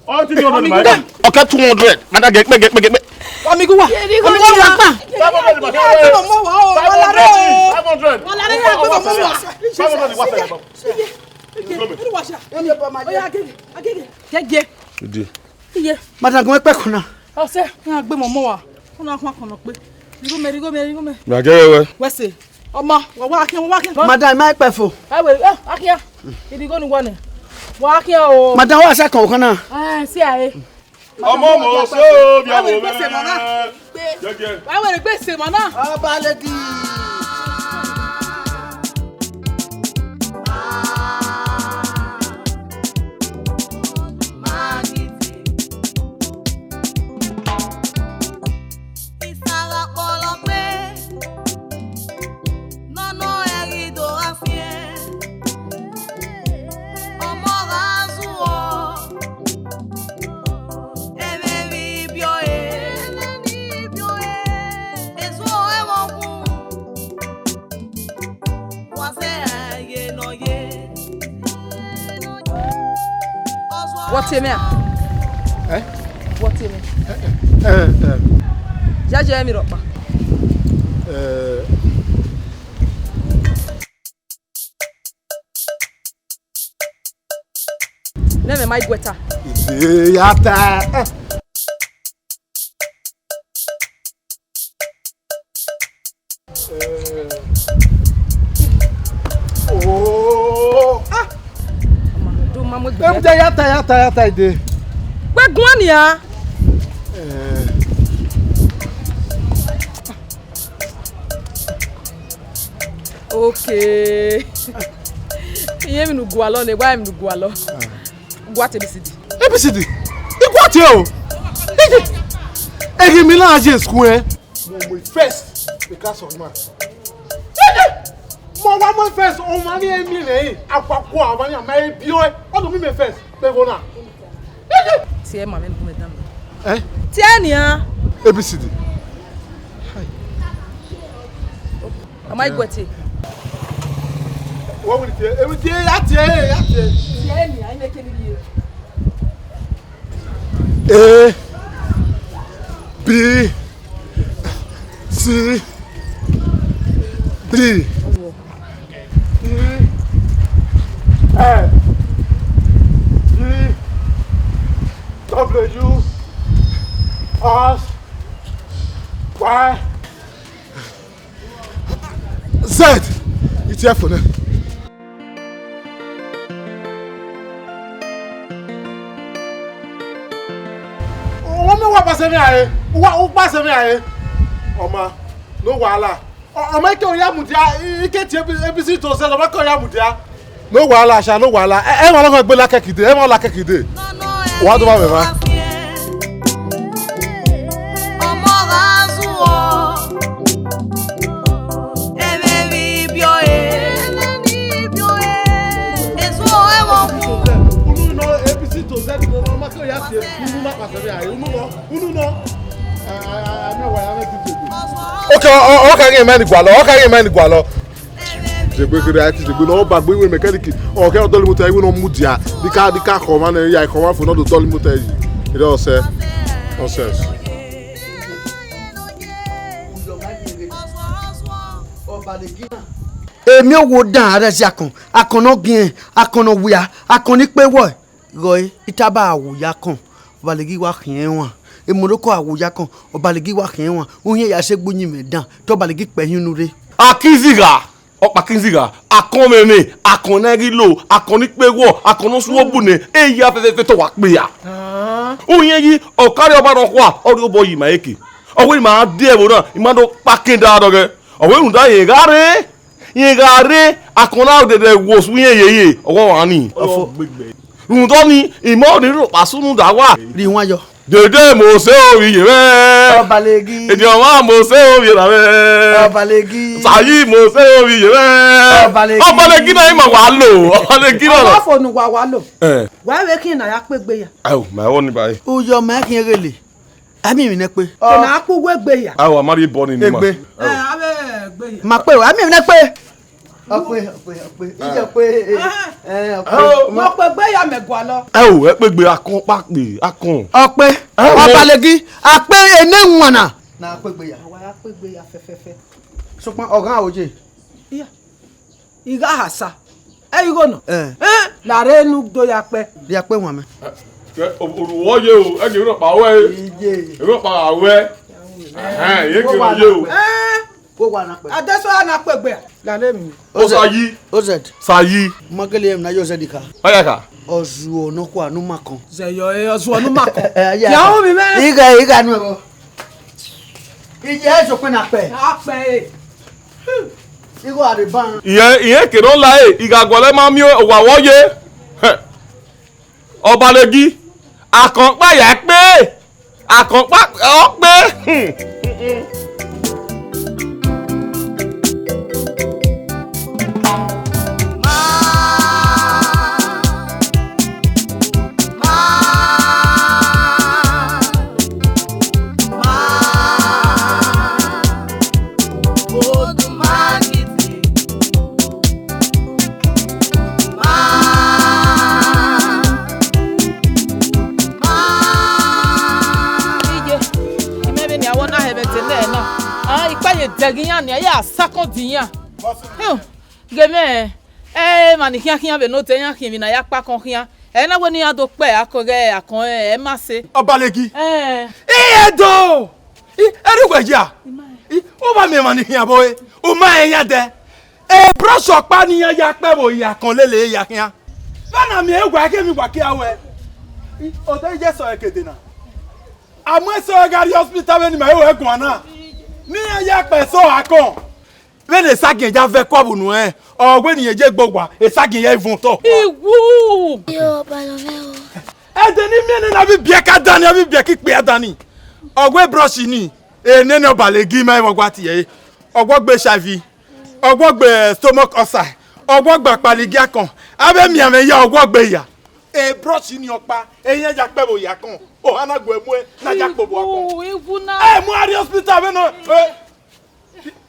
Ọ ti di ọdọ ni ma. Ọkẹ two hundred. Madam, gẹ kpe, gẹ kpe, gẹ kpe. Wa mi gu wa. Wa mi gu wa pa. Five hundred. Five hundred. Five hundred. Five hundred. Five hundred. Oya, agege, agege. Gege. Ide. Iye. Madam, gun ẹkpẹ kan na. Ọsẹ, na gbe mọmọ wa. Ọna khuan kan nọ kpe. Righo mẹ, righo mẹ, righo mẹ. Na gẹrẹ wẹ. Wẹ se. Ọmọ, wẹ wa khian, wẹ wa khian. Madam, ma ẹkpẹ fo. Ẹ wẹ, ẹ, wa khian. Irigho ni wa nẹ. Wa khian o. Madam, wa sa kan kan na. Ẹ, si a e. Ọmọ mo se o, bi ọmọ mẹ. Gẹgẹ. Wa wẹ gbe se mọ na. Ọba lady. Isara kpọlọ gbe, nọnọ ẹre do gha fiẹn. Ọmọ gha zuọ, ẹmwẹ vbe ibiọ ẹre, ezuọ ẹmwẹ ọkun. Vbe ọ tie mẹ a? Eh? Vbe ọ tie mẹ? Eh, eh, eh. Jaja mi rhọkpa. Eh. Nẹ mẹ ma i guẹta. Ide ya ta. Eh. Eh. Oh. Ah. Ọma, do ma mu egbe. Em, ya, ya ta, ya ta, ya ta ide. Wẹ guan nia. Eh. Okay. Iye mi nu gualọ ne, wa mi nu gualọ. Ah. Gua te A B C D. A B C D? I gua tie o. Ege. Ege mi na je school, eh. Mo mo first, the class of man. Ege. Mo wa mo first, o ma ni emi re. Akwa kwa, ma ni ama e bi o. O do mi me first. Be go na. Ege. Tie ma me bu me dan. Eh? Tie nia. A B C D. Ọ ma i guẹ tie. Wọ́n wí tiẹ̀, ewì tiẹ̀, ya tiẹ̀, ya tiẹ̀. Tiẹ̀ ni, àyìn lè kéde yìí. A, B, C, D, E, F, G, W, X, Y, Z. Iti ẹfo nẹ. Ọmọ mi wa pase mi are, wa u pase mi are. Ọmọ, no wahala. Ọmọ ike oya mudia, ike ti A B C to Z, ọmọ ike oya mudia. No wahala, sha, no wahala. Ẹ, ẹ, wọn lọkọ gbe lakẹ kide, ẹ, wọn lakẹ kide. Wa do ba mẹ va. Ọmọ gha zuọ, ẹmwẹ vbe ibiọ ẹre, ezuọ ẹmwẹ ọkun. Unu nọ A B C to Z, ọmọ ke ya tie, unu na pase vbe are, unu nọ, unu nọ. Okay, ọ, ọ, ọ ka ghe mẹ ni gualọ, ọ ka ghe mẹ ni gualọ. Zegbe kere a ti zegbe ne ọ ba gbe iwe mechanic, ọ kẹ ọ dọlọ imota iwe ne ọ mudia, dika, dika khọ ọmwa ne ya khọ ọmwa fo ne ọ do dọlọ imota yi. It all say nonsense. Emi owo dan arẹzi akọn, akọn ne ọ giẹn, akọn ne ọ wia, akọn ni kpe wọe. Ghọe, I taba a wo ya kọn, Ọbalegi wa khian ẹmwẹ. Emoroko a wo ya kọn, Ọbalegi wa khian ẹmwẹ. Uhiẹn ya sẹ egbe uyinmwẹ dan, te Ọbalegi kpẹ hin unu rre. Akinzigha, ọkpa Akinzigha, akọn mwẹ mwẹ, akọn ne a ghi lo, akọn ni kpe wọ, akọn ne ọ suẹn obọ nẹ, e ya fẹfẹfẹ te ọ wa kpe ya. Uhiẹn yi, ọ ka rrie ọba nọkhua, ọ rhie obọ yi ima eke. Ọ wẹ ima dia ẹvbo na, ima do kpa akin da dọghẹ. Ọ wẹ rhunmwuda rẹn gha rre, rẹn gha rre, akọn na dẹdẹ wo osu irẹn yeye, ọghe ọmwa ni. Ọfo. Rhunmwuda ọnii, ima ọnii rhirhi kpa sunu da wa. Rhie iwan yọ. Dede Mosi ovbi iye mwẹ. Ọbalegi. Ediọnmwa Mosi ovbi erha mwẹ. Ọbalegi. Sayi Mosi ovbi iye mwẹ. Ọbalegi. Ọbalegi na ima wa lo. Ọbalegi na. Ọmwa fo ne uwa wa lo. Eh. Wa vbe khian na ya kpe egbe ya. Ayo, ma ẹvbo ni ba re. Uyọ ma khian ghele. A miẹn emwi ne kpe. Ke na kpe uwu egbe ya. Awa, ma rhie ball ni ni ma. Egbe. Eh, avbe egbe ya. Ma kpe, a miẹn emwi ne kpe. Ọkpe, ọkpe, ọkpe. Iye ọkpe. Eh, ọkpe. Ọkpe gbe ya mẹ gualọ. Ẹ o, ẹ kpegbe akọn kpakpe, akọn. Ọkpe. Ẹ o. Ọbalegi, akpe ene wana. Na kpegbe ya. Wa ya kpegbe ya fẹfẹfẹ. Sokpan, ọghan oje. Iya. I gha hasa. Ẹ igho nọ. Eh. Eh, la rre enu do ya kpẹ. Ya kpẹ wan mẹ. Oruwọ ye o, ẹ gẹ rọkpa wẹ. Iye. Rọkpa wẹ. Ẹhẹn, ye gẹ ye o. Eh. Wo wa na kpẹ. Adesọla na kpegbe a. La le mi. Osayi. Ozẹd. Sayi. Magele na yo zẹd ka. Ọ ya ka. Ọzuọ nọkhua ne u ma kọn. Zẹyọ, eh, ọzuọ ne u ma kọn. Eh, ya. Ya hu mi mẹ. Igha, igha nu ẹvbo. Iye eso kpe na kpẹ. A kpẹ e. Igho a rre ban. Iye, iye kere ọ la e, I gha gualọ ma miẹn owa wọ ye. Hẹ. Ọbalegi, akọn kpa ya kpe, akọn kpa ọ kpe. Iye, imẹ vbenian, wẹ na hẹ ẹmwẹ te nẹ na. Ah, ikpa ye dẹghe iran nian, ya sakọn di iran. Hum, ghe mwẹ, ẹ, emwa ni khian khian vbe ne odẹ iran khian emwi ne a ya kpa akọn khian. Ẹ na wẹ ne iran do kpẹ akọn ghẹ akọn, ẹ, ẹ ma sẹ. Ọbalegi. Ẹ. Ẹ do! I, ẹre uwẹ ya. I, u ma miẹn emwa ni khian vbe ore, u ma rẹn iran dẹ. E brush ọkpa ne iran ya kpẹ vbe oya akọn lele ya khian. Vbene a miẹn uwa, ke emwi uwa kia wẹ. I, odẹ iye sẹ ọre ke dena. A mu eso ẹre gha rrie hospital vbene ima i ho ẹre guan na. Ne iran ya kpẹ eso akọn. Vbene esagiẹn ya vẹ ẹko vbe unu rẹn, ọ wẹ ne irẹn ye gbe owa, esagiẹn ya i vuọn otọ. Iwu! Yo, balọ mwẹ o. Ẹdẹ ne I miẹn nene avbe ibiẹka dan ni, avbe ibiẹka ikpia dan ni. Ọ wẹ brush ni, enene Ọbalegi ma i mwẹ ọgua tie ẹre. Ọ wẹ ọ gbe H I V, ọ wẹ ọ gbe stomach ulcer, ọ wẹ ọ gbe akpaligi akọn. Avbe emianmwẹ ya ọ wẹ ọ gbe ya. E brush ni ọkpa, ehiẹn ya kpẹ vbe oya akọn. Oha na gu ẹre muẹn, na ya kpobọ akọn. Iwu, iwu na. Ẹ mu a rrie hospital vbene, eh,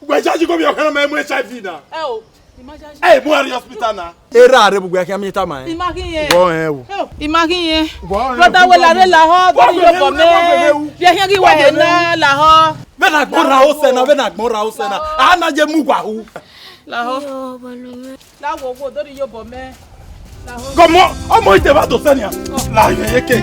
wẹ ya yi gho vbe ọkhan na ma mu H I V na. Ẹ o, I ma ya yi. Ẹ mu a rrie hospital na. Erha rre vbe ugbẹ khian miẹn tama ẹn. I ma ghi yẹn. Wọ ẹn o. Ẹ o, I ma ghi yẹn. Wọ ẹn o. Brother, wẹ la rre lahọ, wọ dọni ye obọ mẹ. Vbe ẹhiẹn ghi wẹ he na lahọ. Vbene agbọn rha osẹ na, vbene agbọn rha osẹ na. A na ye mu uwa hu. Lahọ. Yo, balọ mwẹ. La wo wo dori yobọ mẹ. La ho. Gọmọ, ọmọ ite va do sẹ nian. La yẹn ye ke.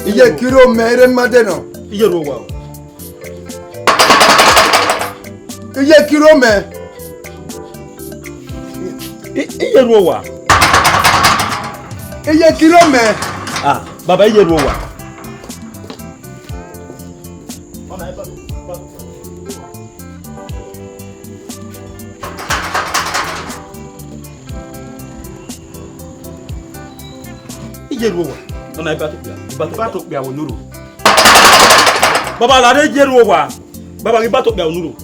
Iye kiro mẹ ere ma de nọ. Iye ru owa o. Iye kiro mẹ. I, iye ru owa. Iye kiro mẹ. Ah, baba, iye ru owa. Iye ru owa. Ọna iba to kpia. Iba to kpia wo nuru. Baba, la re iye ru owa. Baba, ghi ba to kpia wo nuru.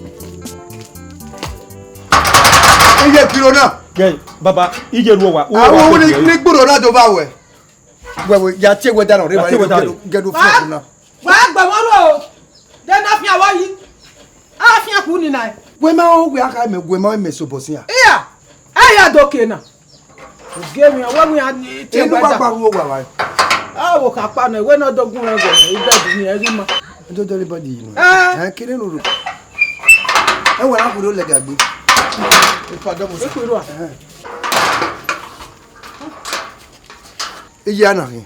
Iye kiro na. Ke, baba, iye ru owa. Awo ni gburo na do ba wẹ. Wẹ, wẹ, ya tie wẹ da nọ, re wa tie wẹ da re. Gẹdu, gẹdu fẹ na. Wa gbe wọn ro. De na fian wa yi. A fian ku ni na. Wẹ ma o wẹ a ka mẹ, wẹ ma mẹ so bọ sia. Iya. A ya do ke na. Ogie mi, ọwọ mi a ni tie wẹ da. Enu wa gba ru owa wa. A wo ka kpa na, wẹ na do gun wẹ wẹ, i bed ni ẹ ghi ma. Do do le body you know. Eh. Eh, kire no ro. E wa na ku do le gagbe. Ipa do mo. Iku ro a. Eh. Iye ana hin.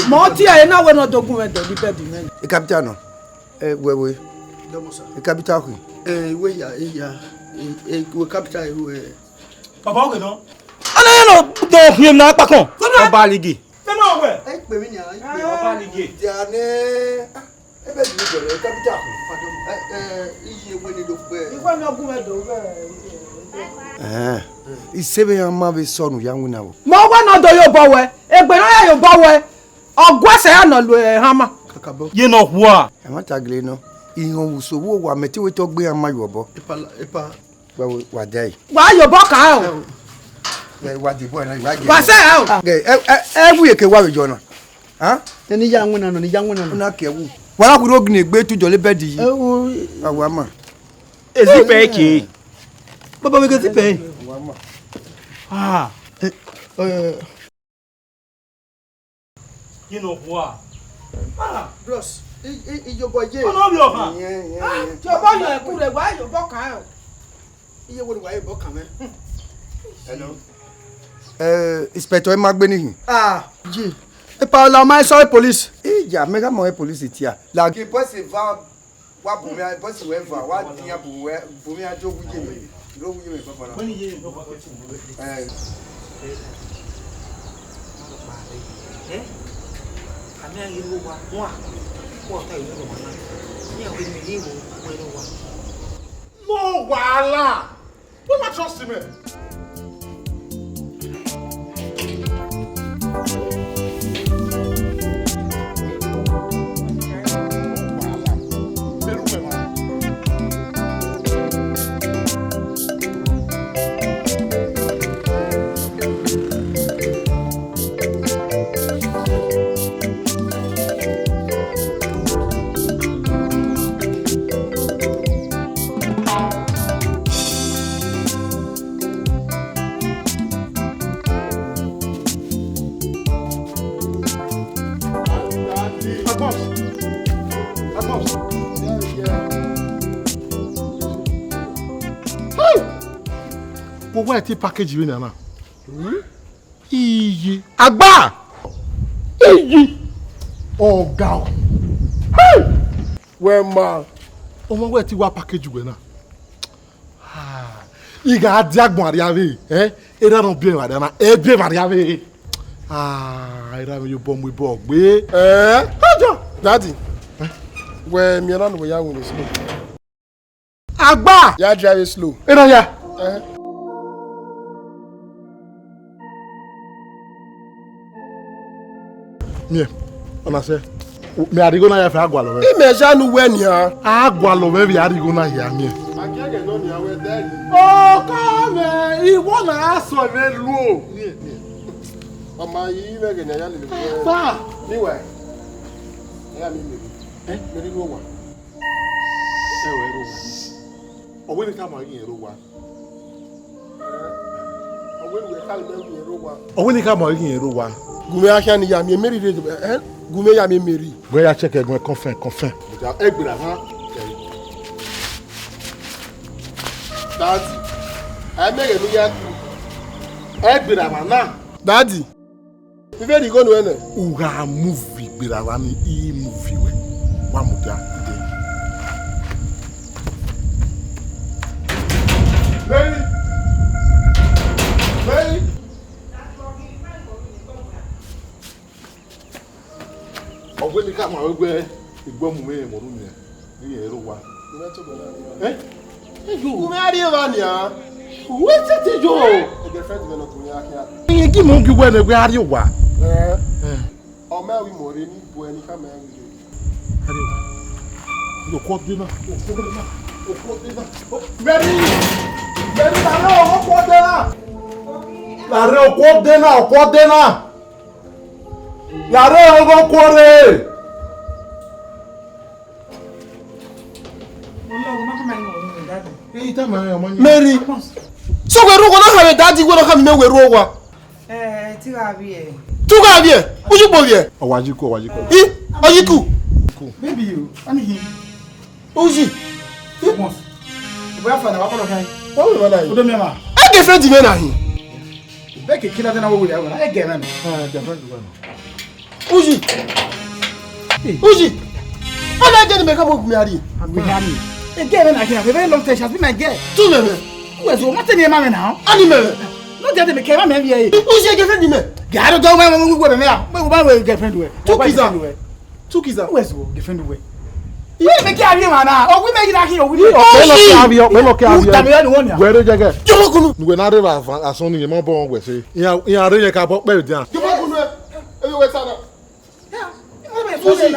Mọ tie ẹre na wẹ ne ọ do gun mwẹ dẹ ni bed mwẹ. E capital nọ. Ẹ wẹ wẹ. Dọmọ sa. E capital hin. Ẹ wẹ ya, e ya. E wẹ capital e wẹ. Baba oge nọ. Ana ya nọ do hin na pakọn. Ọba ligi. Tẹmọ wẹ. Ẹ pè mí ni a. Ọba ligi. Diane. Ebe di ni bẹrẹ capital. Pardon. Ẹ, ẹ, iye wẹ ni do gbe. Ikhua mi ọgumwẹdọ vbe. Ẹhẹn. Isevbe iran ma vbe sọnù ya winna vbo. Mẹ wẹ ne ọ do ye obọ wẹ, egbe ne ọ ya ye obọ wẹ, ọ guẹ sẹ ya nọ lu ẹre hama. Kakabọ. Ye nọ hua. Ẹmwata gele nọ. Ihọn vbe uso vbe owa, mẹ te wẹ te ọ gbe iran ma ye obọ. Epa, epa. Wa, wa dia ẹre. Wa ye obọ ka o. Ẹ, wa dẹ ẹbọ na, wa dẹ. Wa sẹ o. Ẹ, ẹ, ẹ, ẹ wi eke wa vbe jọ na. Ha? Ẹni ya winna nọ, ni ya winna nọ. Una ke wu. Wa ra khuiru ogini egbe tu jọlẹ bẹdi yi. Ẹ wo. Awa ma. Ezi pẹ ke. Baba, we get pẹ. Awa ma. Ah. Ẹ, ẹ. Gini ọ khua? Ah, bros, i, i, iyobọ ye. Ọ nọ vbe ọkhan. Iyẹn, iyẹn, iyẹn. Iyobọ ye ẹku rẹ, wa iyobọ kan o. Iye wo ni wa iyobọ kan mwẹ? Hello. Eh, Inspector, ẹ ma gbe nihin. Ah, ye. Epa la ma sọ police. Iya, mẹ gha mọ police tia. La. Ke boys eva. Wa bu mwẹ, boys wẹ eva, wa dian bu mwẹ, bu mwẹ ajo wu ye mwẹ, ro wu ye mwẹ baba na. Eh. Eh? Ami a ye ru owa, wa, wa ta ye ru owa na. Ni a wẹ mi ye ru owa. No wahala. Wẹ ma trust mwẹ. Hey! Wo wa ẹtin package vbe nana. Iye. Agba! Iye. Ọga. Hey! Wẹ ma. Ọmọ wẹ ti wa package wẹ na. Ah, I gha dia agbọn arriavbe, eh? Erha ne ọ biẹ emwa arrian na, ẹ biẹ emwa arriavbe. Ah, erha mwẹ ye obọ mu ibọ gbe. Eh? Daddy, wẹ miẹn na ne uwẹ ya winna slow. Agba! Ya drive slow. Erha ya. Eh? Miẹn, ọna sẹ. Mẹ a rhie igho na hia fẹ, a gualọ mwẹ. Imẹ ya ne uwẹ nian. A gualọ mwẹ vbe a rhie igho na hia miẹn. Okọ mwẹ, iwọ na a sọ mwẹ luo. Ọ ma yi mwẹ ẹghẹ ne a ya lele. Fa. Meanwhile, I am in the room. Eh? Mary ru owa. Ẹ wẹ ru owa. Ọ wẹ ne I tama ghe irẹn ru owa. Ọ wẹ ne I tama ghe irẹn ru owa. Gu mwẹ ya khian ne I ya miẹn Mary rre, eh? Gu mwẹ ya miẹn Mary. Gu mwẹ ya check ẹguẹn confirm, confirm. Ẹ gbera mwa. Daddy, a i miẹn ẹghẹ ne u ya ku. Ẹ gbera mwa na. Daddy. Vbe rhie igho nuẹn nẹ? U gha muvi gberra vba ni, I muvi wẹ. Wa mudia dee. Mary! Mary! Ọ wẹ ne I ka ma wẹ, wẹ igbọmu mwẹ rẹn mu ru nian. Iye ro wa. Eh? Eyo. Uwẹ a rrie evba nian. Uwẹ tete yo. Girlfriend mwẹ nọ, uwẹ a khian. Iye gi mọ gi wẹ ne wẹ a rrie owa. Eh. Eh. Ọ ma wi mọ rre ni bu ẹni ka ma wi rre. Yo, kọ de na. Kọ de na. Kọ de na. Mary! Mary, la rre ọgọ kọ de na. La rre ọgọ de na, ọgọ de na. La rre ọgọ kọ rre. Mary. So wẹ ru owa na khama daddy, wẹ na khama mẹ wẹ ru owa. Eh, ti gha vbiẹ. Tu gha vbiẹ. Uyi kpo vbiẹ. Ọ wa yi ku, ọ wa yi ku. I, ọ yi ku. Baby yo, ani hi. Uyi. Once. Wẹ afa na wa kọlọ kan. Ọ wẹ ma na yi. Odo mi ma. E girlfriend mẹ na hi. Bẹkẹ kila tẹ na wẹ wẹ ya wẹ na. E girlfriend wẹ na. Uyi. Uyi. Ọna ẹgẹ ne mẹ khama gu mẹ a rrie. Ẹgẹ mwẹ na khin, a very long time, she has been my girl. Tu mẹ mẹ. Uwẹ zo, ma tẹ ni ma mẹ na. Ani mẹ mẹ. No dia de mẹ kẹ ma mẹ vbiẹ. Uyi, ẹgẹ friend mẹ. Garo do ma mu wẹ mẹ a. Mẹ wa wẹ girlfriend wẹ. Tu kiza. Tu kiza. Uwẹ zo, girlfriend wẹ. Iye mẹ kẹ a rrie mwa na. O wi mẹ ghi na khin, o wi mẹ. Ọpẹ lọ kẹ a vbiẹ, ọpẹ lọ kẹ a vbiẹ. Tami ya ni wọ nia. Wẹ rre jẹgẹ. Jọwọ kunu. Nuwẹ na rre vbe asọn ni, ma bọ wẹ se. Iran, iran rre yẹn ka bọ kpẹ dian. Jọwọ kunu ẹ. Ẹ wẹ sa na. Uzi.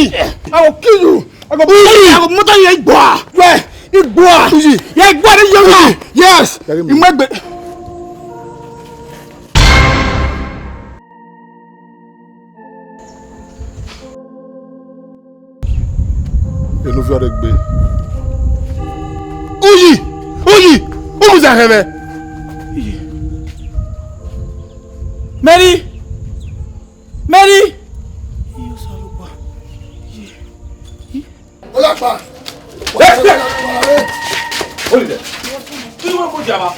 Uyi. I will kill you. I go, Uyi. I go murder you, Igbua. Where? Igbua. Uyi. Yeah, Igbua, you. Uyi. Yes. Carry me. Imegbe. Enoviọrre gbe. Uyi! Uyi! Umuza hẹmwẹ! Mary! Mary! Olakpa. Hold it there. Kí ló ń kó jàmbá?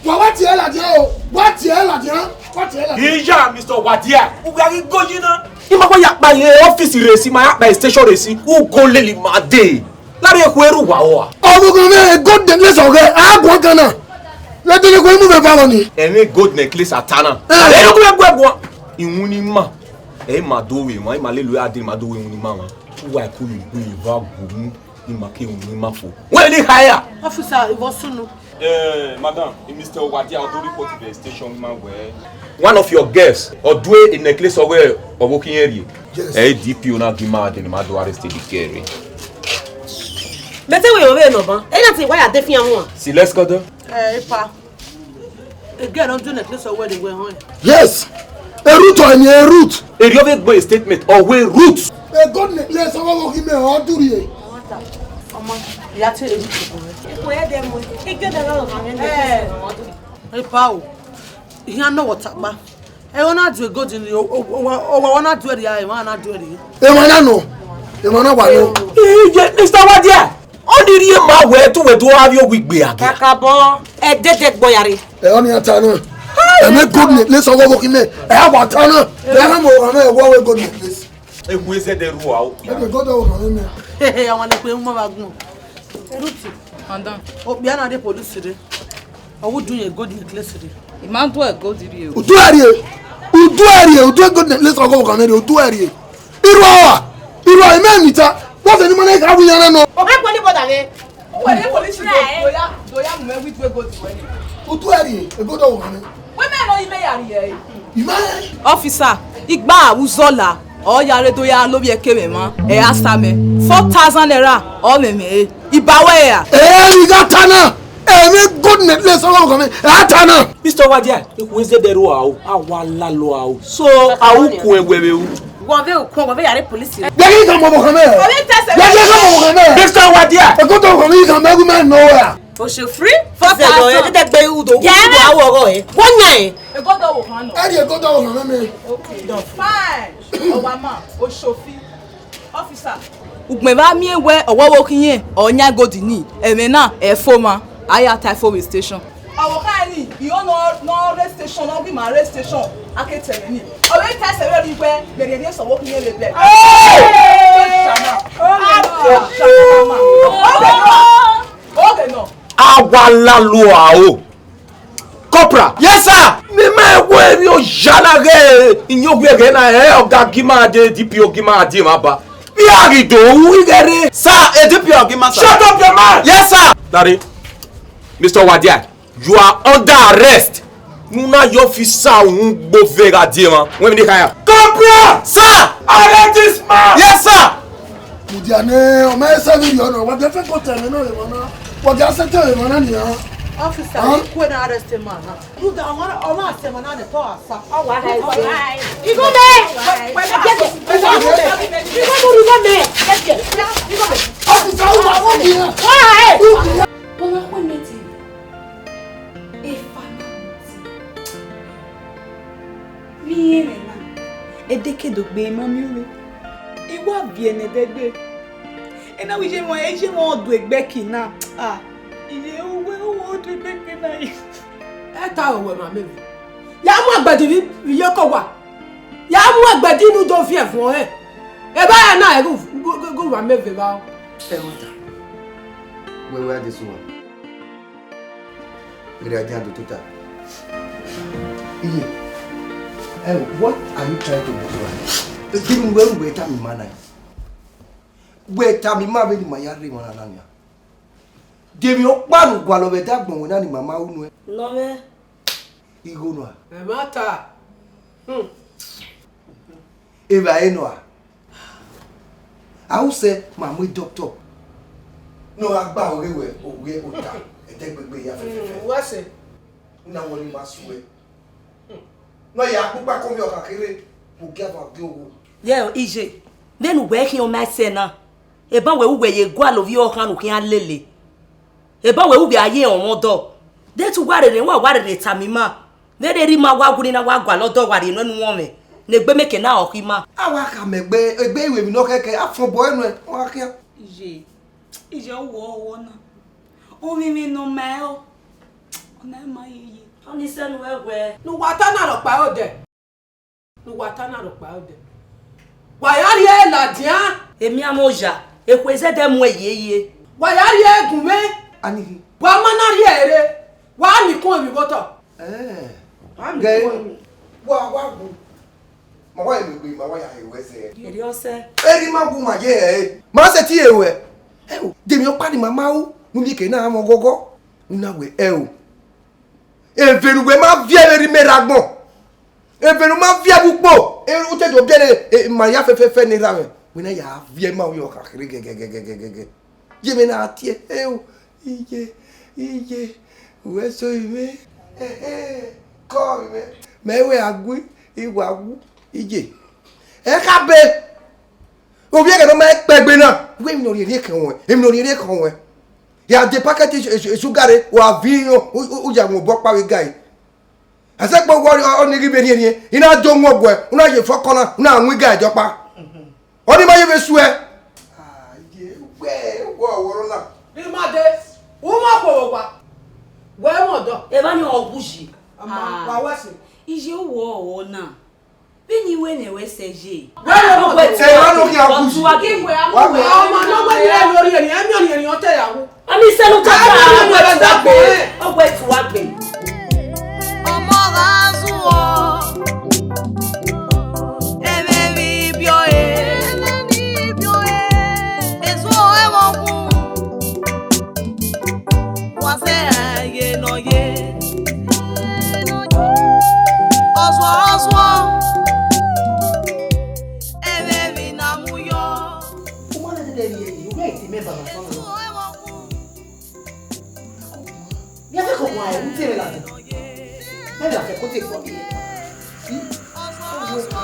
Wa, wa tie ladian o. Wa tie ladian. Wa tie ladian. Iya, Mister Wadia. Uwe a ghi go yi na. I ma wa ya kpa ye office rẹ si, ma ya kpa ye station rẹ si. U go lele ma dee. Lare khuẹrhẹ uwa ua. Ọvbokhan mwẹ gold necklace ọghẹ, a guan kan na. Lẹdẹrẹ khuẹ mu vbe ba ni. Ẹmwẹ gold necklace a ta na. Eh. Ẹ yọ khuẹ guẹ guan. Iwun ni ma. Ẹ ma do vbe wan, ma lele a dee, ma do vbe iwun ni ma wan. Uwa ẹko ye gbe eva gu mu, ima ke iwun ni ma fo. Wẹ ni kha ya. Officer, ivọ sunu. Eh, madam, Mister Wadia, ọ do report vbe station ma wẹ. One of your girls, ọ due necklace ọghẹ ọvbokhan rrie. Yes. Ẹ D P O na gi ma dee, ma do arrest the girl. Mẹ te wẹ vbe nọ ban. Ẹ na te wa ya de fian huan. Si, let's go do. Eh, epa. Egẹ ne ọ due necklace ọghẹ rre wẹ họn. Yes. E root ọ ni, e root. Erriọ vbe gbe statement, ọ wẹ root. E gold necklace ọghẹ ọvbokhan mwẹ ọ durrie. Ọmọ, ya te e root. Iko ya de mu. Iko da ga ọmọ mwẹ. Eh. Epa o. Iran nọ wọ takpa. Ẹ, ọ na due gold ni, o, o, o, o, ọ na due rhia, emwa na due rhia. Emwa na nọ, emwa na wa nọ. Iye, Mister Wadia, ọ ni rhie ma wẹ te uwẹ do avbe owa igbe a gia. Kakabọ, ẹ dede gbọ ya rre. Ẹ, ọ ni a ta na. Ẹmwẹ gold necklace ọghẹ ọvbokhan mwẹ, ẹ a wa ta na. Ẹ a na mu ọmọ ẹvbo wẹ gold necklace. Ewu ẹzẹdẹ ru a o. Ẹ gold ọvbokhan mwẹ. Hehe, àwọn ni pe ń mọ wa gun. Eruti. Madam. Okpia na de police re. Ọ wu du yẹn gold necklace rre. I ma do ẹ gold rrie o. U du ẹ rrie. U du ẹ rrie. U du ẹ gold necklace ọghẹ ọvbokhan mwẹ rrie. U du ẹ rrie. Irua wa. Irua imẹ ni ta. Wọ́n fẹ́ ni mo ní ká wí yẹn náà nọ. Ọ̀gá ìpọ́nlẹ̀ bọ̀dà rẹ. Ó wẹ̀ ní police do, do ya, do ya mú ẹ wí du ẹ gold wẹ̀ ni. U du ẹ rrie. E gold ọvbokhan mwẹ. Wẹ́ mẹ́rin lọ yí mẹ́yà rrie ẹ. Imẹ. Officer, igba uzọla, ọ ya re do ya lovbiẹ ke mwẹ mwa, ẹ a sa mẹ. Four thousand naira, ọ mwẹ mwẹ re. Iba wẹ ya. Ẹ, I gha ta na. Ẹmwẹ gold necklace ọghẹ ọvbokhan mwẹ, ẹ a ta na. Mister Wadia, eku ẹzẹdẹ ru a o, a wa lalo a o. So, a u kuẹn wẹ vbe ru. Wọ vbe u kuẹn, wọ vbe ya rre police. Bia ghi kan mọ ọvbokhan mwẹ. Wọ vbe tẹsẹ. Bia ghi kan mọ ọvbokhan mwẹ. Mister Wadia. E gold ọvbokhan mwẹ, I kan mẹ gu mẹ nọ ra. Oṣù free? Four thousand. Ẹ tẹtẹ gbe udo, udo awọ ọghọ ẹ. Wọ́n yàn ẹ. E gold ọvbokhan nọ. Ẹ ri e gold ọvbokhan mwẹ. Okay. Fine. Ọwa ma, Oṣofi. Officer. Ugbẹn vbe a miẹn wẹ ọwọvbokhan irẹn, ọ yan gold ni, ẹmwẹ na, ẹ fo ma, a ya ta fo vbe station. Ọvbokhan ni, I ho nọ, nọ rre station, ọ ghi ma rre station, a ke tẹ ẹmwẹ ni. Ọ vbe ta ẹsẹ vberriọ wẹ, mẹ rhie rhie sẹ ọvbokhan irẹn vbe bẹghe. Hey! Shama. Shama. Oge nọ. A wa lalo a o. Corporal. Yes, sir. Ne ima wo Emwi oya na ghe, iyẹn owiẹ ghẹ na, ẹ, ọga gi ima de, D P O gi ima de, ma ba. Vbe a ghi do ru ighẹ rre? Sir, a D P O gi ima, sir. Shut up your mouth! Yes, sir. Dare, Mister Wadia, you are under arrest. Ne u na ye ọfisa uhunmwu gbe ove gha die emwa. Wẹ emwi ne I kha ya? Corporal! Sir! Arrest this man! Yes, sir! Mudia ne ọ ma sẹ vberriọ nọ, wa de fẹ ko tẹ mwẹ nọ emwa na. Wa de sẹ tẹ mwẹ emwa na nian. Officer, huh? You go and arrest a man now. You don't want all my semen on the power, sir. Ọ wa ha ẹse. Igho mẹ. Igho mẹ. Igho mẹ. Igho mẹ. Officer, who are you? Why? Wọ́n wá pè mí tì. Efa náà ti. Vbe irẹn mwẹ na, ẹdẹkẹdogbe ma miẹn ọvbehe. I wa viẹ ne ẹdẹgbe. Ena wẹ iye mwẹ, iye mwẹ ọ do egbẹki na. Ah, iye uwẹ, uwẹ ọ do egbẹki na. Ẹ ta owẹ ma mẹ vbe. Ya mu agbẹdin vbe, vbe iye ọkọ wa. Ya mu agbẹdin ne u do viẹ vuọn hẹ. Evba ya na ẹghẹ u, u, u, u wa mẹ vbe evba o. Ẹ wẹ ta. Wẹ wẹ Adesuwa. Gẹdẹ a dia do tota. Iye. Ẹ, what are you trying to do? Giving wẹ wẹ tami ma na. Wẹ tami ma vbe ni ma ya rre emwa na na nia. De emwi ọkpa ne u gualọ vbe ẹdẹ agbọn wẹ na ni ma ma ru nuẹn. Nọ mwẹ. Igho nua. Ẹmwata. Hmm. Evbare nua. A ru sẹ ma mu doctor. Ne ọ gha gba ọghe wẹ ovbi ota ẹdẹgbegbe ya fẹfẹfẹ. Hmm, wẹ sẹ. Na wẹ ni ma suẹ. Hmm. Ne ọ ya kpukpa kọmio ọkha kherhe, vbe ogieva ọghe owo. Ye iye, vbene uwẹ khian ọ ma sẹ na, eban wẹ uwẹ ye gualọ ovbi ọkhan ne u khian lele. Eban wẹ uwẹ a ye ọmwa ọdọ. De te uwa rere, wa wa rere tama ima. Vbene erha ima wa wu ni na wa gualọ ọdọ wa rhie nuẹn ne uwọnmwẹ, ne egbe mẹ ke na ọ khin ima. A wa khama egbe, egbe iru emwi ne ọ khẹke, a fọn obọ ẹre nuẹn, ọ gha khian. Iye, iye, ọ wọ ọwọ na. Ovbi mwẹ ne ọ ma ẹre, ọ na ma yeye. Ọni sẹ ne uwẹ wẹ. Ne uwa ta na rhọkpa odẹ. Ne uwa ta na rhọkpa odẹ. Wa ya rhie ladian. Emianmwẹ oya, ekhue zẹdẹ mu ẹre yeye. Wa ya rhie gun mwẹ. Anighi. Wa ma na rhie ẹre. Wa miẹn ikun emwi vbe otọ. Eh. Wa miẹn ikun emwi. Wa, wa gu. Ma wa emwi gbe, ma wa ya he wẹ sẹ. Erriọ sẹ. Erriọ ma gu ma ye hẹ. Ma sẹ ti he wẹ. Ẹ o, de emwi ọkpa ni ma ma ru, ne u miẹn ke na mwẹ ọghọghọ. U na wẹ ẹ o. Eve ne uwẹ ma viẹ vbe erha imẹ rre agbọn. Eve ne u ma viẹ vbe ukpo, e, u te do biẹre, e, ma ya fẹfẹfẹ ne erha mwẹ. Wẹ na ya viẹ ma uyi ọkha kherhe gẹgẹgẹgẹgẹgẹ. Ye mwẹ na tie, ẹ o, iye, iye, uwẹ so imẹ. Ehe, kọ imẹ. Mẹ wẹ a gu, I wa wu, iye. Ẹ kha be. Ovbi ẹghẹ ne ọ ma kpẹgbe na, wẹ emwi ne ọ rhie rhie khọn wẹ, emwi ne ọ rhie rhie khọn wẹ. Ya de pakẹt e, e, e sugar re, wa viọ, u, u, u ya mu obọ ọkpa vbe igari. Ẹsẹkpo wẹ ọ, ọ ni ghi vbe rhiẹnrhiẹn, I na do mu ọguẹ, u na ye fọkọ na, u na mu igari diọkpa. Ọ ni ma ye vbe suẹ. Ah, ye wẹ, wọ wọrọ na. Imade, u ma khuo vbe owa, wẹ mwẹ ọdọ. Evba ni ọ wu yi. Ama, ah, wa wẹ sẹ. Iye uwu ọghọ na. Vbene I wẹ ne wẹ sẹ ye. Wẹ lọ wẹ. Ẹ, wa nọ khian wu. Ọmọ ne ọ wẹ ne ẹ lori ẹrin, ẹ miẹn ọni ẹrin ọ te ya wu. Ami sẹ ne u ta ta, ọ wẹ tu wa gbe. Ọ wẹ tu wa gbe. Ọmọ gha zuọ, ẹmwẹ vbe ibiọ e. Ezuọ ẹmwẹ ọkun. Wa sẹ a ye nọ ye. Ọzuọ, ọzuọ. Ẹmwẹ emwi na mu yọ. U ma na dede rhie yi, u gha ti mẹ baba fọlọ. Ezuọ ẹmwẹ ọkun. Via fẹ kọ wa, u te vbe ladian. Mẹ vbe a fẹ ko te kọ. Ọzuọ, ọzuọ.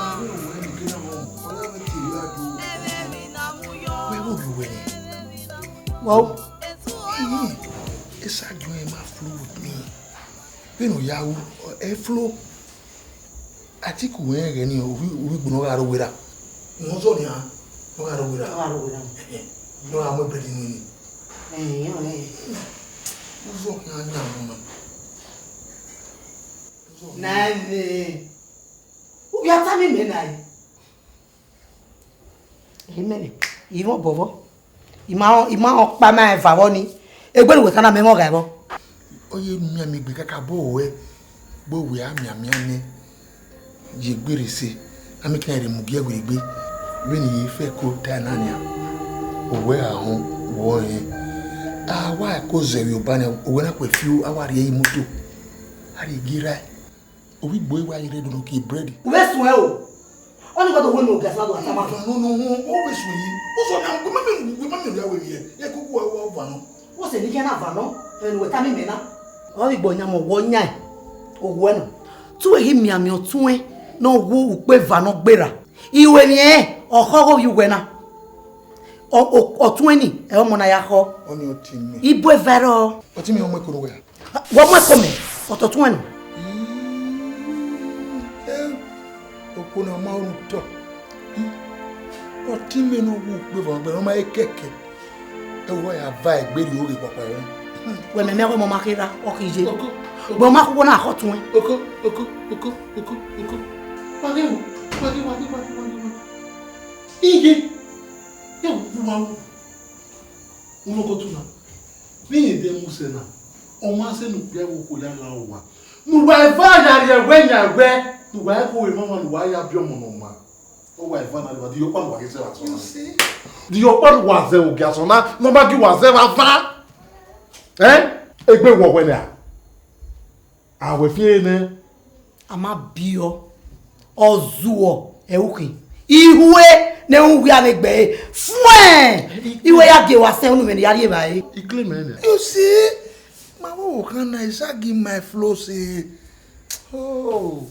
Ẹmwẹ emwi na mu yọ. Wẹ vbe ovbi uwẹ nẹ? Wa o. Esa John ma flow with me. Vbene ọ ya ru, ẹ flow. Atiku rẹn ghẹ ni, ovbi, ovbi igbunu ọ gha ro werra. Wọ́n sọ ni a, ọ gha ro werra. Ọ gha ro werra. Ẹhẹn. Ọ gha mu bread nu ni. Ẹhẹn, ọ rẹ. Uzọ khian yan ọmọ na. Na ẹvẹ. U ya ta mi mẹ na ye. Amen. Imọ bọbọ. Ima, ima ọkpa ma eva vbọ ni. Egbe ne uwẹ ta na mẹ mọ gha vbọ. Ọ ye mianmian egbe kakabọ ruẹ, gbe wẹ a mianmian nẹ. Ye gbe rre se, a miẹn khian rhie mu gie ẹvbo egbe. Vbene I ye fẹ ko ta na nian, owẹ a họn, wẹ ọ rẹn. A wa ko zẹ vbe obọ nian, owẹ na khuẹ fiu, a wa rhie ẹre imoto, a rhie gie rae. Ovbi igbo wa ye rre do nọ kie bread. U vbe suẹn o. Ọni gọdọ wẹ ne ogiasan do tama. Vano ne ọ họn, ọ vbe suẹn yi. U sọ na, wẹ ma miẹn, wẹ ma miẹn ya wẹ vbiẹ. Ẹ koko wa, wa vano. Wẹ sẹ ne I khian na vano, ẹmwẹ ne uwẹ tama mẹ na. Ọ ghi gbe ọyan mẹ, ọ wẹ ọyan, ọ wẹ nọ. Te uwẹ ghi mianmian ọtuẹn ne ọ wu ukpo eva ne ọ gberra. Iruẹmwi ẹnrẹn, ọ khọ ọghe ovbi uwẹ na. Ọ, ọ, ọtuẹn ni, ẹ ọmọ na ya khọ. Ọni ọtẹn mẹ. Ibo eva rrọọ. Ọtẹn mẹ ọmọ ẹko ne uwẹ ra? Wẹ ọmọ ẹko mẹ, ọtọ ọtuẹn nọ. Ii, ẹ, okhuo na ma ru otọ. Ii, ọtẹn mẹ ne ọ wu ukpo eva ne ọ gberra, ọ ma re kẹkẹ. Ẹ wo ya va egbe rhie oghe kpakpa ẹre. Wẹ mẹ mẹ ọghe ọmọ ma kherha, ọ khin ye. Oko, oko. Wẹ ọ ma khuo na khọ tuẹn. Oko, oko, oko, oko, oko. Wa ghe o, wa ghe, wa ghe, wa ghe, wa ghe, wa ghe. Iye, ya wu wa wu. Ulokotu na, vbe irẹn de mu sẹ na, ọ ma sẹ ne okpia vbe okhuo ya la owa. Ne uwa eva ya rhie ẹwẹ yan ẹwẹ, ne uwa ghe owa emwamwa ne uwa ya biẹ ọmọ ne ọ maa. Owa eva na rre evba, de iyọkpa ne uwa ghi zẹ vbe asọn na? You see? De iyọkpa ne uwa zẹ vbe ogie asọn na, ne ọ ma gie uwa zẹ vbe ava? Ẹn? Egbe wọ wẹ nia? A wẹ fian nẹ. A ma biẹ ọ, ọ zuọ, ẹ u khin. Ihue ne u wia vbe gbe ẹre. Fuẹn! Iwe ya gie wa sẹ unu mwẹ ne ya rhie evbare. I claim ẹ nẹ. You see, ma vbe ọvbokhan na, I shall give my flow say, oh,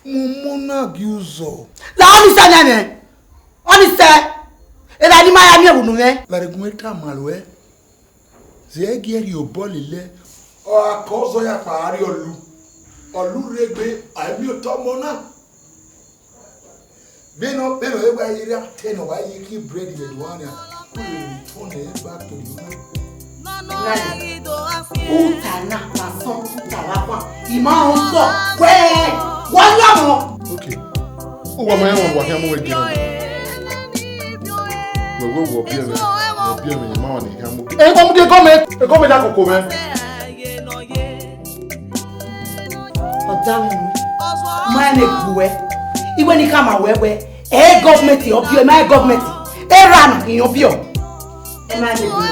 mu mu na gie uzọ. La ọni sẹ nẹ mwẹ. Ọni sẹ. Evba ne ima ya miẹn vbe unu mwẹ. Vbe aregun ta ma ruẹ. Zẹ gie rhie obọ lele, ọ gha kọ zọ ya kpa gha rrie ọlu, ọlu rre egbe, a i miẹn otọ ọmọ na. Vbene ọ, vbene ọ wa ye rre atẹ ne ọ wa ye khin bread vbe ẹdẹ ọnrẹn, u rhe return ẹ back to the owner. Nani, uta na, asọn, uta vbe akhuan, I ma rẹn otọ, wẹ, wẹ ọ yan mọ. Okay. Uwa ma rẹn wa khian mu wẹ gie. Wẹ wẹ wọ biẹ mwẹ, wọ biẹ mwẹ, ma wa ni khian mu. Ẹ, wa mu gie gọọmenti, gọọmenti akoko mwẹ. Ọ da mwẹ unu, ma rẹn ne gbuẹ, iwẹ ne I khama wẹ wẹ, ẹ gọọmenti ọ biẹ, ma rẹn gọọmenti, erha na I yan biẹ. Ẹ ma rẹn ne gbuẹ.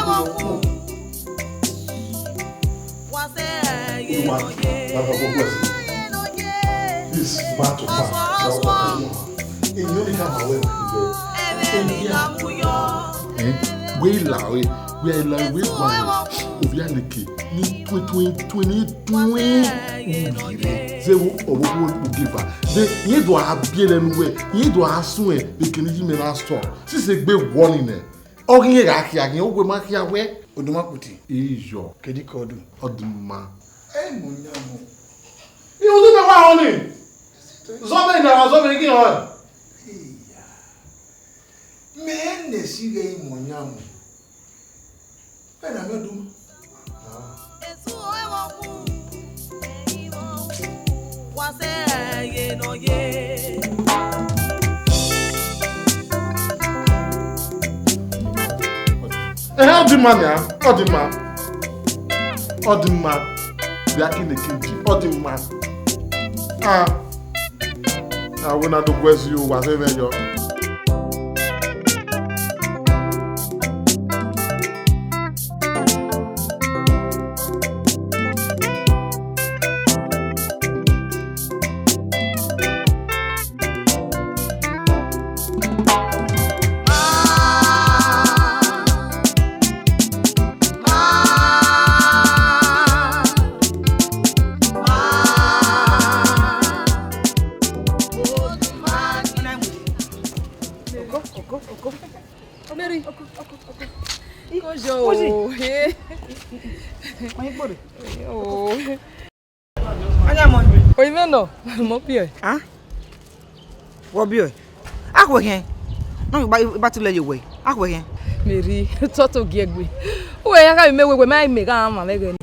Uwa, baba, God bless you. This man to man, that one. Èmi ò ní ká máa wẹ̀ wẹ̀. Eh? Wẹ la we, wẹ la we wa we. Obi aleke, ni twe twe twe ni twe. Uyi re. Ze wo, owo wo, oge ba. Ze, ye do a biẹ lẹ nu wẹ, ye do a sun ẹ, ekene yi mẹ na stop. Sisi egbe wọ ni nẹ. Ọ ghi gha khia ghi, uwẹ ma khia wẹ. Oduma kputi. Iyọ. Kedi kọ ọdun. Ọ dị mma. Ẹ mu yan mu. Ihu dị mẹ wa họn ni. Zọ vbe ne wa zọ vbe ghi họn. Iya. Mẹ ne si ghe mu yan mu. Ẹ na mẹ oduma. Ah. Ehe, ọ dị mma nia, ọ dị mma. Ọ dị mma. Bịa ka ine ke je, ọ dị mma. Ah. Awẹ na do guẹ zẹ o, wa zẹ mwẹ yọ. Mary. Kojo. Oye. Oye. Anya mọ. Oyi mẹ nọ, mọ biẹ. Ah? Wọ biẹ? A khue khian. No, iba, iba tu lẹ ye wẹ. A khue khian. Mary, tọ to gie gbe. Uwẹ ya gha mẹ wewe, ma mẹ gha ma mẹ ghe ni.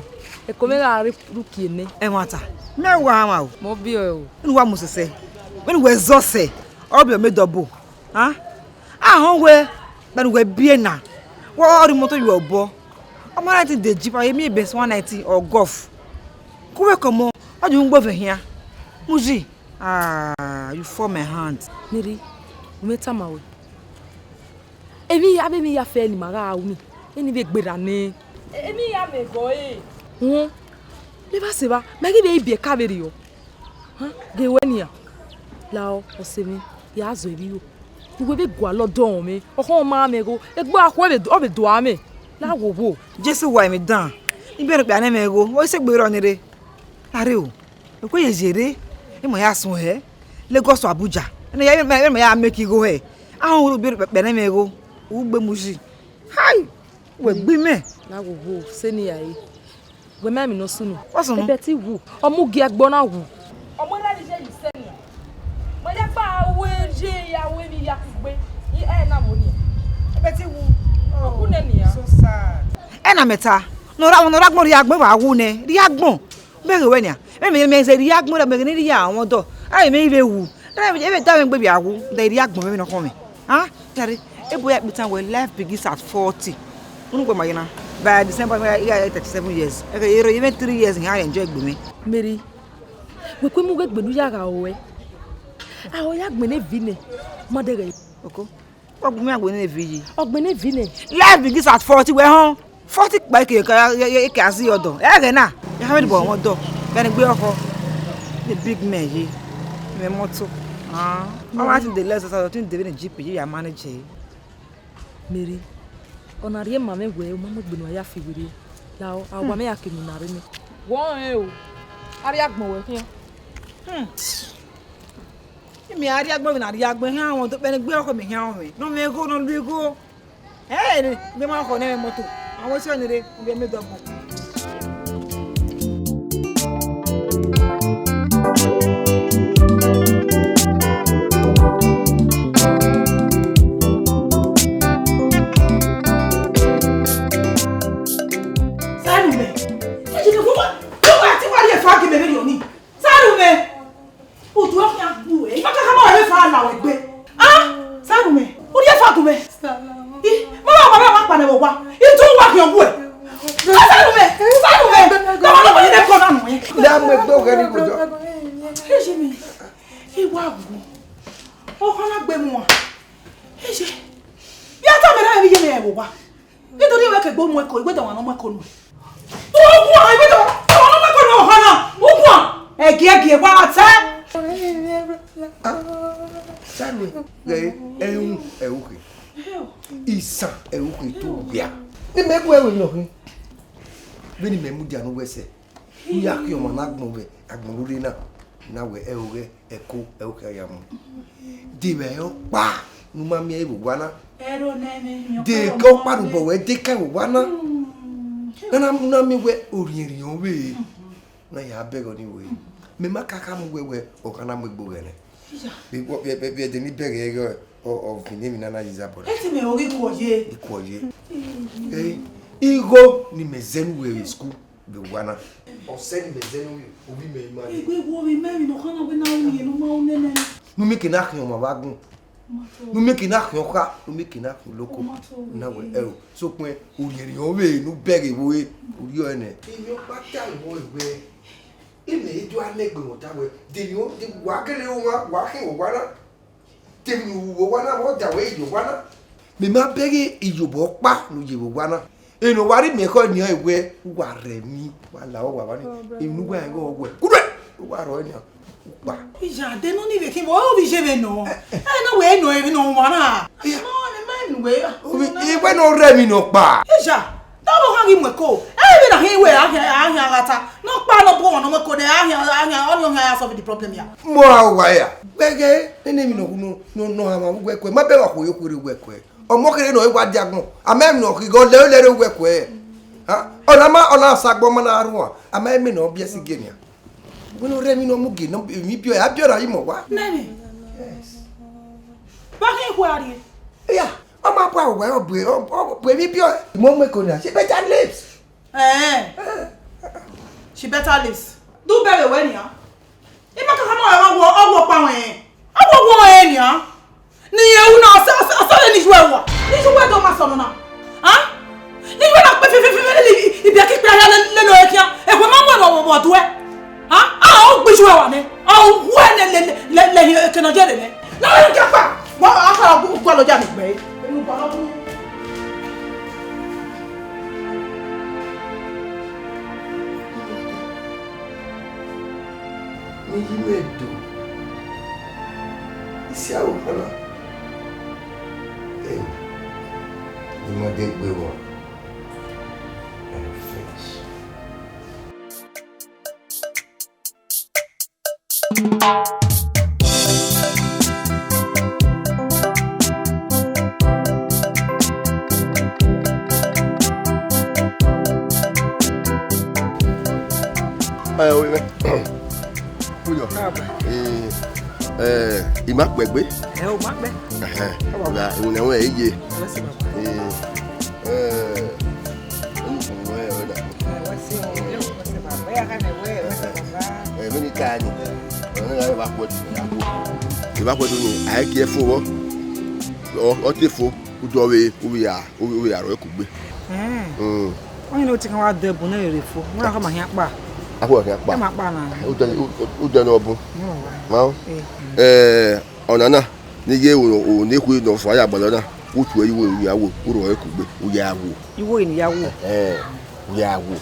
Eko mẹ gha ru kie nẹ. Ẹmwata. Mẹ wa ma o. Mọ biẹ o. Inu wa mu sẹsẹ. Inu wẹ zọ sẹ. Ọ biẹ mẹ dọbo. Ah? A họn wẹ, vbene uwẹ biẹ na, wẹ ọ rhie imoto ye obọ. Ọ ma na ti de jeep, a ye miẹn Benz one ninety or Golf. Ku wẹ kọmọ, ọ ye ugbo vbe khian. Muzi, Ah, you fall my hand. Mary, u mẹ tama wẹ. Emwi ya, emwi ya fẹ ne ima gha ru ni, eni vbe gberra nẹ. Emwi ya mẹ gọ ẹre. Uhun, ne evba sẹ evba, mẹ ghi vbe ibiẹka vberriọ. Hẹn, ghe wẹ nian. Lahọ, ọse mwẹ, ya zọ ivbi ro. Uwẹ vbe gualọ dọnrọn mwẹ, ọkhọ ma mwẹ igho, egbe akhuẹ vbe, ọ vbe do a mwẹ. La wo wo. Jesu wa emwi dan, ibi ẹnrẹn okpia ne mwẹ igho, ọ i sẹ egbe rrọọ ni rre. Lare o, okue ye zere, ima ya suẹn hẹ, Lagos to Abuja. Ẹna ya, ima ya make igho hẹ. Ahọn ru biẹ kpẹkpẹ ne mwẹ igho, u gbe mu yi. Hai, wẹ gbe imẹ. Na wo wo, sẹ ne I ya re. Wẹ ma emwi ne ọ sunu. Ọ sunu. Ebe te I wu, ọ mu gie ẹgbọ na wu. Ọ mu erha ni ye yi sẹ nian. Ma ya gba wẹ ye ya wẹ emwi ya kugbe. I ẹ na mo ni. Ebe te I wu. Ọ ku nẹ nian. So sad. Ẹna mẹ ta, ne ọ ra, ne ọ ra agbọn rhie agbọn vbe a wu nẹ, rhie agbọn. Mẹ ghe wẹ nian, mẹ, mẹ, mẹ zẹ rhie agbọn, mẹ ghe ne I rhie awọn dọ, a mẹ I vbe wu, ẹ vbe da mwẹ egbe vbe a wu, da I rhie agbọn mwẹ vbe nọkhọn mwẹ. Ah, jare, ebo ya kpitan wẹ, life begins at forty. Unu gbe ma yena, by December, I ya, I ya thirty-seven years. Ẹghẹ ero, even three years, I enjoy egbe mwẹ. Mary, wẹ kue mu ghe egbe ne u ya gha ruẹ. A ho ya gbẹnnẹ evi nẹ, ma dẹghẹ. Oko. Wa gu mwẹ agbọn ne evi yi. Ọ gbẹnnẹ evi nẹ. Life begins at forty, wẹ họn. Forty kpa eke, eke, eke a si ọdọ. Ẹghẹ na, ya have the boy wọn dọ. Kẹne gbe ọkọ. The big man ye. Mẹ moto. Ah, ọ ma ti de less, I think David and G P ya manage. Mary, ọ na rhie ma mwẹ wẹ, u ma mu egbe ne uwa ya fi werriẹ. Lahọ, a wa mẹ ya ke unu na rre nẹ. Wọ rẹn o. A rhie agbọn wẹ khian. Hmm. Imẹ a rhie agbọn vbe na rhie agbọn, ehia wọn do kpẹnẹ gbe ọkọ mẹ, ehia wọn mẹ. Ne ọ mwẹ igho, ne ọ lu igho. Ẹ, ne, ne ma khọ ne mwẹ moto. Àwọn tí ò ní re, mo bẹ mẹ dọgbọn. Sanume, ẹ jẹ́ kí wọ́n wá, wọ́n wá tí wọ́n rí ẹ̀fọ́ àgbẹ̀ mẹ́rin yọ̀ ni. Sanume. Odu ọkhan gbu ẹ, ima kakama ọre fa la wẹ gbe. Ah, Sanume, u rhie ẹfua gu mwẹ. I, ma wa wa wa kpa nẹ vbe owa. I tu wa khian gu ẹ. Ah, Sanume, Sanume, na wa na wa ni nẹ kọ na nu ẹ. Ne a mu egbe ọghẹ ni ghodọ. Eji mi, I wa gu. Ọkhan na gbe mu a. Eji, ya ta mẹ na vbe iye mwẹ vbe owa. Ido ni wẹ ke gbe mu ẹko, iwẹ da wa nọ mu ẹko nuẹ. Uguan, iwẹ da wa nọ mu ẹko nuẹ, ọkhan na. Uguan. Ẹgiẹgiẹ wa ta. Sanume, ghẹ ẹhun ẹvbo khe. Isan ẹvbo khe to wia. Ne imẹ gu ẹvbo nọ khin. Vbene imẹ mudia ne uwẹ sẹ. U ya khian ọmwa ne agbọn vbe agbọn rhurhi na, na wẹ ẹro ghẹ ẹko ẹro khian ya mu. De vbe ọkpa ne u ma miẹn vbe owa na. Ẹro nẹ mwẹ, de ke ọkpa rhubọ wẹ de ka vbe owa na. Na na na miẹn wẹ orhiẹnrhiẹn ọvbehe na ya bẹghe ọnii wẹ. Mẹ ma ka khama uwẹ wẹ ọ gha na mu egbe ọghẹ nẹ. Vbe vbe vbe ẹdẹ ni bẹghe ẹghẹ ọ ọ viọ emwi na na ye izabọ na. Ete mẹ oghi kuọ ye. I kuọ ye. Eh, igho ni mẹ zẹ ne uwẹ vbe school. Vbe owa na. Ọ sẹ ne imẹ zẹ ne ovbi, ovbi mẹ ima rre. Egbe wo vbe mẹ emwi ne ọ khama wẹ na ru ne ma ru nene. Ne u miẹn eke na khian ọmwa vbe agbọn. Ne u miẹn eke na khian ọkha, ne u miẹn eke na khian oloko. Na wẹ ẹro. Sokpan orhiẹnrhiẹn ọvbehe ne u bẹghe vbe ore, u rhie ọre nẹ. Emwi ọkpa ta vbọ wẹ, imẹ i do a nẹ egbe mwẹ ọta wẹ, de emwi wa gele ru mwa, wa khin vbe owa na. Te emwi ne u ru vbe owa na, vbe ọ da wẹ i ye owa na? Mẹ ma bẹghe iyobọ ọkpa ne u ye vbe owa na. Ene ọ wa rhie miẹn ekhọe nian wẹ, u wa rẹ emwi, wa la owa vba ni. Emwi ne uwa rẹn ighe ọ wẹ, kuduẹ, u wa rrọọ nian, u kpa. Iya, de nọ ni vbe khin vbe, ọ vbe iye vbe nọ. Ẹ na wẹ nọ emwi ne ọ wan na. Iya. Nọ, ne ma nu wẹ. Ovbi, i wẹ ne ọ rẹ emwi ne ọ kpa. Iya. Te ọvbokhan ghi mu ẹko, ẹ vbe na khin wẹ a khian, a khian gha ta. Ne ọ kpa ne ọ bu ọmwa ne ọ mu ẹko nẹ, a khian, a khian, ọ ni ọ khian ya solve the problem ya. Mọ a wa ya. Gbẹghẹ, nene emwi ne ọ, ne ọ, ne ọ hama vbe uwu ẹko, ma bẹghe ọkhuo ye okhuo rre uwu ẹko. Ọmọ kherhe ne ọ i wa dia agbọn, a ma emwi ne ọ khin ghe ọ lẹre lẹre uwu ẹko. Ha? Ọ na ma, ọ na sa agbọn ma na rhuan, a ma emwi ne ọ biẹ si gie nian. Wẹ ne ọ rre emwi ne ọ mu gie, ne emwi biẹ, a biẹ ọre a yi mọ wa. Nene. Yes. Ba khin ikhuo a rrie. Iya, ọ ma bu aro wẹ, ọ bu, ọ, ọ bu emwi biẹ. Mo mu ẹko nian, she better lips. Ẹn. She better lips. Du bẹghe wẹ nian. Ima kakama ọre ọghuọ, ọghuọ ọkpa wẹ. Ọghuọ ọghuọ ọre nian. Ne irẹn ru na, ọsẹ, ọsẹ, ọsẹ vbe ne iye uwa. Ne iye uwa do ma sẹ ọmọ na. Ha? Ne iye uwa na kpe fififi vbe lele ibiẹka ikpia hia lele ọre khian. Ekhue ma mu ẹre vbe ọduẹ. Ha? A, ọ gbe iye uwa nẹ. Ọ wẹ ne lele lele lele ekene ọ ye lele. Na wẹ ke fa. Wa a fa gu gu lo ja ni gbe. Enu ba lo. Ni yi mẹ do. Isi aro kpọna. Em, ni ma de gbe vbọ. Em, finish. Ẹ, o, ẹ. Kúyọ̀. Káàbọ̀. Ẹ, ẹ, ì má pẹ́ gbé. Ẹ ò má pẹ́. Ẹhẹn. Káàbọ̀. Ra, ìwọ̀n ẹ̀wọ̀n ẹ̀ yé. Wọ́n sì bàbá. Ẹ, ẹ, ẹ, ẹni ta ni? Ọ̀nà ìyá ìbá pọ̀ jù, ìyá pọ̀. Ìbá pọ̀ jù ni, àìkí ẹ fún wọ́. Ọ, ọ te fo, ó jọ wẹ, ó wẹ ya, ó wẹ ya rọ ẹ kò gbé. Ẹn. Mm. Wọ́n yẹn ló ti kàn wá dẹ ẹbùn náà rè fo. Wọ́n rà kọ́ màá hian pa. A kò wá hian pa. Ẹ máa pa náà. Ó jẹ, ó, ó, ó jẹ ní ọbùn. Ní ọ̀wá. Máa ń. Ẹ, ẹ. Ẹ, ọ̀nà náà, ni ye o, o, ne khui nọ fua ya gbalọ na, u tue iwo ya wo, u rhọ ẹre kugbe, u ya wo. Iwo ni ya wo. Ẹhẹn, u ya wo.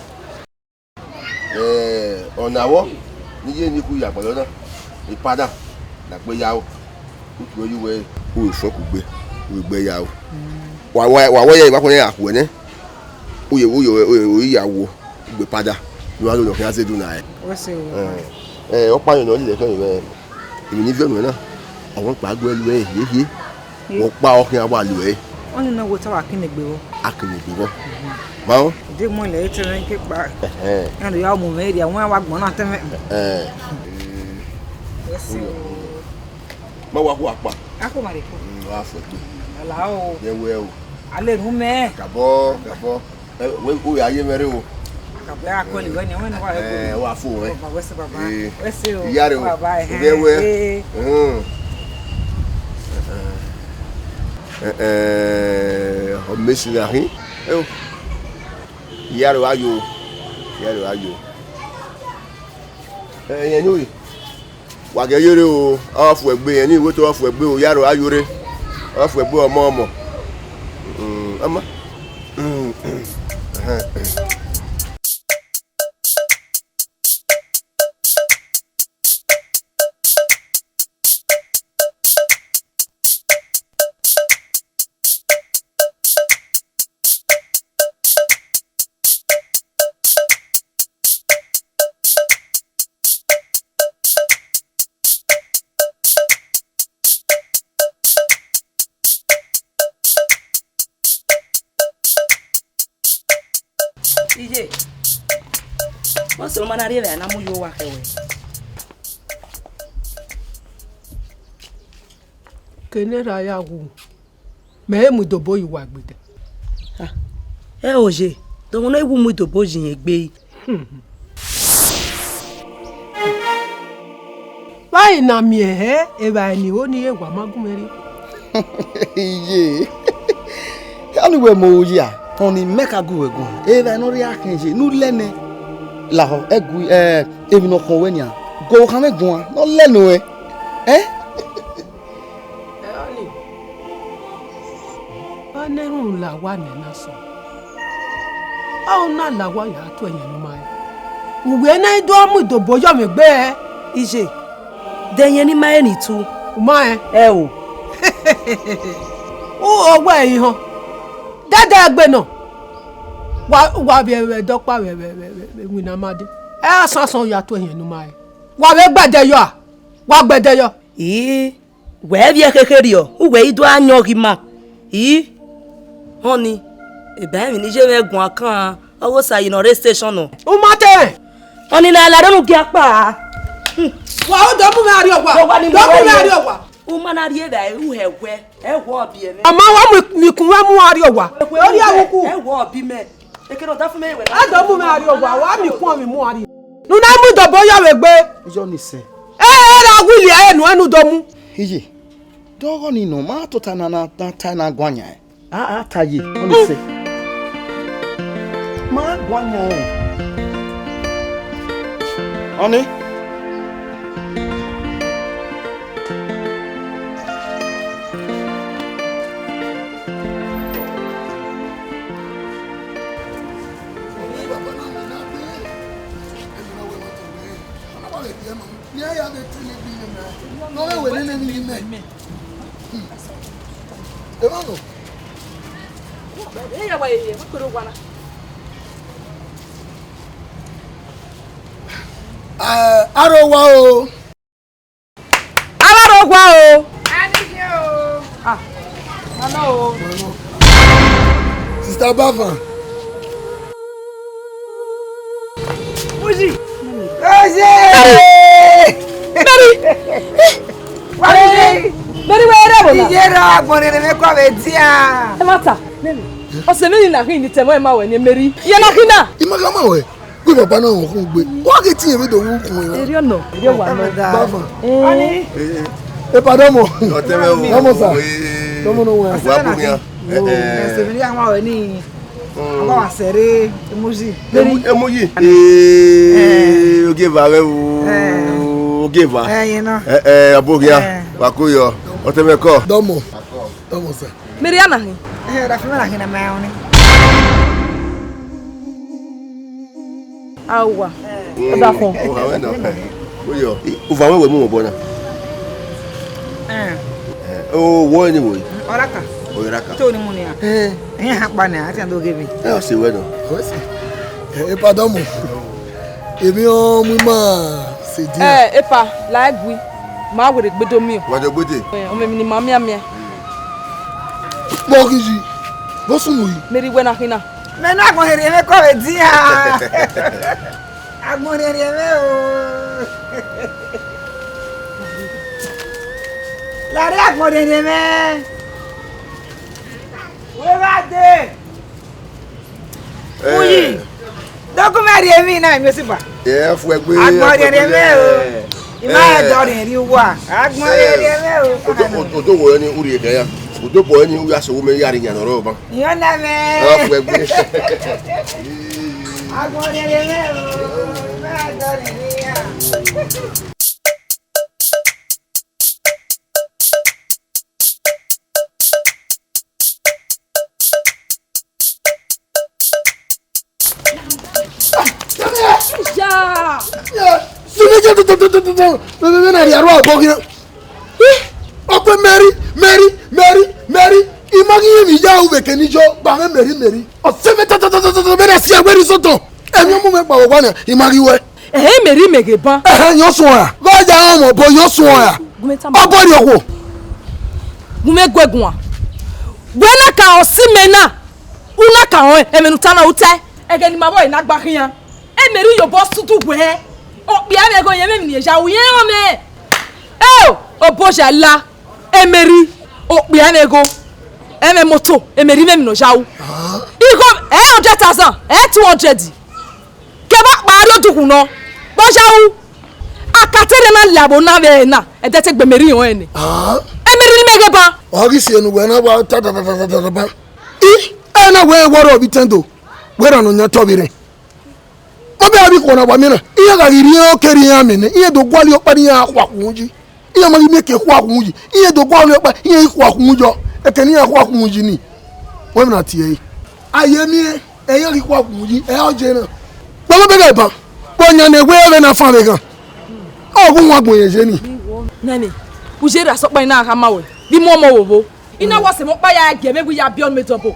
Ẹ, ọna vbọ, ne I ye ne I khu ya gbalọ na, epa na, ne a gbe ya ro, u tue iwo ẹre, u vbe fọ kugbe, u vbe gbe ya ro. Wa, wa, wa wẹ ya evba khuẹ ne a khuẹ nẹ, u ye, u ye, u ye, u ye ya wo, u gbe epa da, ne u gha lele ọ khian zẹ edu na rẹ. Wẹ sẹ o. Ẹ, ẹ, ọkpa yọ ne ọ lele ẹkẹn vbe emwi ne I viọ nuẹn na, ọmwa ọkpa gu ẹe lu ẹre hiehie. Ye. Vbe ọkpa ọ khian wa lu ẹre. Ọni nọ wẹ te wa kene egbe vbọ. A kene egbe vbọ. Ma o. De mu lẹ etẹmwẹ ke kpa. Ẹhẹn. Iran do ya mu mwẹ rhia, wọn wa gbọn na tẹmwẹ. Ẹhẹn. Yes, o. Ma wa khu akpa. A khu ma re khu. Mm, wa fẹ gbe. Ala o. Ye wẹ o. Ale ru mẹ. Gabọ, gabọ. Ẹ, wẹ, u ya ye mwẹ rre o. Akabẹ a kọlẹ wẹ ni, wẹ ni wa. Ẹ, wa fo wẹ. Baba, wẹ sẹ baba. Ee. Wẹ sẹ o. Iya rẹ o. Baba, ẹhẹn. Wẹ wẹ. Ee. Hmm. Ẹ, ẹ, ọ mẹ si na hin. Ẹ o. Iya rẹ wa yo. Iya rẹ wa yo. Ẹ, ẹ, yẹn ni o. Wa gẹ yere o, ọ fu ẹgbe, ẹni iwe to ọ fu ẹgbe o, ya ro a yore, ọ fu ẹgbe ọmọ ọmọ. Mm, ọmọ. Mm, mm. Iye, wọ́n sì ló máa ń rí ẹ̀rẹ̀ àná mú yóò wá kẹwẹ́. Kene ra ya wu. Mẹ i mu idobo yi uwa egbe dẹ. Ah, ẹ o ye, dọmọ ne I wu mu idobo yi irẹn egbe. Vbe a i na miẹn hẹ evbare ni ho ni re, wa ma gu mwẹ rrie. Iye, ọni wẹ mu oya, ọni mẹ ka gu wẹ guan, evbare ne ọ rhie akhian ye ne u lẹ nẹ. Lahọ, ẹgu, ẹ, emwi ne ọ khọn wẹ nian, gu ọvbokhan mwẹ guan ne ọ lẹ nuẹn. Ẹ? Ẹ ọni, ọ na erhunmwu la owa nẹ na sẹ. Ọ na la owa ya tu ẹyẹn ne u ma rẹn. U wẹ ne I do mu idobo yọ mwẹ egbe ẹe? Iye, de ẹyẹn ne I ma rẹn ni tu? U ma rẹn? Ẹ o. U wẹ ẹre họn. Dẹdẹ egbe nọ. Wa, wa vbe, vbe ẹdẹ ọkpa vbe, vbe, vbe, vbe, vbe iwinna ma dee. Ẹ, asansan ya tu ẹyẹn ne u ma rẹn. Wa vbe gbẹdẹ yọ a? Wa gbẹdẹ yọ. Ii, wẹ vbiẹ khekherriọ, uwẹ i do a yan ọghe ima. Ii, ọni, eba emwi ne I ye mwẹ guan kan, ọ ghe Osayi ne ọ rre station nọ. U ma te rẹn? Ọni na la rhunmwuda ọkpa. Wa, u do mu mwẹ rrie owa. Do mu mwẹ rrie owa. U ma na rrie vbe u hẹ wẹ, ẹ wọ ọbi ẹmwẹ. Ọ ma wa mu ikun mwẹ mu uwa rrie owa. Ọ rhie ẹvbo uku. Ẹ wọ ọbi mẹ. Ekene ọdafẹn mẹ wẹ. A do mu mwẹ rrie owa, wa mu ikun mwẹ mu uwa rrie. Ne u na mu idobo yọ vbe egbe. Yọ ni sẹ. Ẹ, ẹ ra wili ẹre nuẹn ne u do mu. Iye, dọghọ ni nọ, ma tota na, na, na ta na guan yan. A, a ta ye, ọni sẹ. Ma guan yan ẹre. Ọni. Ya ya vbe tele gbe iyẹn na. No vbe wẹ nene ni mẹ. Emwa nọ. Eya wa yeye, we kere owa na. Eh, aro wa o. Aro wa o. Ah, mama o. Sister Bafan. Muzi. Oye! Mary! Mary! Mary, wẹ rẹ ẹvbo na? Iye rọ agbọn ne mẹ kọ vbe dia. Ẹ ma ta, Mary. Ọsẹ Mary na khin ni tẹmọ ẹ ma wẹ ne Mary. Iye na khin na. I ma gha ma wẹ. Gu baba na họn ukhun gbe. Wa ghe te irẹn vbe do ru ukhun ẹre. Erriọ nọ, erriọ wa nọ. Bafan. Eh. Eh, eh. Epa dọmọ. Ọtẹn mwẹ o. Dọmọ sa. Eh. Dọmọ nọ wẹ. Wa bu khian. Eh, eh. Ẹsẹ mi ya ma wẹ ni. Mm. Ọmọ wa sẹrẹ emuyi. Emu-, emuyi. Eh, ogieva mwẹ o. Eh. Ogieva. Eh, yẹn na. Eh, eh, ọbokhian. Eh. Wa ko yọ. Ọtẹn mwẹ kọ. Dọmọ. Dọmọ sa. Mary, a na khin? Eh, da fi mẹ na khin na ma ọni. Awa. Mm. Ọ da fọn. O ha wẹ nọ. O yọ. Uva wẹ wẹ mu obọ na. Eh. Eh, o wo ni wo. Ọraka. O raka. To ni mu ni a. Eh. Eh, ha pa ni a, a ti do ghe mi. Eh, o se wẹ nọ. O se. Eh, epa dọmọ. Emwi ọ mu ima sẹ edian. Eh, epa, la ẹgui. Ma werriẹ gbe do miẹn. Wa do gbede. Eh, ọmọ emwi ne ima mianmian. Vbọ ghi yi, vbọ sunu yi. Mary, wẹ na khin na. Mẹ na agbọn rhiẹnrhiẹn mwẹ kọ vbe dia. Agbọn rhiẹnrhiẹn mwẹ o. Larre agbọn rhiẹnrhiẹn mwẹ. Wẹ gha dee. Eh. Uyi. Document rhie emwi na, emwi osiba. Ẹ fu ẹgbe. Agbọn rhiẹnrhiẹn mwẹ o. I ma, eh, dọ rhiẹnrhiẹn uwa. Agbọn rhiẹnrhiẹn mwẹ o. Odo, odo, odo wo ni urhie kẹ ya. Odo bọ ni u ya sẹ wo mẹ ya rhie yan nọ rọ ban. Iyọn na mẹ. Ẹ fu ẹgbe. Agbọn rhiẹnrhiẹn mwẹ o. I ma dọ rhiẹnrhiẹn ya. Ya! Sunu je to to to to to to. Mẹ, mẹ, mẹ na rhie aro abọ khian. Ih! Ọ kpe Mary, Mary, Mary, Mary. I ma ghi yẹn vbe ya ru vbe kẹ ne I yo, gba mwẹ Mary, Mary. Ọ sẹ mẹ to to to to to to. Mẹ na si ẹwẹ rre Sọtọn. Emwi ọmọ mwẹ gba vbe owa na, I ma ghi wẹ. Ẹhẹn, Mary, mẹ ghe ban. Ẹhẹn, yọ suẹn ra. Gha ya ọmọ obọ, yọ suẹn ra. Gu mẹ tama. Obọ rhie okhuo. Gu mẹ gu ẹguan. Wẹ na ka ọ si mẹ na. U na ka rẹn, ẹmwẹ ne u ta na, u tae. Ẹghẹ ne ima vbe ọre na gba khian. E Mary, ye obọ sudu wẹ. Okpia mwẹ ghe, ọ yẹn mwẹ emwi ne I ya ru, u yẹn rẹn mẹ. Eo, oboya la, e Mary, okpia mwẹ ghe. Ẹmwẹ moto, e Mary, mwẹ emwi ne ọ ya ru. Igho, ẹ hundred thousand, ẹ two hundred. Kevbe akpa rrie odukhunmwu nọ, vbe ọ ya ru. Akatere na la ẹvbo na vbe ẹre na, ẹdẹ te gbe Mary rẹn nẹ. E Mary, ne imẹ ghe ban. Ọ ghi si enu wẹ na wa ta ta ta ta ta ta ban. I, ẹ na wẹ wọrọ vbe itẹn do, wẹ ra nọ yan tọ vbe rẹn. Ọ bẹ avbe ikhuo na wa miẹn na, iran gha ghi rhie okere iran amẹ nẹ, iran do gualọ ọkpa ne iran khua khu yi. Iran ma ghi miẹn ke khua khu yi, iran do gualọ ọkpa, iran i khua khu yọ, ẹkẹ ne iran khua khu yi ni, wẹ na tie ẹre. A ye miẹn, ẹ iran ghi khua khu yi, ẹ ọ je na. Kpọlọ bẹghe ban, kpọ yan ne wẹ vbe na fan vbe ghan. Ọ gu wan gbẹn ye ni. Nene, u ye ra sọkpa na khama wẹ, vbe mu ọmọ vbe obo. I na wa sẹ mẹ ọkpa ya gie mwẹ wẹ ya biẹ ọnii mẹ dọbọ.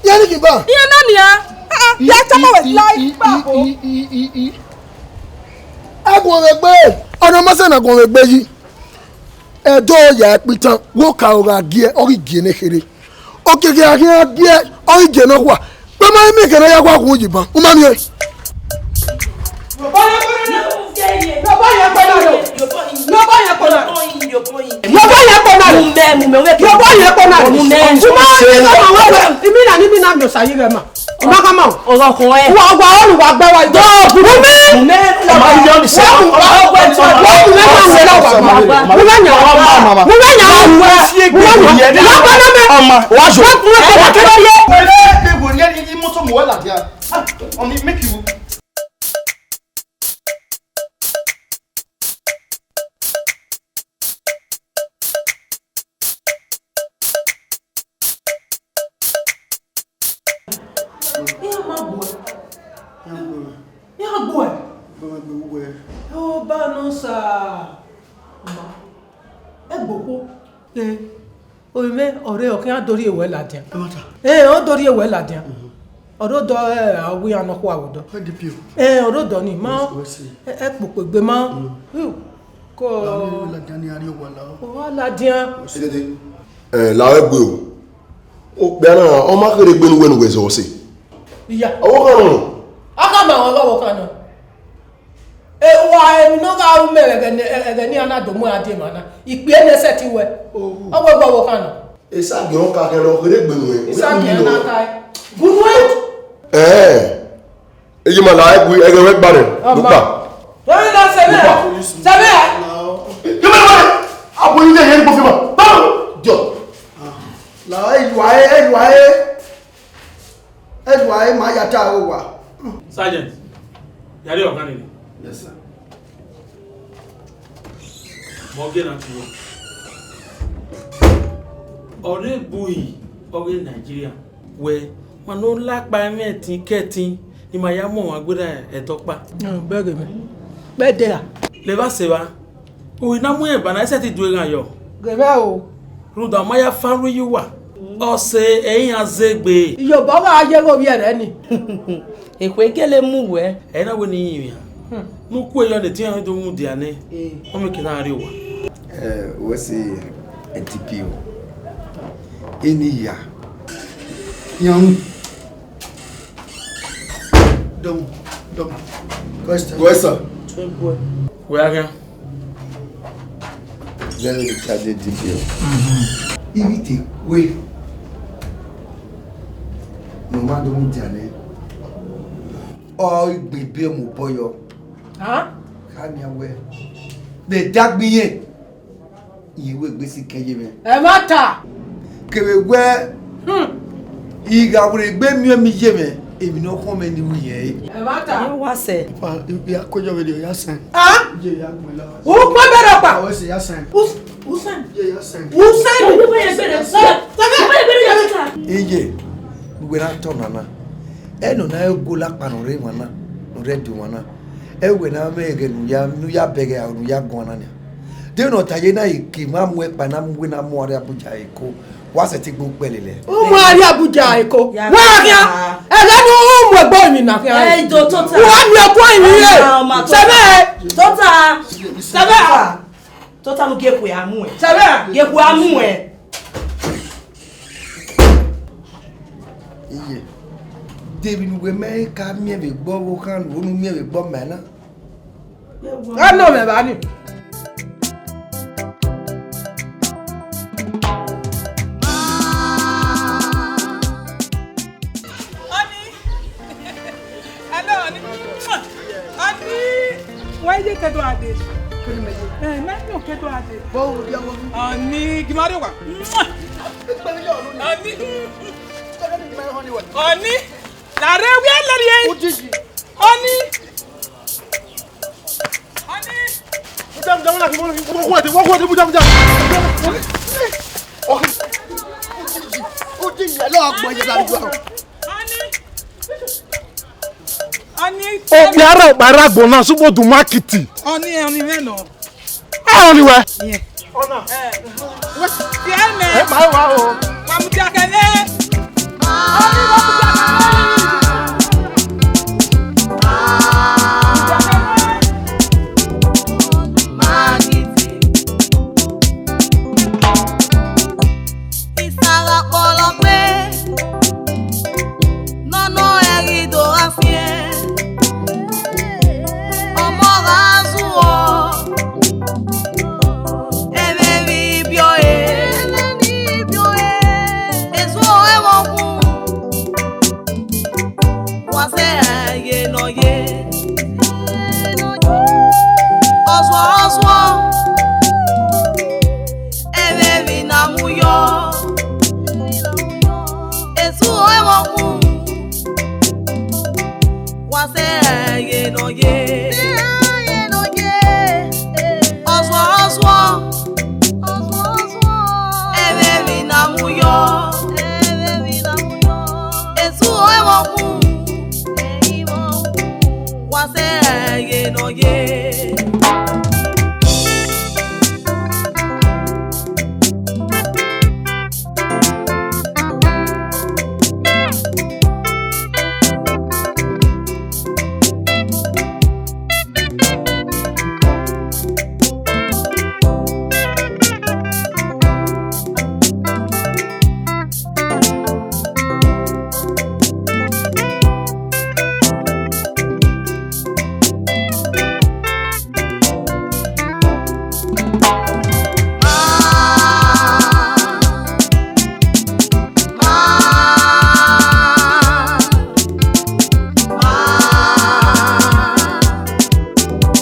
Iran ni khin ba? Iran na nian. Ah, ah, ya tama wẹ la ikpa bo. Agbọn vbe egbe, ọna ma sẹ ne agbọn vbe egbe yi. Ẹdẹ ọ ya ẹkpitan, wo ka ọ gha gie, ọ ghi gie ne kherhe. Okiekie a khian gie, ọ ghi gie nọkhua. Kpẹma emwi kẹ ne ọ ya khua khu yi ban, u ma miẹn. Yọbọ yẹn kpọna. Yọbọ yẹn kpọna. Yọbọ yẹn kpọna. Yọbọ yẹn kpọna. Mumẹ. Mumẹ. Imina ni imina mi osa yi ghẹ ma. Ọmọ kan ma. Ọ̀rọ̀ kan ẹ. Wa wa ọrùn wa gbẹ wa jọ. Mumẹ. Mumẹ. Ọmọ yọ ni sẹ. Wa mu wa mu wa mu wa mu wa mu wa. Mumẹ nya wa. Mumẹ nya wa. Mumẹ nya. Wa kpọna mẹ. Ọmọ wa jọ. Wa mu wa mu wa mu. Wẹrẹ ewu ni imoto mu wẹ ladian. Ah, ọmọ make you. Iran ma gbuẹ. Iran gbuẹ. Iran gbuẹ. Gbuẹ, gbuẹ, gbuẹ. Ọ ba nọ. Sa ma, ẹgbokhuo. Eh, ovbi mwẹ ọre ọ khian do rhie wẹ ladian. Ẹ ma ta. Eh, ọ do rhie wẹ ladian. Mhm. Ọ do dọ, eh, a wẹ iran nọkhua vbe odọ. Where the P O? Eh, ọ do dọ ni, ma. Where, where is he? Eh, ẹkpokpo egbe ma. Mm. Uh, ko. La ni ladian ni a rhie owa la. Owa ladian. Where is he? Eh, la ẹgbẹ o. Okpia na, ọ ma kherhe egbe ne uwẹ ne uwẹ zẹ ọse. Iya. Ọvbokhan nọ. A ka ma wọn ọvbokhan nọ. Ewa, emwi ne ọ gha ru mẹ vbe ẹghẹ ne, ẹghẹ ne iran na do mu ẹre die emwa na, ikpia ne sẹtin wẹ. Oh. Ọ wẹ wẹ ọvbokhan nọ. Esagiẹn ọka khian ne ọ kherhe egbe nuẹn. Esagiẹn na ka gu nuẹn. Ẹẹ, eyi ma la ẹgui, ẹghẹ wẹ gba nẹ. Ọma. Lukpa. Wọ́n ní lọ sẹ́bẹ̀. Lukpa. Sẹ́bẹ̀. Kí ló wá? Abo yín lè yẹn gbófin mọ́. Báwo? Jọ. La ẹlua ẹ, ẹlua ẹ. Ẹlua ẹ, ma ya ta owa. Sergeant, yàrá ọ̀gá nìyẹn. Yes, sir. Mọ gẹ na tiọ. Ọre bu yi ọghe Nigeria. Wẹ, ma ne ọ la kpa ẹmwẹ ẹtin kẹtin, ne ima ya mu ọmwa gberra ẹdẹ ọkpa. Bẹghe mẹ. Bẹdẹ ra? Levba sẹ evba. Uhi na mu rẹn ba na, ẹ sẹtin du eghan yọ. Ghe mwẹ o. Rhunmwuda ọ ma ya fa ru iye uwa. Ọse ẹ i iran zẹ egbe. Iyobọ gha ye ghe ovbi ẹre ni. Ekhue gele mu wẹ. Ẹ i na wẹ ne I rinmwian. Hmm. Ne u ku eyọ ne ediọn do mudia nẹ. Eh. Ọ mẹ ke na rrie owa. Eh, wẹ sẹ D P O. Eni ya. Yan. Dọmọ, dọmọ. Question. Wẹ sir. Wẹ a khian. Very charge D P O. Ivbi te kue ne ọ ma do mudia nẹ, ọ i gbe ebe mu obọ yọ. Hàn? Kha nian wẹ, vbe dagbe irẹn, irẹn wẹ egbe sikẹ ye mwẹ. Ẹmwata! Kevbe wẹ, hmm, I gha werriegbe miẹn emwi ye mwẹ, emwi ne ọ khọn mwẹ ni ru irẹn ẹre. Ẹmwata! Ẹ wa sẹ. Ipa, I, I ya kue yọ vberriọ, ya sẹn. Ah? Ye ya gbẹn la. U kue bẹrẹ ọkpa? Ọ sẹ ya sẹn. U, u sẹn. Ye ya sẹn. U sẹn. Iye, ne uwẹ na tọ nana, ẹ nọ na ẹ gola kpa ne ọ rre emwa na, ne ọ rre ẹdẹ emwa na, ẹ wẹ ne a mwẹ ẹghẹ ne u ya, ne u ya bẹghe aro ne u ya guan na nia. De ne ọ ta ye na, I ke ma mu ẹkpa na mu wẹ na mu arre Abuja Eko, wa sẹtin gbe ukpẹ lele. U mu arre Abuja Eko. Ya wa khian. Ẹghẹ ne u mu egbe emwi na khian. Ẹ, do tota. Wa miẹn ọkua emwi re. Ọma, ọma, tota. Sẹbẹ. Tota. Sẹbẹ. Tota, mu gie ekhue a mu ẹn. Sẹbẹ. Gie ekhue a mu ẹn. Iye, de emwi ne uwẹ mẹ ka miẹn vbe egbe ọvbokhan ne unu miẹn vbe egbe ọmọ na? A nọ mwẹ evba ni. Ọni, hello, Ọni. Ọni, wa ye ke do ade. Ẹ, na yo ke do ade. Ọni, gi ma rrie owa. Ọni. Ọni. La rre wẹ lẹrriẹ. Ọni. Ọni. Ọni. Ọni. Okpia rẹ ọkpa rre agbọn na, sugbo du ma kiti. Ọni, ọni mwẹ nọ. Ẹ, ọni wẹ. Ọna. Ẹ. Wẹ. Tiẹ mẹ. Ẹ, ma wa o. Wa mudia kẹnẹ. Isa gha kpọlọ kpe, nọ nọ ẹ ghi do gha fiẹn. Ọmọ gha zuọ, ẹmwẹ vbe ibiọ ẹre. Ezuọ ẹmwẹ okun, wa sẹ ye nọ ye. Ọzuọ, ọzuọ, ẹmwẹ emwi na mu yọ. Ezuọ ẹmwẹ okun, wa sẹ ye nọ ye. Ọzuọ, ọzuọ, ẹmwẹ emwi na mu yọ. Ezuọ ẹmwẹ okun, wa sẹ ye nọ ye.